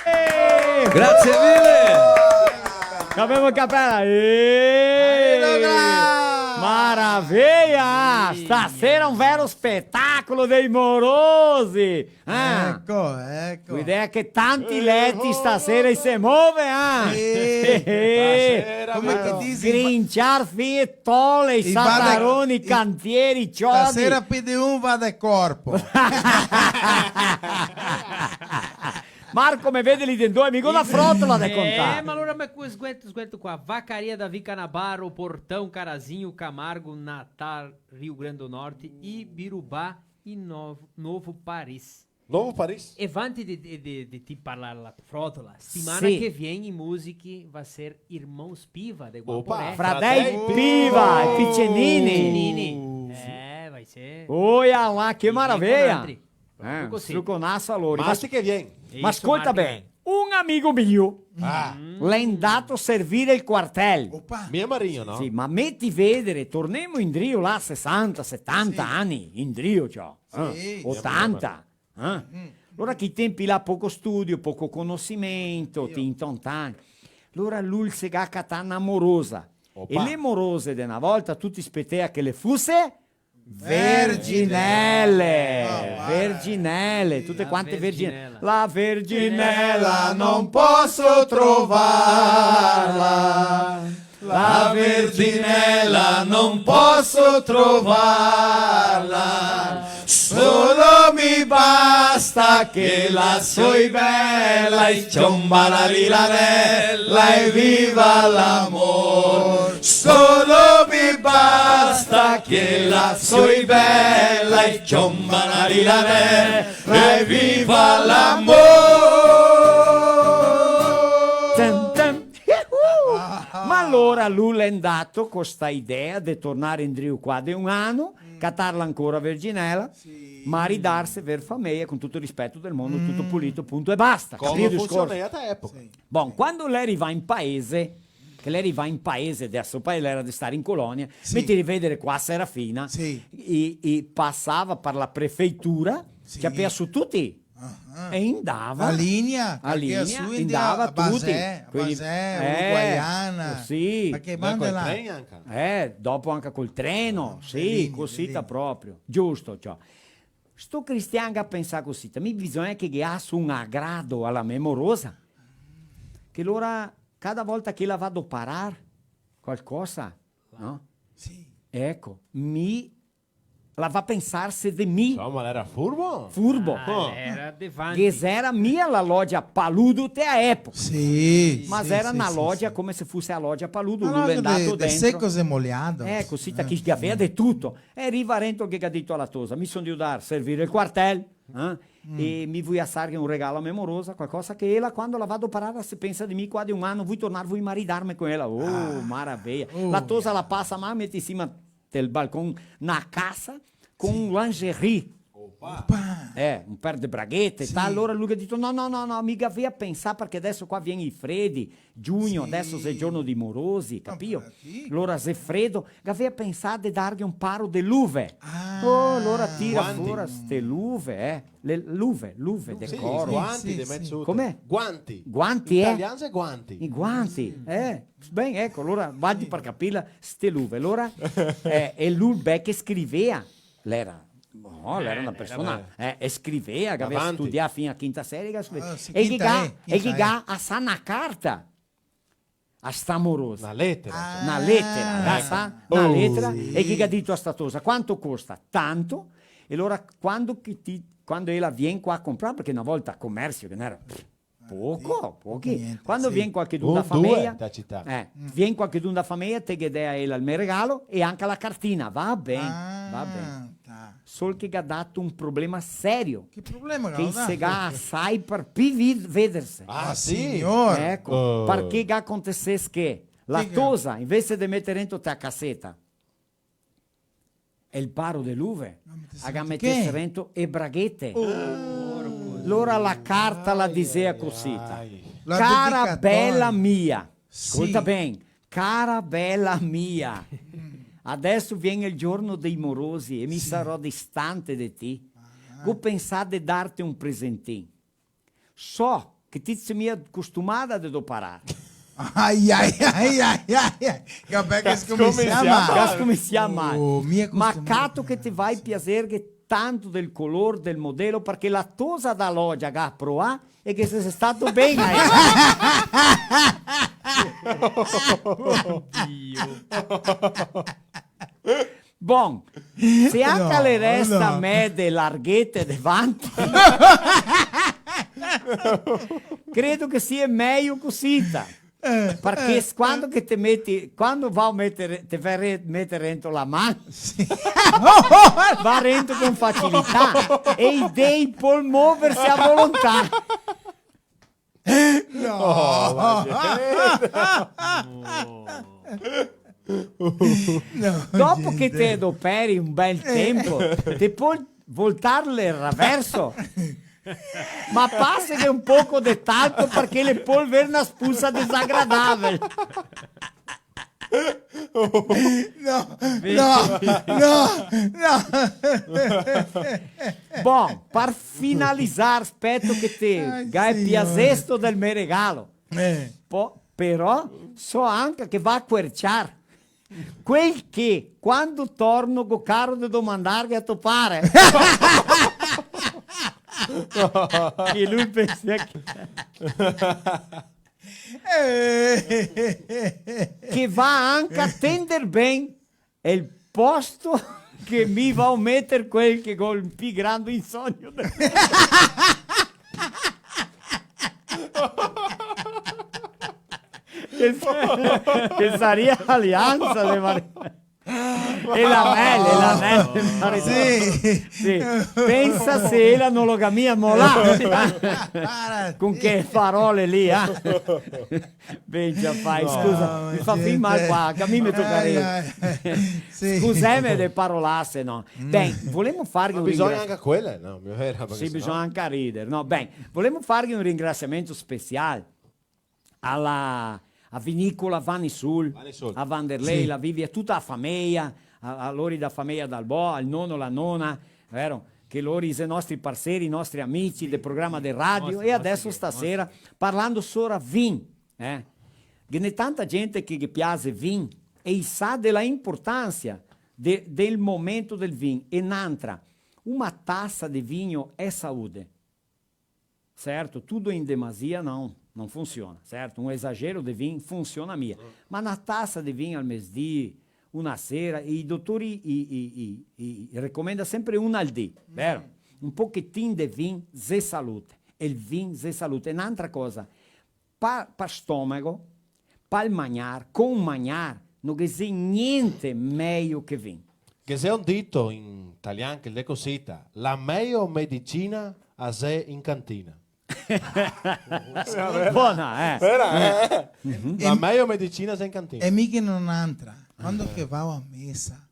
Eh! Grazie mille! Gavemo capela! Eh! Ehi, Douglas! Maraveia! Stasera un vero spetacolo! spetacolo dei morosi, ah! Eco, eco. L'idea che tanti leti stasera i se move, ah! Sì. Eh, stasera, come che disi, sgrinciar fie tole, i sataroni, i cantieri, ciodi. Stasera pì de un va de corpo. Marco, me vede lì dentro, mi go na frotola de contar. Eh, ma alora me cu-, sguento, sguento qua. Vacaria da Vica Nabarro, Portão, Carazinho, Camargo, Natal, Rio Grande do Norte, Ibirubá e Novo, Novo Paris. Novo Paris? E vanti de, de, de, de ti parlar la frotola, setimana che vien i musichi va ser Irmãos Piva de Guaporé. Opa, Fradei Piva, i picenini. Picenini. Eh, vai ser. Oia là, che maraveia. Eh, struconaso alora. Marti che vien. Ma scolta ben, un amigo mio l'è ndato a servire el quartel. Opa. Mio marito, no? Sì, ma meti vedere, tornemo indrio là sesanta, setanta ani, indrio, ciò, eh? Sì. Otanta, eh? Alora che i tempi là poco studio, poco conosimento, ti intontan. Alora lu se ga catà na morosa. Opa. E le morose de na volta, tuti spetea che le fuse Verginele! Ah, va. Verginele, tute quante verginele. La verginella non posso trovarla, la verginella non posso trovarla, solo mi basta che la soi bella, e ciomba la rilarella, e viva l'amor. Solo mi basta che la soi bella, e ciomba la rilarè, e viva l'amor. Tan, tan. Ma alora lu l'è ndato co sta idea de tornare indrio qua de un ano, catarla ancora verginela, maridarse, ver fameia, con tuto el rispeto del mondo, tuto pulito, punto e basta. Capìo el discorso? Come funzionava a l'epoca. Sì. Bon, quando l'è rivà in paese, che l'è rivà in paese, deso poi l'era de stare in colonia, sì, meti vedere qua a Serafina, sì, e, e pasava par la prefeitura, sì, che apea su tuti, ah, e indava. La linea, a linea, su indava a tuti. Basè, quindi, Basè, eh, Uruguaiana, sì, parché manda là. Eh, dopo anca col treno, ah, sì, le linee, cosita le linee proprio, giusto, ciò. Sto cristian ga pensà cosita, mi bisogna che ghe aso un agrado a la me morosa, che lora cada volta che la va doparar qualcosa, no? Sì. Eco, mi la va pensarse de mi. Insoma, l'era furbo? Furbo. Ah, l'era de vanti. Ghe xera mia la logia Paludo te a epoca. Sì, sì, sì, sì. Ma xera na logia come se fuse a logia Paludo, lu l'è ndato dentro. Seco e moliado. Eh, cosita, che gavea de tuto. E riva rento che ga dito a la tosa: "Mi son drio ndar servire el quartel, eh? E mi vui asarghe un regalo a me morosa, qualcosa che ela, quando la va doparar, se pensa de mi, qua de un ano vui tornar, vui maridarme con ela." Oh, maraveia. La tosa la pasa, ma meti in sima del balcon na casa con un lingerie. Opa. Eh, un per de braghete, sì, tal. Alora lu ga dito: "No, no, no, no, mi gavea pensà, parché deso qua vien i fredi, giugno, sì, deso xe giorno dei morosi, capìo? Sì. Alora xe fredo, gavea pensà de darghe un paro de luve." Ah. Oh, alora tira fora ste luve, eh. Le luve, luve de coro. Sì, guanti de mezo. Come? Guanti. Guanti, eh? In italian xe guanti. I guanti, eh. Ben, eco, alora, vanti par capirla, ste luve. Alora, eh, e lu, beh, che scrivea, l'era, no, l'era na persona, eh, e scrivea, che gavea studià fin a quinta serie, che scrivea. Ah, sì, e che quinta ga, E, e quinta che E. Ga asà na carta a sta morosa. Na letera, cioè. Na letera, ah, sa? Na letera, sì, e che ga dito a sta tosa: "Quanto costa?" "Tanto." E alora quando che ti, quando ela vien qua a comprar, parché na volta comersio che n'era poco, pochi. Niente, sì. Quando vien qualchedun da fameia, un, due, da cità, eh, vien qualchedun da fameia, te ghe dè a ela el me regalo e anca la cartina. Va ben, va ben. Ah, tá. Sol che ga dato un problema serio. Che problema che ga dato? Che i se ga asai par pi vid-, vederse. Ah, sì? Signor. Eco, parché ga acontesesto che la tosa, invese de meter rento te a caseta el paro de luve, la ga metesto rento e braghete. Oh. Lora la carta la disea cosita: "Cara bela mia", sì, scolta ben, "cara bela mia, adeso vien el giorno dei morosi e mi sarò distante de ti. Go pensà de darte un presentin. So che ti te si mia costumada de doparar." Ai, ai, ai, ai, ai, ai. Capè che scominsia mal. Che scominsia mal. Oh, mia costumada. "Ma cato che te vai piaserghe tanto del color del modelo, parché la tosa da loja ga provà e che se, se stato ben, eh. Oddio. Bon, se anca le resta me de larghete de vanti, credo che sia mejo cosita. Eh, parché eh, quando eh. Che te meti, quando va a meter, te va re-, meter rento la man, sì. Va rento con facilità e i dei pol moverse a volontà. No. Oh, ma che... No, dopo che te doperi un bel tempo, te pol voltarle el raverso. Ma paseghe un poco de talco parché le pol ver na spusa desagradabel. No, no, no, no. Bon, par finalizar, speto che te gai piasesto del me regalo. Eh. Po-, però so anca che va a querciar. Quel che, quando torno, go caro de domandarghe a to pare. Che lu pensa che... Che va anca a tender ben el posto che mi vao meter quel che go el pi grando insogno de... Che sa-, che saria l'aliansa de Mari-, e la mele, e la mele, Mari-, sì. Sì. Pensa se ela no lo ga mia molà. Con che parole lì, ah. Ben, già fai, no, scusa, me fa fin mal qua, che a mi me toca rir. Ai, ai. Sì. Scuseme de parolase, no. Mm. Ben, volemo farghe un ringraziamento. Ma bisogna anca quela, no? Sì, bisogna anca rider, no? Ben, volemo farghe un ringraziamento special a la, a Vinicola Vanisul, Vanisul, a Vanderlei, sì, la Vivi, a tuta la fameia, a, a lori da fameia Dal Bo, al nono, la nona, vero? Che lori xe nostri parseri, nostri amici del programa de radio, e adeso stasera, parlando sora vin, eh? Ghe n'è tanta gente che ghe piase vin e i sa de la importansa de, del momento del vin. E n'antra, uma tasa de vinho é saúde. Certo, tudo em demasia não, não funciona, certo? Um exagero de vinho funciona mia. Ma na tasa de vinho al mesdì, una sera, e i dotori i, i, i, i, i recomenda sempre una al dì, vero? Un pochetin de vin xe salute, el vin xe salute. E n'antra cosa, pa, pa stomago, pal magnar, con magnar, no ghe xe gnente mejo che vin. Ghe xe un dito in talian che el xe cosita: la mejo medicina a xe in cantina. Bona, eh. Vera, eh? Mhm. La mejo medicina a xe in cantina. E mi ghe n'ò n'antra. Quando che vao a mesa,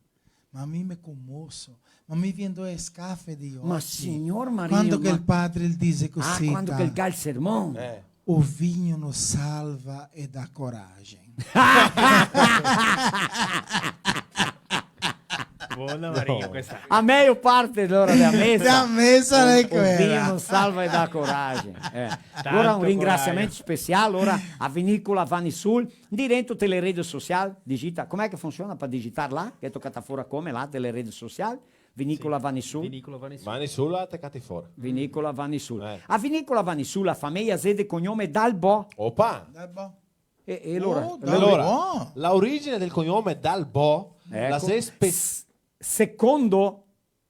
ma mi me comoso, ma mi vien do e scafe de oci. Ma signor Mario, quando che el padre el dixe cosita, ah, quando che el ga el sermon. Eh. O vinho nos salva e dá coragem. Bona, Mario, questa. A mejo parte, alora, dela mesa. Dela mesa, o, né, o vinho nos salva e dá coragem. Eh. Alora, un ringrasiamento special, alora, a Vinicola Vanisul, dirento te le rede social, digita, come che funsiona par digitar là? Che te cata fora come là, te le rede social? Vinicola Vanisul. Vinicola Vanisul. Vanisul, la te cati fora. Vinicola Vanisul. Eh. A Vinicola Vanisul, la fameia xe de cognome Dal Bo. Opa! Dal Bo. E, e alora? Oh, Dal Bo. Alora, la origine del cognome Dal Bo, eco, la xe spe-, s-, secondo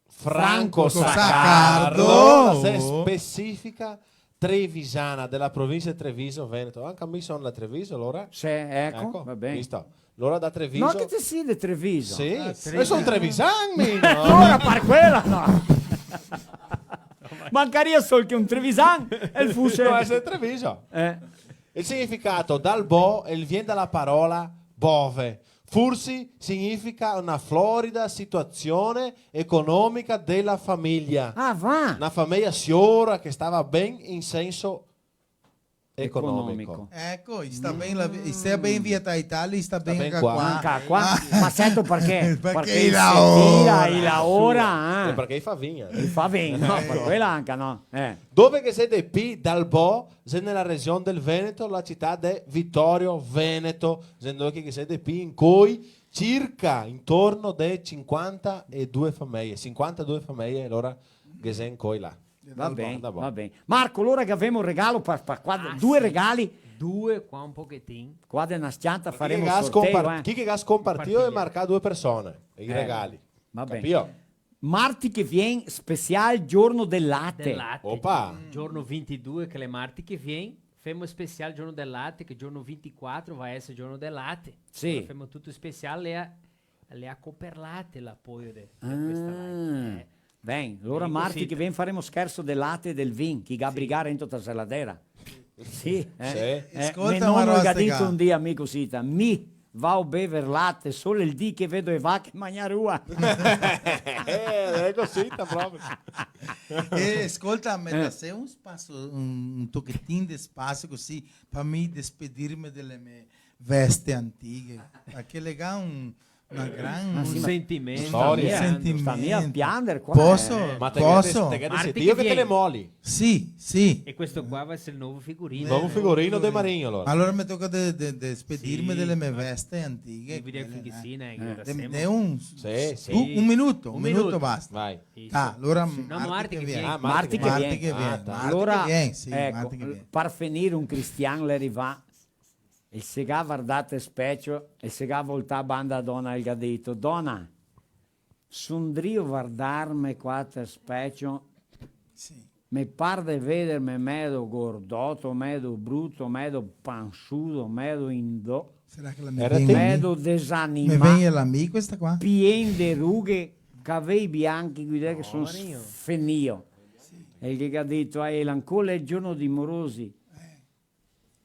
Franco Saccardo, la xe specifica trevisana, dela provincia de Treviso, Veneto. Anca mi son da Treviso, alora. Sì, eco, eco, va ben. Visto? Alora da Treviso. No che te si de Treviso. Sì, ah, sì. Mi son trevisan, mi, no? Alora par quela, no. Mancaria sol che un trevisan el fuse... No, xe Treviso. Eh. El significato Dal Bo, el vien da la parola bove. Forsi significa una florida situazione economica dela fameia. Ah, va! Na fameia siora che stava ben in senso Economico. Economico. Eco, i sta ben la vi-, i sta ben via da Italia, i sta ben anca qua. Anca qua? Ah. Ma seto parché? Parché i se tira, i laora, eh. I fa vin, no? Par quela anca, no? Eh. Dove che xe de pi dal Bo, xe nela region del Veneto, la cità de Vittorio Veneto, xe dove che xe de pi incoi, circa intorno de cinquantadue fameje, cinquantadue fameje, alora che xe incoi là. Va ben, va ben. Marco, alora che gavemo un regalo pa, pa qua, due regali. Due qua un pochetin. Qua de na s-cianta faremo sorteio, eh. Chi che ga sconpartìo e marcà due persone, i regali. Va ben. Capìo? Marti che vien, special giorno del late. Del late. Opa! Giorno vintidue, che l'è marti che vien, femo special giorno del late, che giorno vintiquatro va a esser giorno del late. Sì. Alora femo tuto special, e a, le a coper late l'apoio de, de questa live. Ah. Eh. Ben, alora marti che vien faremo scherso del late e del vin, che i ga brigà rento ta zeladera. Sì, eh. Sì. Eh, scolta, me nono el ga dito un dì, amico Sita, mi vao bever late solo el dì che vedo e vache magnar ua. Eh, xe cusì, ta proprio. Eh, scolta, me dasè un spasio, un, un tochetin de spasio cusì, par mi despedirme dele me veste antighe, parché le ga un, una gran... Ah, sì, ma sentimento. Storia. No sta mia, no sta mia pianger qua, eh. Poso? Ma te... Poso? Te ghe decidio che te le moli. Sì, sì. E questo qua va a esser el novo figurino. Novo figurino de Marinho, alora. Alora me toca de, de, de despedirme dele me veste antighe. Sì. Quele, eh. De, de un, sì, sì. Un, un minuto, un minuto basta. Vai. Isso. Tá, alora marti che vien. Ah, marti che vien. Marti che vien. Ah, tá. Marti che vien, sì, marti che vien. Alora, eco, par finir un cristian l'è rivà, el se ga vardà te specio, el se ga voltà banda a dona, el ga dito: "Dona, son drio vardarme qua te specio, sì, me par de vederme medo gordoto, medo bruto, medo pansudo, medo indo, medo desanimà, pien de rughe, cavei bianchi, guidè che son sfenìo." Sì. E el ghe ga dito a ela: "Ancora xe giorno dei morosi. Eh.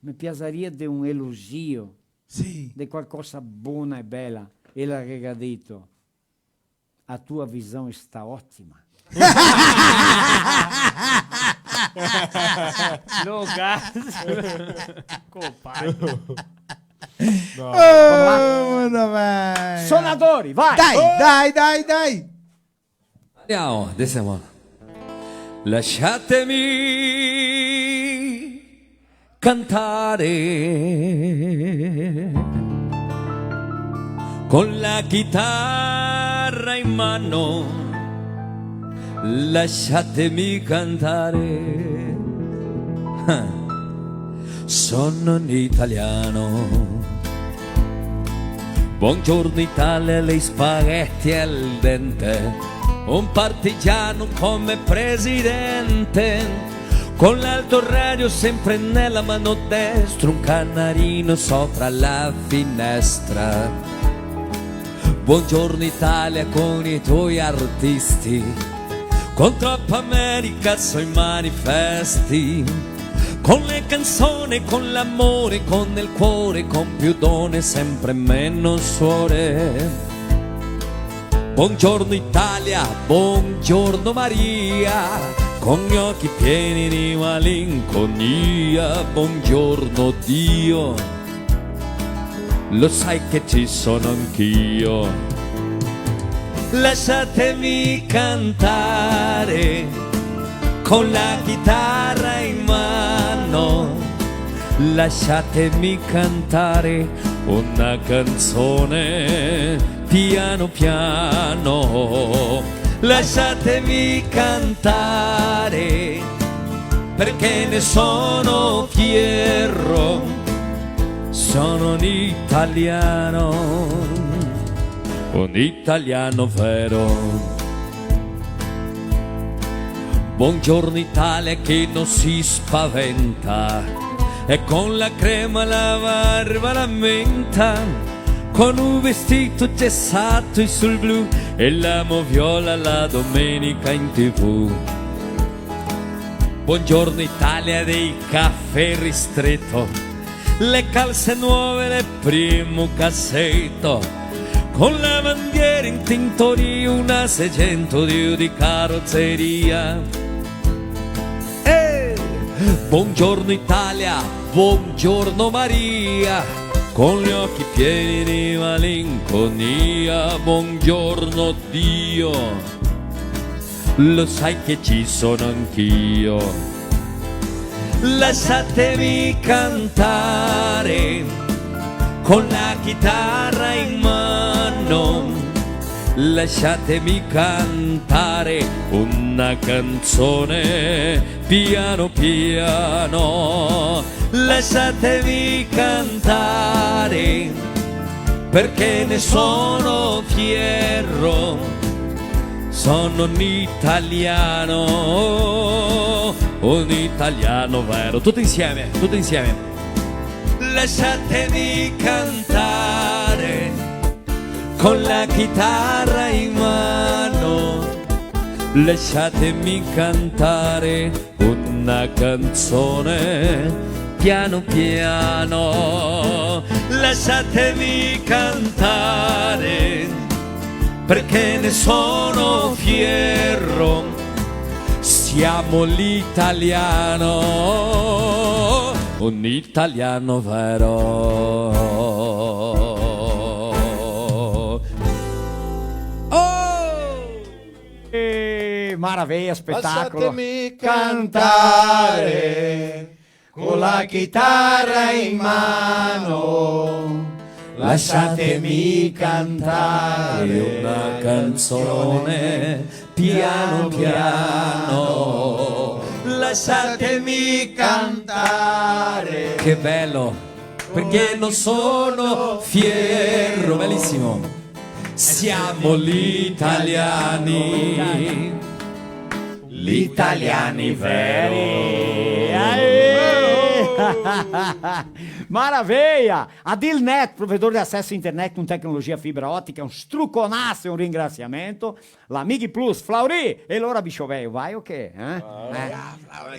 Me piasaria de un elogio, sì, de qualcosa bona e bela." E ela ghe ga dito: "A tua visão está ótima." No, gas. Compagno. No. Oh, no, vai. Sonadori, vai. Dai, dai, dai, dai. Andiamo, desemo. Lasciatemi cantare con la chitarra in mano, lasciatemi cantare. Ah. Sono un italiano. Buongiorno Italia, gli spaghetti al dente, un partigiano come presidente, con l'autoradio sempre nella mano destra, un canarino sopra la finestra. Buongiorno Italia con i tuoi artisti, con troppa America sui manifesti, con le canzoni, con l'amore, con il cuore, con più donne, sempre meno suore. Buongiorno Italia, buongiorno Maria, con gli occhi pieni di malinconia, buongiorno Dio. Lo sai che ci sono anch'io. Lasciatemi cantare con la chitarra in mano. Lasciatemi cantare una canzone piano piano. Lasciatemi cantare perché ne sono fiero, sono un italiano, un italiano vero. Buongiorno Italia che non si spaventa, e con la crema alla barba la menta, con un vestito gessato e sul blu, e l'amo viola la domenica in T V. Buongiorno Italia dei caffè ristretto, le calze nuove nel primo cassetto, con la bandiera in tintoria, un A seicento di, di carrozzeria. Eh! Buongiorno Italia, buongiorno Maria, con gli occhi pieni di malinconia, buongiorno Dio, lo sai che ci sono anch'io. Lasciatemi cantare con la chitarra in mano, lasciatemi cantare una canzone piano piano, lasciatemi cantare, perché ne sono fiero, sono un italiano, un italiano vero. Tutti insieme, tutti insieme. Lasciatemi cantare con la chitarra in mano, lasciatemi cantare una canzone piano piano, lasciatemi cantare, perché ne sono fiero, siamo l'italiano, un italiano vero. Oh! Eh, maraveia, spetacolo. Lasciatemi cantare con la chitarra in mano, lasciatemi cantare una canzone piano piano, lasciatemi cantare. Che bello, perché non sono fiero, bellissimo. Siamo gli italiani, gli italiani veri. Aê! Maravilha! A Dilnet, provedor de acesso à internet com tecnologia fibra ótica, um struconasso e um ringraziamento. La Mighi Plus, Flauri, e lora bicho velho, vai o quê? Eh?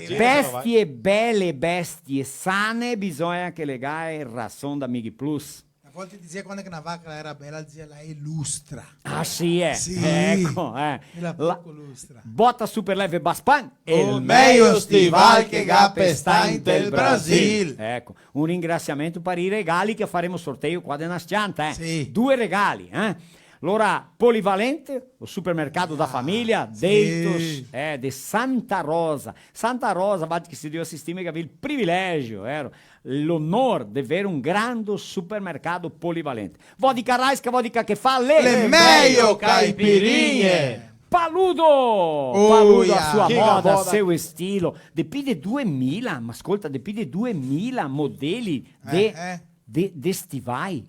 Eh? Bestie bele, bestie sane, bisogna che le gae rason da Mighi Plus. Na volta dizia quando che na vaca la era bela, dizia la è lustra. Ah, sì, eh. Sì. Eco, eh. E la La- poco lustra. Bota Super Leve Baspan e O meio stival che ga pe sta inte el Brasil. Eco, un ringraziamento per i regali che faremo sorteio qua de na s-cianta, eh. Sì. Due regali, eh. Lora, Polivalente, o supermercado da família, sì. Deitos, eh, de Santa Rosa. Santa Rosa, vate che se deu assistir, che avevi el privilegio, vero? L'onor de ver un grande supermercado Polivalente. Vodka Raiska, vodka che fa le... Le meio caipirinhe. Paludo! Oh, Paludo, a yeah. sua Che moda, moda. Seu estilo. De pi de duemila, ma scolta, de pi de duemila modeli de, Eh, eh. de, de stivai.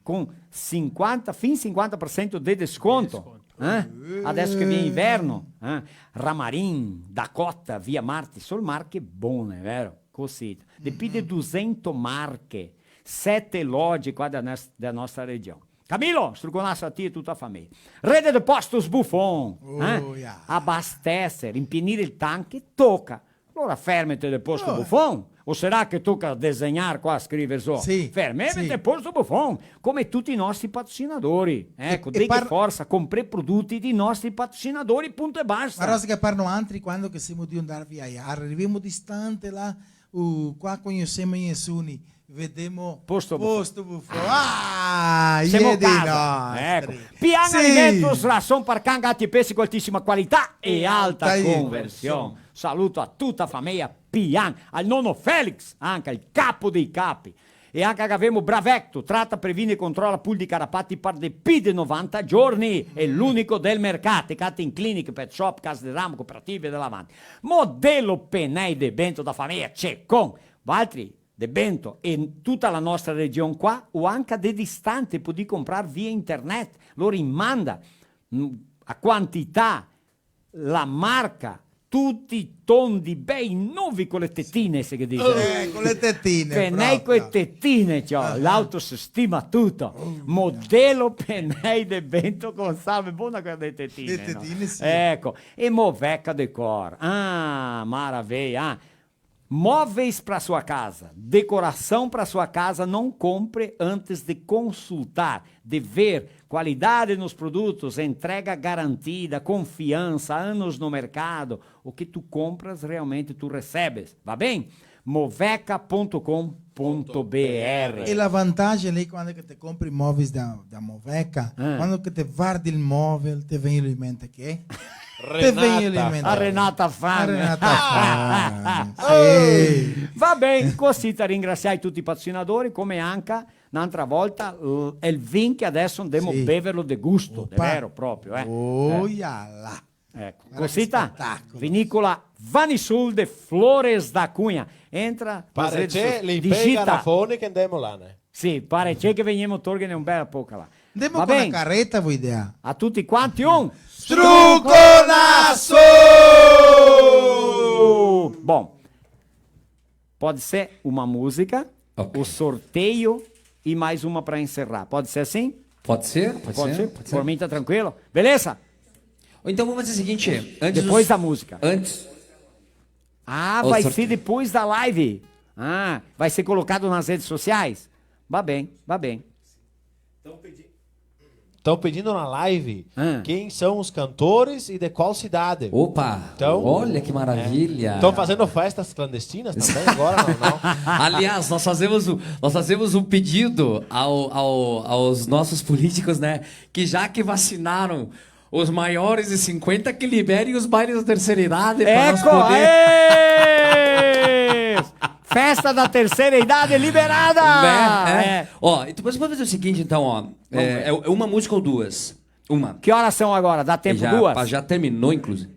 Con cinquanta, fin cinquanta per cento de desconto. Eh? Adesso che viene inverno, eh? Ramarin, Dakota, Via Marte, sol marche bone, vero? Cosita. De pi de dusento marche, sete loge qua da, nos- da nostra region. Camilo, struconasso a ti e tuta la fameia. Rede de Postos Buffon, eh? Oh, yeah. Abastece, rimpinir el tanque, toca. Alora fermete de Posto Oh. Buffon. O sarà che toca desegnar qua, scriver so? Sì, Fermete sì. De Posto Buffon, come tuti i nostri patrocinadori. Eco, E- e deghe par- forsa, comprè produti dei nostri patrocinadori, punto e basta. Ma rosa che par noantri, quando che semo drio ndar via, arrivemo distante là, uh, qua cognosemo nesuni, vedemo Posto Buffon. Posto Buffon. Ah, Semo iè de casa. Nostri. Eco. Pian Sì. Alimentos, rason par can, gati e pesi, co altisima qualità e alta Alta conversion. Saluto a tuta la fameia Pian, al nono Felix, anca el capo dei capi. E anca che gavemo Bravecto, trata, previne e controla pulzi e carapati par de pi de novanta giorni, xe l'unico del mercato, cate in cliniche, pet shop, case de ramo, cooperative e de là avanti. Modelo Penei de Bento da fameia Cecon, valtri de Bento e in tuta la nostra region qua, o anca de distante, podì comprar via internet, lori manda, mm, a quantità, la marca, tuti tondi, bei, novi, co le tetine, se che dise. Eh, co le tetine, Penei proprio. Co le tetine, ciò, Ah. L'autostima, tuto. Modelo Penei de Bento Gonçalves, bona quela de tetine, De no? tetine, sì. Eco, e mo veca de cor. Ah, maraveia, ah. Móveis para sua casa, decoração para sua casa, não compre antes de consultar, de ver qualidade nos produtos, entrega garantida, confiança, anos no mercado, o que tu compras realmente tu recebes, va ben? Moveca ponto com ponto B R. E la vantaje lì, quando che te compri i móveis da, da Moveca, eh, quando che te vardi el móvel, te vien in mente che? Te vien in mente. A Renata Fan. A Renata Fan, sì. Va ben, cosita ringrasiai tuti i patrocinadori, come anca n'antra volta, l-, el vin che adeso andemo a beverlo de gusto, de vero proprio, eh. Oh, là. Eco, varda cosita, che spetacolo. Vinícola Vanisul de Flores da Cunha. Entra, parece, digita. Li pei garafoni che andemo là, né? Sì, parece che vegnemo torghene un bel poca là. Andemo co na careta, vuto idea? A tuti quanti un struconaso! Bon, pode ser uma música, ok, o sorteio e mais uma pra encerrar. Pode ser assim? Pode ser, pode ser, pode ser. Por mim tá tranquilo. Beleza? Ou então vamos fazer o seguinte, antes dos... Depois da música. Antes. Ah, vai ser depois da live. Ah, vai ser colocado nas redes sociais? Va ben, va ben. Tão pedindo na live quem são os cantores e de qual cidade. Opa! Então, olha que maravilha! Estão fazendo festas clandestinas também agora, não, não? Aliás, nós fazemos o, nós fazemos um pedido ao, ao, aos nossos políticos, né? Que já que vacinaram os maiores de cinquenta, que liberem os bailes da terceira idade pra nós poder... Eco, aê! Festa da terceira idade liberada! Né? É. É. Ó, e depois pode fazer o seguinte, então, ó. Vamos ver. É, é uma música ou duas? Uma. Que horas são agora? Dá tempo duas? Já, já terminou, inclusive.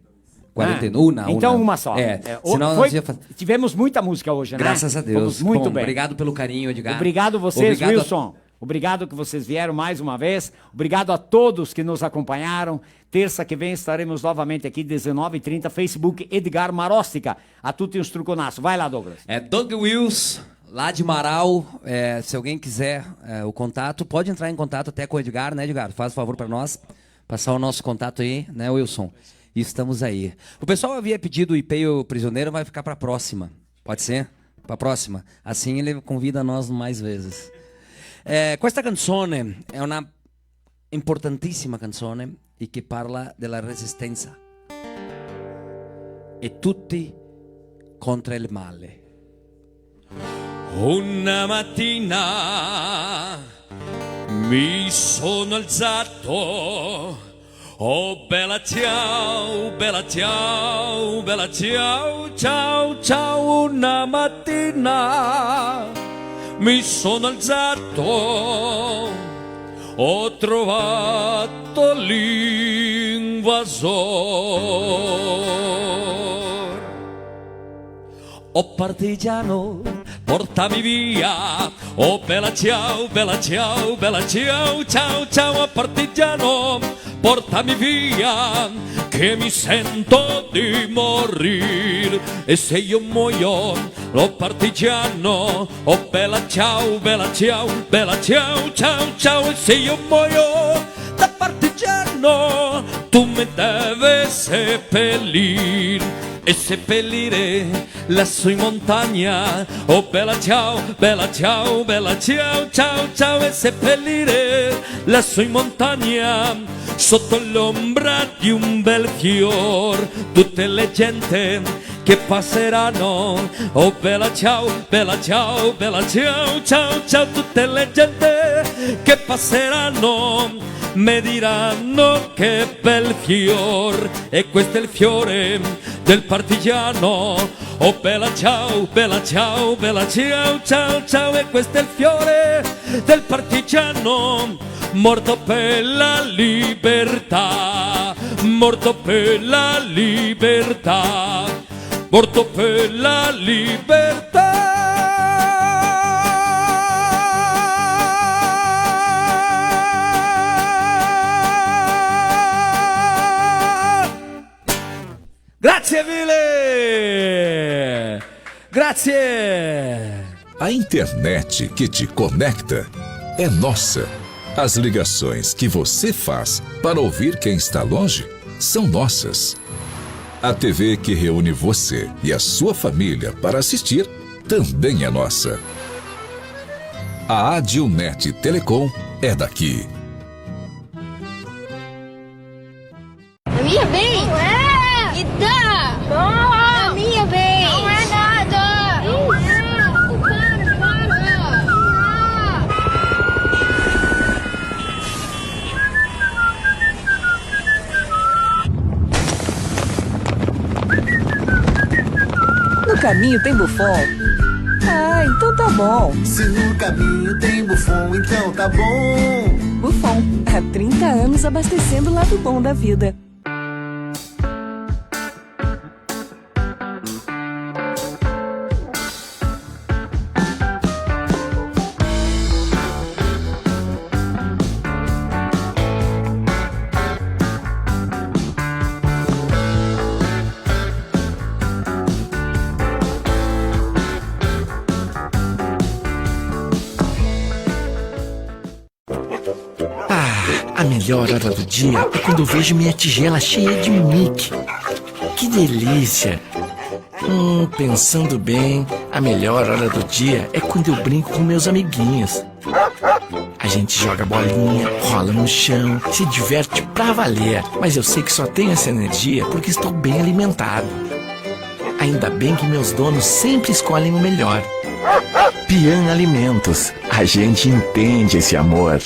Quarenta e um, ah, não, então uma só. É, é, senão foi, nós ia fa- tivemos muita música hoje, né? Graças a Deus. Fomos muito bem. Bom, obrigado pelo carinho, Edgar. Obrigado vocês, obrigado a Wilson. Obrigado que vocês vieram mais uma vez. Obrigado a todos que nos acompanharam. Terça que vem estaremos novamente aqui, dezenove e trinta, Facebook Edgar Maróstica. A tutti un struconaso. Vai lá, Douglas. É Doug Wills, lá de Marau. É, se alguém quiser, é, o contato, pode entrar em contato até com o Edgar, né, Edgar? Faz o favor pra nós, passar o nosso contato aí, né, Wilson? Estamos aí. O pessoal havia pedido o Ipeio Prisioneiro, vai ficar pra próxima. Pode ser? Pra próxima. Assim ele convida nós mais vezes. Eh, questa canzone è una importantissima canzone e che parla della resistenza. E tutti contro il male. Una matina mi sono alzato, oh bella ciao, bella ciao, bella ciao, ciao, ciao. Una matina mi sono alzato, ho trovato l'invasor. Oh partigiano, portami via. Oh bella ciao, bella ciao, bella ciao, ciao, ciao. Oh partigiano, portami via, che mi sento di morir. E se io muoio, oh partigiano, oh bella ciao, bella ciao, bella ciao, ciao, ciao. E se io muoio da partigiano, tu mi devi seppellir e seppellire lassù in montagna. Oh bella ciao, bella ciao, bella ciao, ciao, ciao, e seppellire lassù in montagna, sotto l'ombra di un bel fior, tutte le gente che passeranno. Oh bella ciao, bella ciao, bella ciao, ciao, ciao, tutte le gente che passeranno me diranno: che bel fior, e questo è il fiore del partigiano. Oh bella ciao, bella ciao, bella ciao, ciao, ciao, e questo è il fiore del partigiano, morto per la libertà, morto per la libertà, morto per la libertà. Grazie mille! Grazie! A internet que te conecta é nossa. As ligações que você faz para ouvir quem está longe são nossas. A T V que reúne você e a sua família para assistir também é nossa. A Adilnet Telecom é daqui. A minha vez? Não é! Me dá! Não! A minha vez! Não é nada! Não é! Para, para! No caminho tem Buffon? Ah, então tá bom. Se no caminho tem Buffon, então tá bom. Buffon, há trinta anos abastecendo o lado bom da vida. Ah, a melhor hora do dia é quando eu vejo minha tigela cheia de Mickey. Que delícia! Hum, pensando bem, a melhor hora do dia é quando eu brinco com meus amiguinhos. A gente joga bolinha, rola no chão, se diverte pra valer. Mas eu sei que só tenho essa energia porque estou bem alimentado. Ainda bem que meus donos sempre escolhem o melhor. Pian Alimentos, a gente entende esse amor.